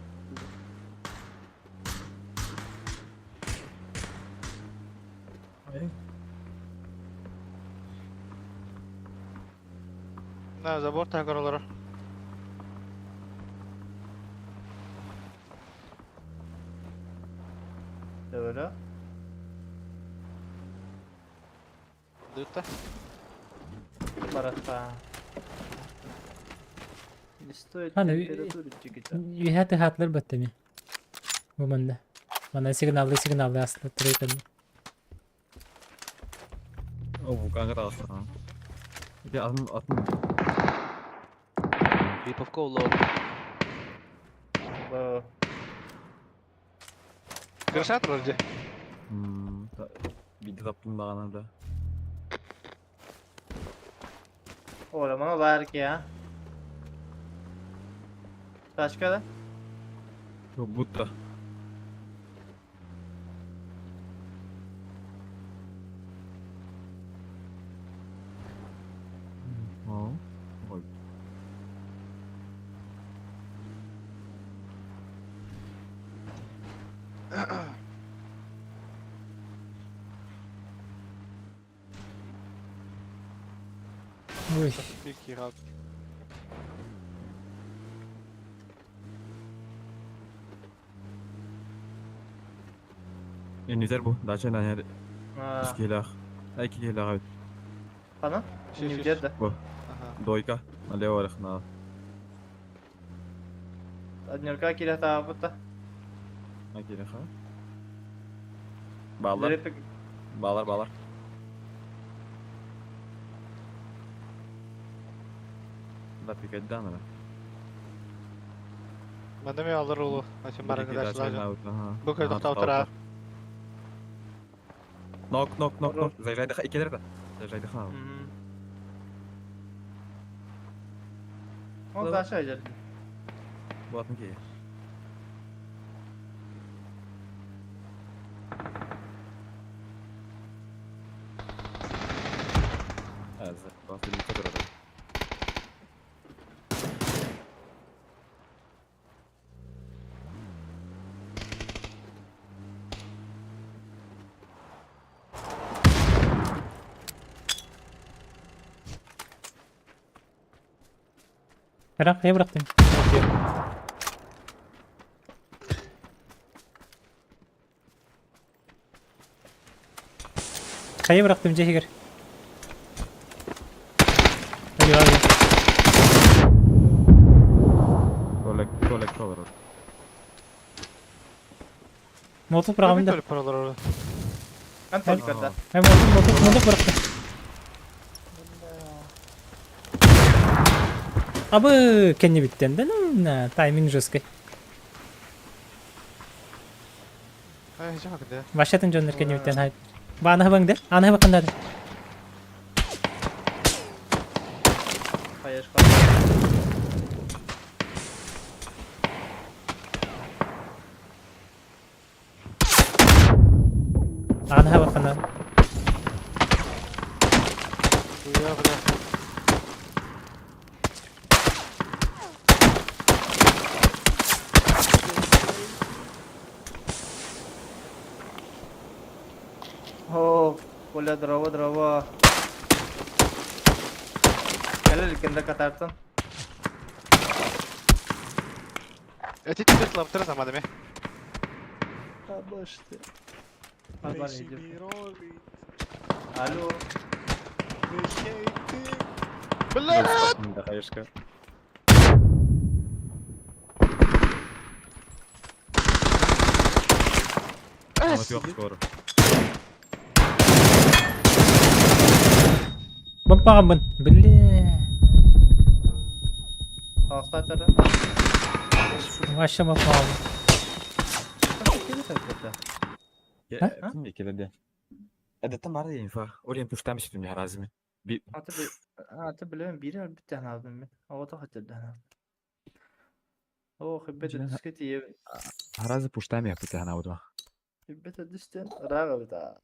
На забор тагыралар. Öyle. Дыта. Баратта. Не стоит Ана, температуру чигита. Юхаты хатлар баттами. Бу манда. Мана сигналлы сигналлы аслы турайтан. О, вулканга тагыстыр. Иде атын атын. Липовка улау. Бу. Крышат вроде. Биде таптым багана да. Ола, мана бар ки, а. Тачка да? Жок, будто. О. Ой. Ой. Биир киһи хаалбыт. Иннитер бу. Дача нахер. Үс киһилээх. Ай киһилээх эбит. Хана? Иннитер да. Бу. Дойка. Налево рахнаа. Однерка киирэ таабыт да. А киирэ ха. Баалар. Баалар, баалар. Да пикайдан ара. Манна мен алар улу. Ачым барыңы дачылар. Бу көй тоқтап тұра. Нок, нок, нок, нок. Заезжай икелер да. Заезжай ха. Ол даша айжар. Болатын кей. Бырақ, я бырахтым. Хайа бырахтым дьэ иһигэр. Өлүө өлүө. Туалет, туалекка олорор. Молотов быраҕабын да. Антон карда. Э, молотов, молотов, молотов бырахтым. Абы кэннибиттэн да ну тайминг жесткий. Вашатын дьоннор кэннибиттэн хайт. Бааны хабаҥ да? Ааны хабаккандады. Хаешка. Ааны хабаккандады. О, Коля, дрова, дрова. Кэлэр илкэнде катартан. Эти тебе слабтыр замады ме. Табышты. Алло. Бля! Хаешка. Скоро. Баппаҕаммын. Бля. Астатары. Вообще баппаҕаммын. Ким келеде? Эдеттен бар инфа. Орен туштам сүтүм яразымы. Аты билем бири биттен алдым мен. Ого хатырдан алдым. О, хиббет дискети Харазы пуштами апыты ханаудма. Хиббет дистен рага бита.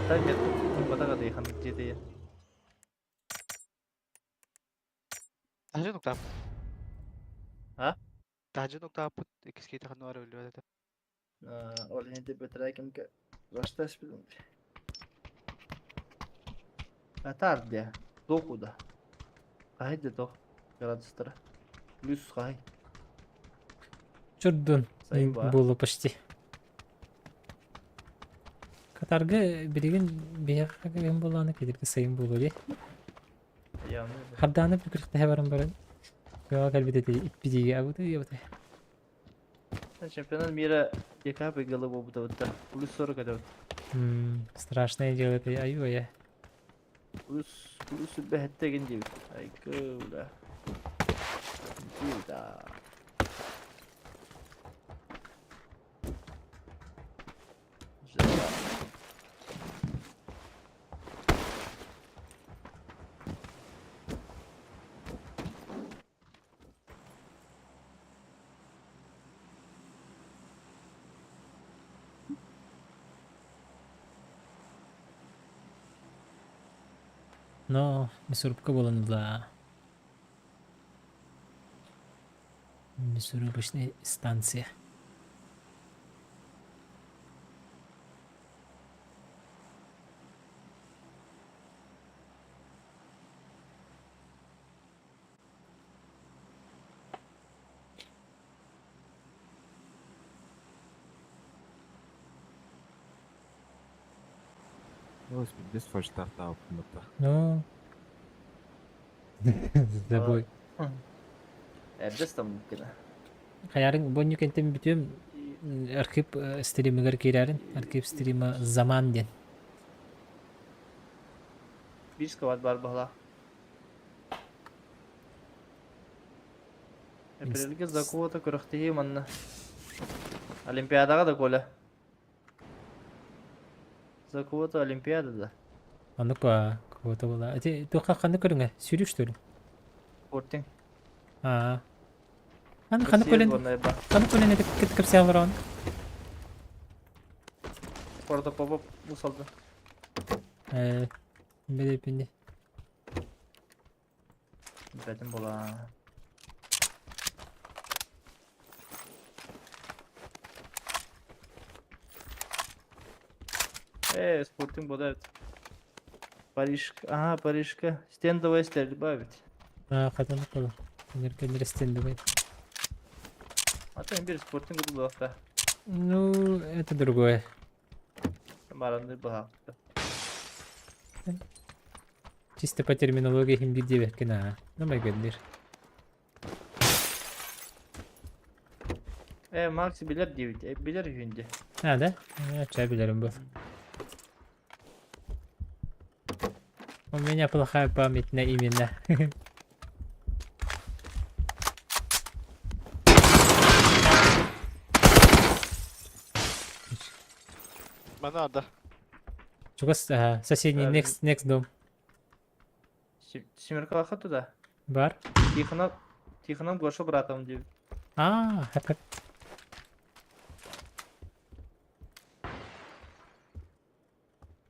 Ата нет батага дейхан жети. Тахжы нукта. А? Тахжы нукта апыт икис кейти хануар өлү это. Ол енді бітірәкім ке Рашташ білім. Атар де. Докуда. Қайды док. Градустара. Плюс қай. Чурдун. Было почти. Катарга билигин биһиэхэ буолааны кэлиргэ сайын буолуо дии. Хардааны бүкүрүхтэһэ баран баран Күөҕэ кэлбит эти иппитиигэ абыты ябыты. Чемпионат мира декабрь голубого бута Плюс 40 это. Страшное дело это, ай-ой. Плюс плюс бэхеттеген диэбит. Айкыла. Да. Но мясорубка буолан Мясорубочная станция. Без фальштарта опмыта. Ну. Забой. Эрдэс там кина. Хаярын бонню кентен бүтүм архип стримигер кирәрин. Архип стрима заман ден. Бир сквад бар бала. Эпрелге закуота көрөхтеһи манна. Олимпиадаға да Коля. За кого-то Олимпиада да. Аны па кого-то была. Эти тоқа қаны көріңе? Сүйрік что ли? Спортинг. А. Аны қаны көлен қаны көлен это кет кірсе алыр оны. Протопопов усалды. Билепинде. Бәдім бола. Спортинг бода. Париж. Ага, Парижка. Стендовая стрельба ведь. А, қадан қылы. Неркенер стендовый. А там бир спортинг буду да. Ну, это другое. Маранды бага. Чисто по терминологии хим бир кена. Ну, май гөндер. Макси билер дейбит. Билер үйүндө. А, да? Чай билерим был. У меня плохая память на имена. Мана да. Чего соседний next дом? Семеркалаха туда. Бар? Тихонов, Тихонов Гоша братом дейбит. А, хап хап.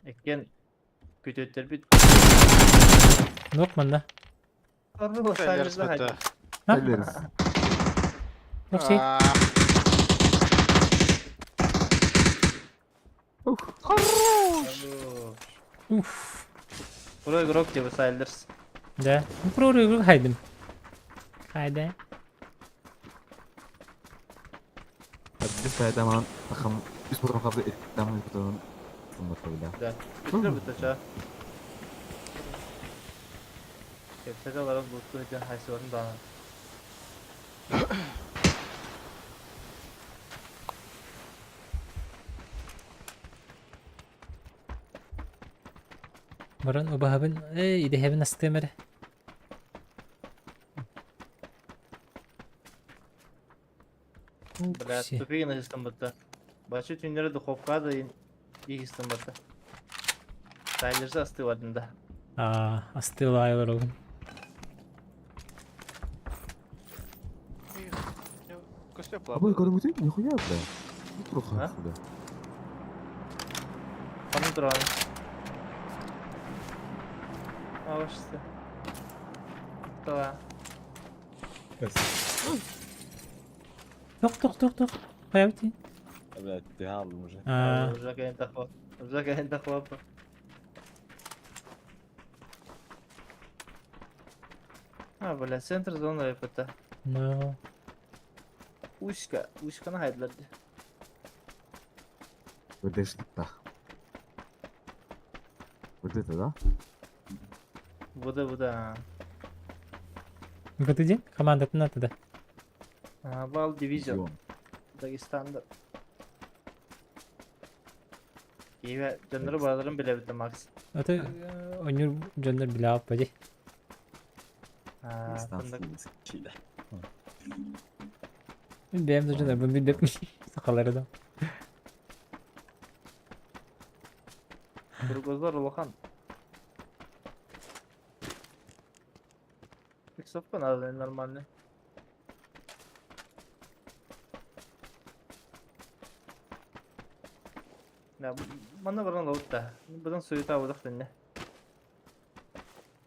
Экен күтөттөр бит. Нок манда. Сайлерс бітті. Эллерс. Нок сей. Хорош! Уф. Про игрок деп Сайлерс. Да. Ну, про игрок хайдым. Хайда. Без тайдаман тахам үс патрон калды, даман патрон сымбатты бля. Да. Бүтүр бүтүр. Кепсете барып буту жан хайсыбарын да. Баран убахабын, эй, идехебин астымыр. Бля, тупигин истамбатта. Бачы түннері духовка да истамбатта. Сайлерс астыбадын да. А, астыла айлар олым. Көстеп Абой, кәдімгідей нихуя, бля. Неплохо А? отсюда. Қаны тұрған. Алышты. Тала. Ток, ток, ток, ток. Кая битин? Блядь, ты алдым уже. А, Уже кайын тахвап. Уже кайын тахвап. А, бля, центр зона это. ну. Ушка, ушканы хайдыларды. ВДшник-тах. Вот это, да? Буда, буда. Вот иди, команда надо, да. А, Бал дивизион. Дион. Дагестанда. Киеве жандыры бараларын биле битте Макс. Это онюр жоннор биле алып бади. А, Дагестанский москвичи, да. Бэм да жоннор бу билбеп. Сакалары да. Кургозлар улахан. Фиксовка надо нормально. Да, мана баран лаутта. Бұдан суета аудақ дінне.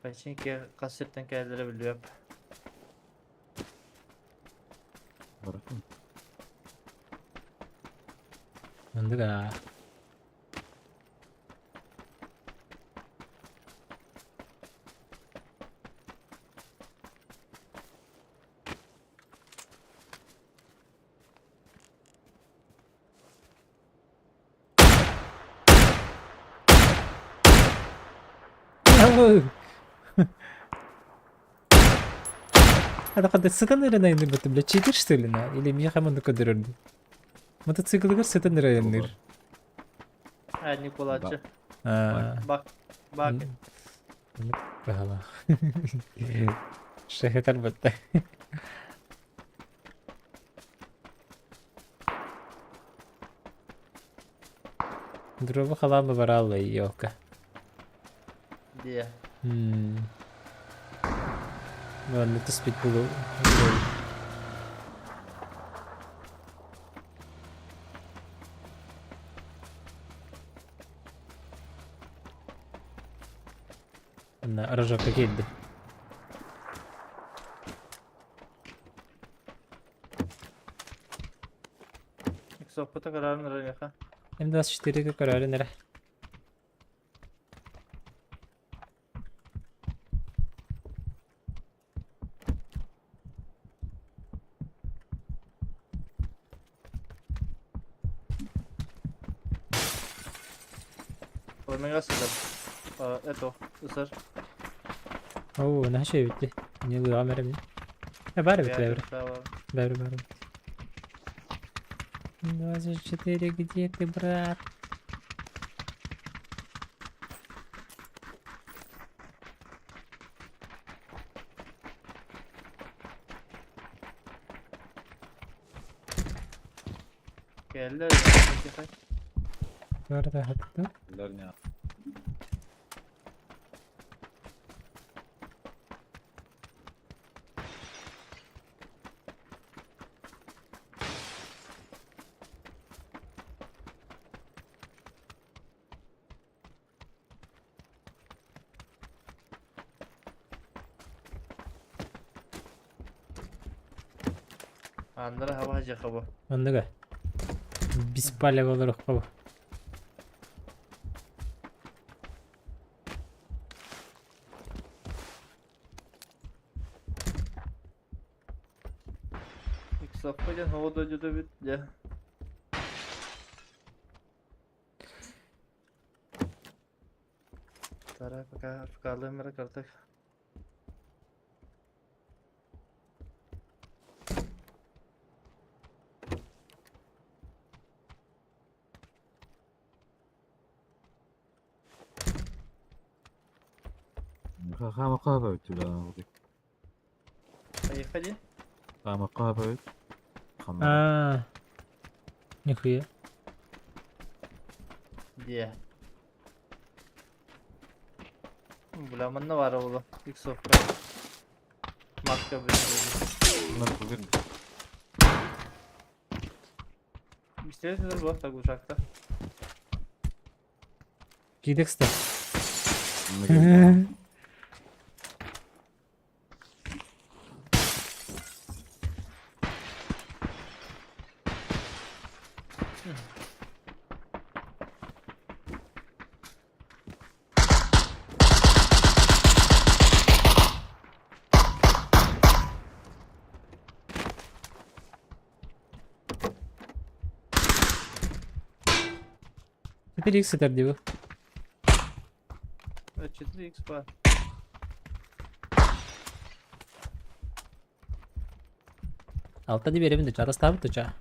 Пачинке қасырттан кәдірі біліп. Баракун. Мындыга. Хата сытан эрэн айанныыр бля, читер что ли на? Или миэхэ маннык көрдөрөр дуу? Мотоциклыгар сытан эрэ айанныыр. А, Николачы. Аа. Бак. Бак. Баһалаах. Шехетер бытта. Дробу халаама бараалла ёлка. Дия. Ладно, түспүт булу. Манна рожокка киирдим. Иксоппута көрөөрүн эрэ миэхэ. М24-гэ көрөөрүн эрэ. Омега сытар. Это, ысыр. Оо, наһаа үчүгэй эбит Не лыаҕам эрэ мин. Э, баар эбит бэбри. Бэбри баар эбит. 24, где ты, брат? Кэллэ. Барда хатта. Аннара хаба жахаба. Оннуга. Беспалево олороххо. Иксаппа диэн оҕо дойдута бүт дьэ. Тара пока фкалым эрэ кыртык. Хаамакка өттүлээ. Поехали. Хаамакка өт. Аа. Нихуя. Дьэ. Бля, манна баара буолуо. Иксовка. Маска бүтүн. Бистере сытар буо тагушакта. Кидэкстер. 4x сытар дии бу. 4x ба. Алта дии биэрэбин да чарастаабыт да чаа.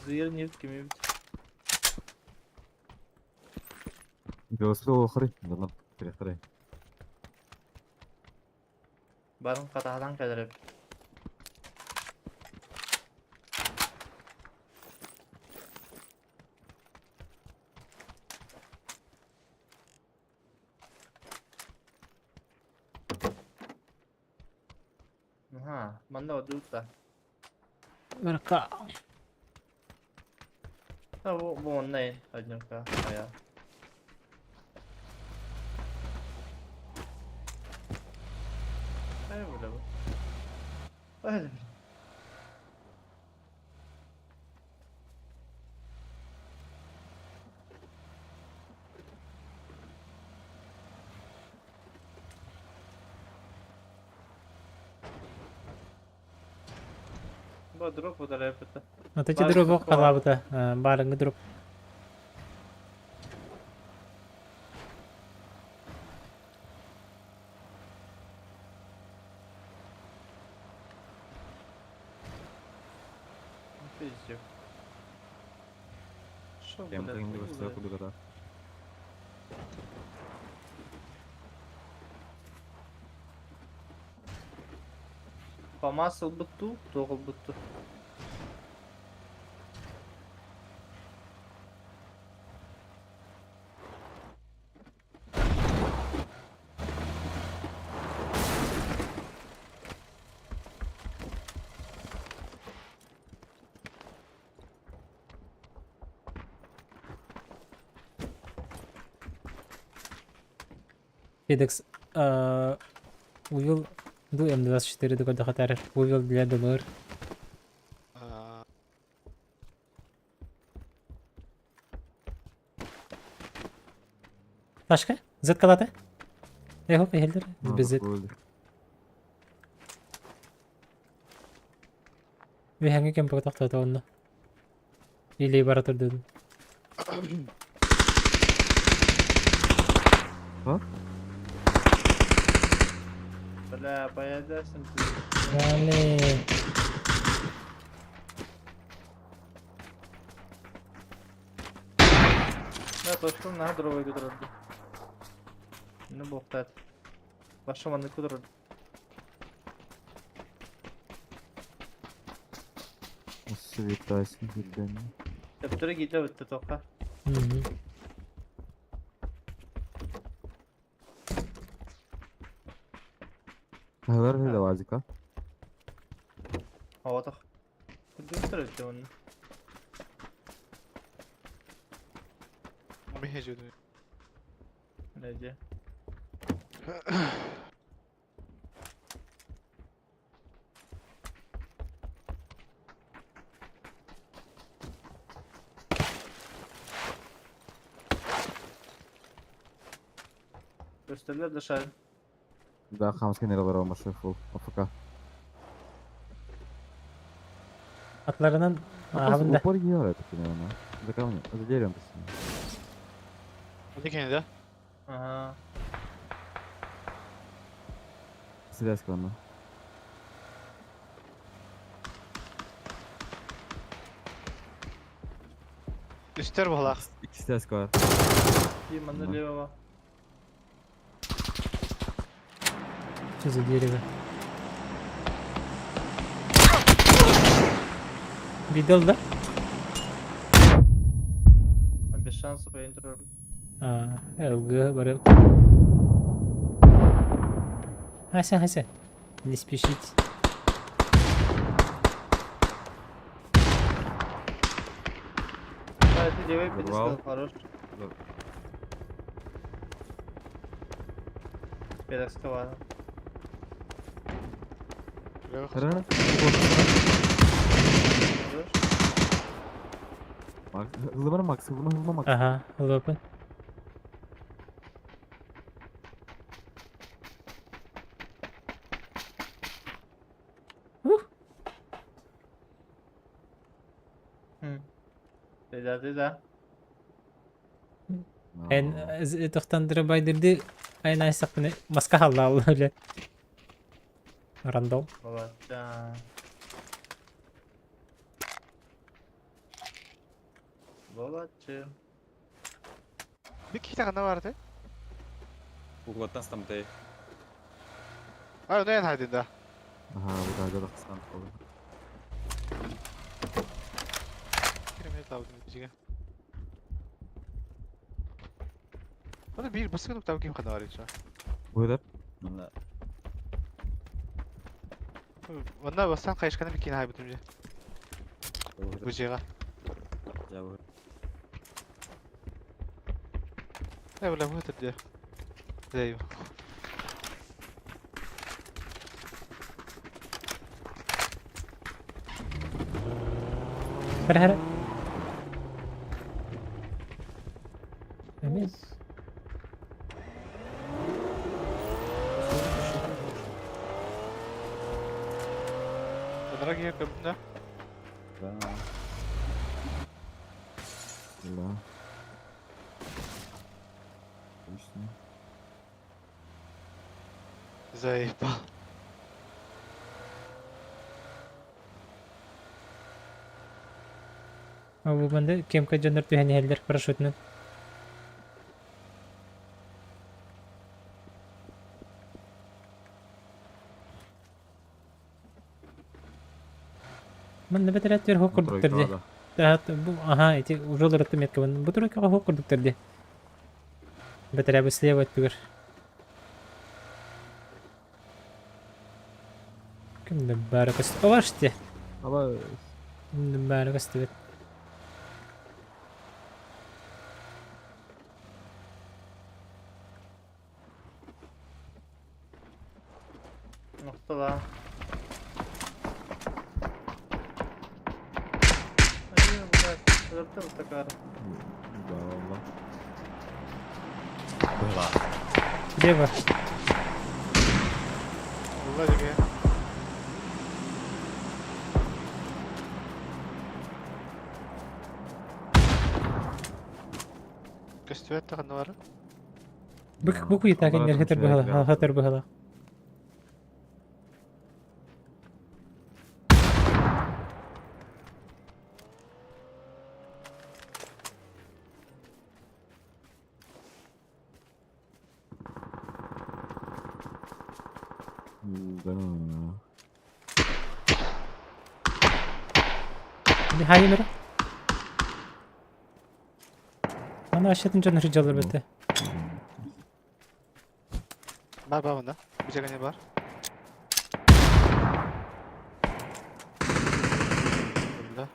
Зыыр нефть кими Велосипед олохорой. Ладно, перехорой. Барын хатаһатан кэлэр эбит. Аха, манна одуутта. Барка. А, бу, бу онна однюка. Ая. Ай, бля, бу. Ай, бля. Бу дроп ударайбыта. Вот эти дробы халабыта. Барыҥҥы дроп. Пиздец. Шо, Кем блядь, кыргын хуй, көстөр блядь. кудугата. Фамас ылбытту, туох ылбытту. Федекс увел ду М24 ду хатар увел для ДМР. Ташка? Z калата? Эй, хоп, эхелдер. Без Z. Виханги кем потахта онно. Или баратыр дедим. Бля, поедасың ты. Далее. Да, точка на дровой кудырды. Ну боқтат. Башыманы кудырды. Светайсын билден. Төптөрө ките бітті тоққа. Мгм. Хайлар не давазика. Ава тоқ. Күрдүктөр өттө оны. Михе жөдү. Неде. Gösterirler dışarı. Да, хамский нералар алмашы фул. АФК. Атларынан Ахабында. Упор геор это примерно. За камнем, за деревом просто. Не кені да? Ага. Связка онно. Үстер болақ. Икки связка бар. Bir manı Hı. левого. Что за дерево? Видел, да? Без шансов я интер. А, ЛГ, барыл. Хася, хася. Не спешите. Да, ты левый Взорвал. пятистал, хорош. Да. Пятистал. Хара. Хорош. Макс, хылымар Макс, хылыма хылыма Макс. Ага, лопын. Ух, Ты да, ты да. Эн тохтандыры байдырды. Айн айсақпыны маска халла алла бля. Рандом. Молодца. Молодцы. Bir kişi tane vardı. Углаттан стамтай. Ай, не хайдын да. Ага, bu da da kıskan oldu. Киремет лаудын бизге. Оны bir баскын уктап ким хана бар ича. Буйдар. Мында Онда бастан кайышканы бир кийин хайбытым же. Бу жега. жабы. Э, бля, вот это где. Зайю. Хара хара. Эмес. Дорогие көбүндө. Да. Да. Точно. Заебал. Бу манна кемка дьоннор түһэн иһэллэр парашютунан. Манна бэтэрээттэр хоп курдуктар дии. Бу аха ити уже олоротто меткабын. Бу тройкаҕа хоп курдуктар дии. Бэтэрээ бу слева өттүгэр. Ким да баара көстө. Обаште. Аба Ким да баара көстүбэт. Noktalar. Ayy, блядь, өлөртө такара. Да, валла. Слева. Улла диге. Көстүбэт даҕаны бары. Бу бу куйта кэннер хэтэр быһала, хэтэр быһала. Да. Хайы мөрө. Аны ашатын дьон сылдьаллар бэтэ. Бар бар мында. Бу бар. Мында.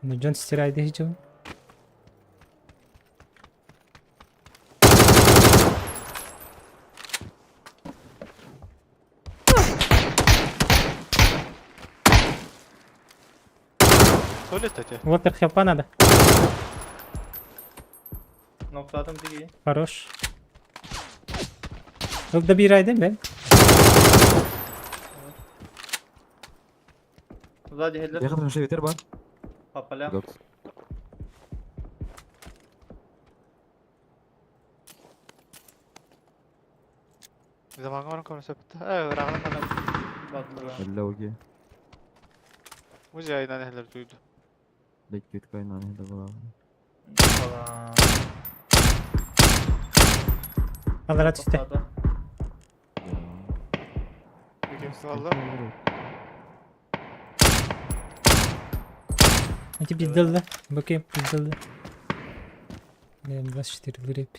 Ну дьон стирайды сылдьабын. Туалет эти. Уолтер хелпа надо. Ноктадым диги. Хорош. Ол да биир айдын бен. Сзади хедлер. Якын ветер бар. По полям. Докс. Заманга баран көрсөп. Э, рагынан да Бадлыга. Элләүге. Музей айынан эхлер дуйду. Лек кайнан да була. Falan. Алара түстэ. Тоқтады. Кемси алла. Эти пиздалды. Бөке пиздалды. М24 лыреп.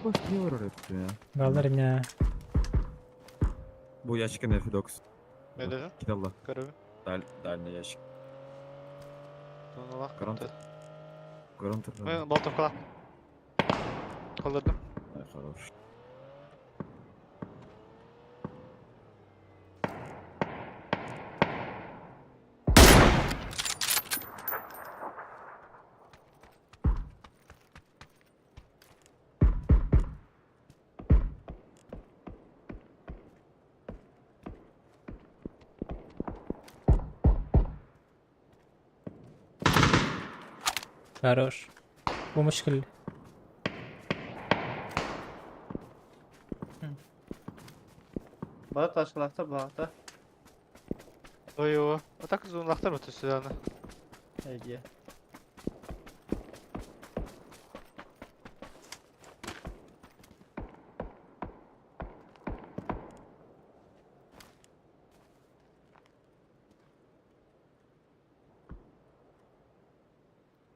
Аба скривор я. Баллар меня. Бу ящик не Фидокс. Ne dedin? Кидалла. Көрөбүн. Даль, дальний ящик. Тонулак. Гарант. Гарант. Мен болтовкала. Колдырдым. Хорош. Хорош. Помощь кэллэ. Бары ташкалахта бағта. Ой, о. А так зоналахтар бу төсү Эйдия.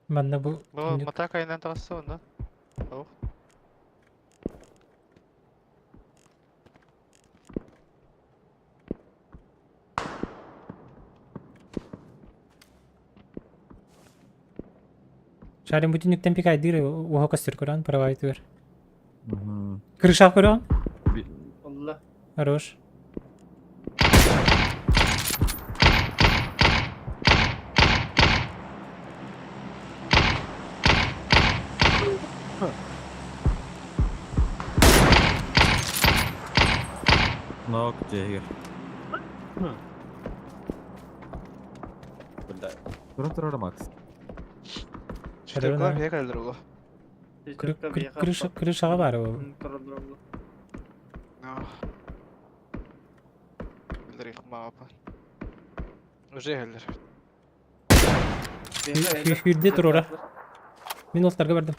Манна бу Бу түннүк. мата кайнан тагысы онда. Ох. Шарин бу түннүктен пикайдыр уха көстөр көрөн правайтыр. Угу. Крыша көрөн. Алла. Хорош. Нок, Джейгер. Бля. Туран турар Макс. Четыркалар бие кэлдер улу. Крыша, крышаға бар ол. Билдер мапа. Уже хеллер. Хүрде турора. Мин олтарга бардым.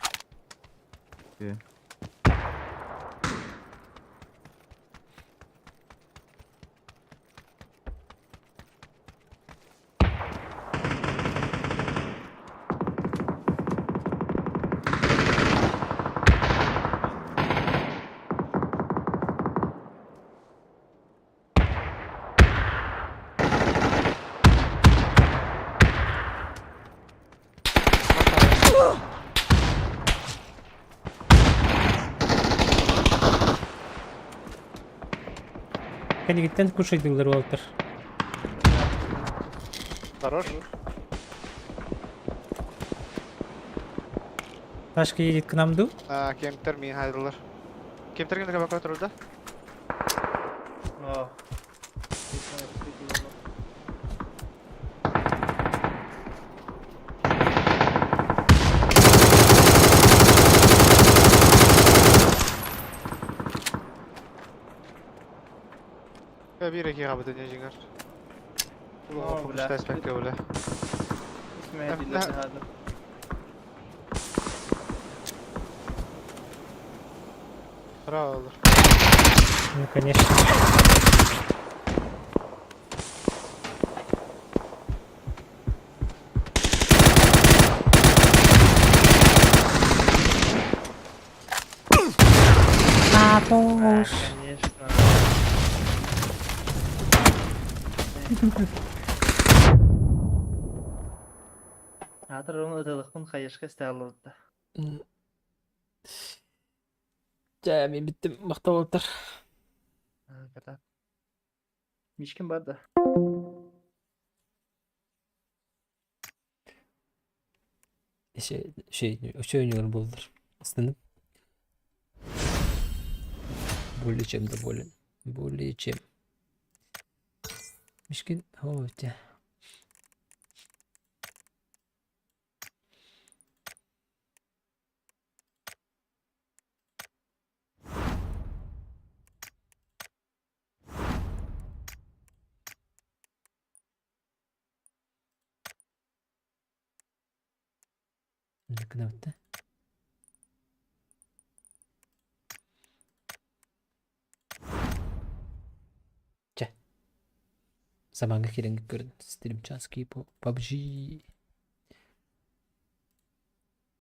Кэнигиттэн кушайдылар уолтар. Хорош. Ташка едет к нам ду. А, кемтер мин хайдылар. Кемтер кемтер бака турда. Я бир эки габыты не жиңер. О, бля. бля. Браво. Ну, конечно. А, помощь. Конечно. Атыр оны ытылықпын қайышқа істе. Жа, мен биттим мактап олтар. Мишкин бар да. Şey, şey, şey болдур. Астынып. Более чем доволен. Более чем. Мишкин, о, тя. Кнопта. Чэ. Заманга кирен көрдүм. Стримчанский по PUBG.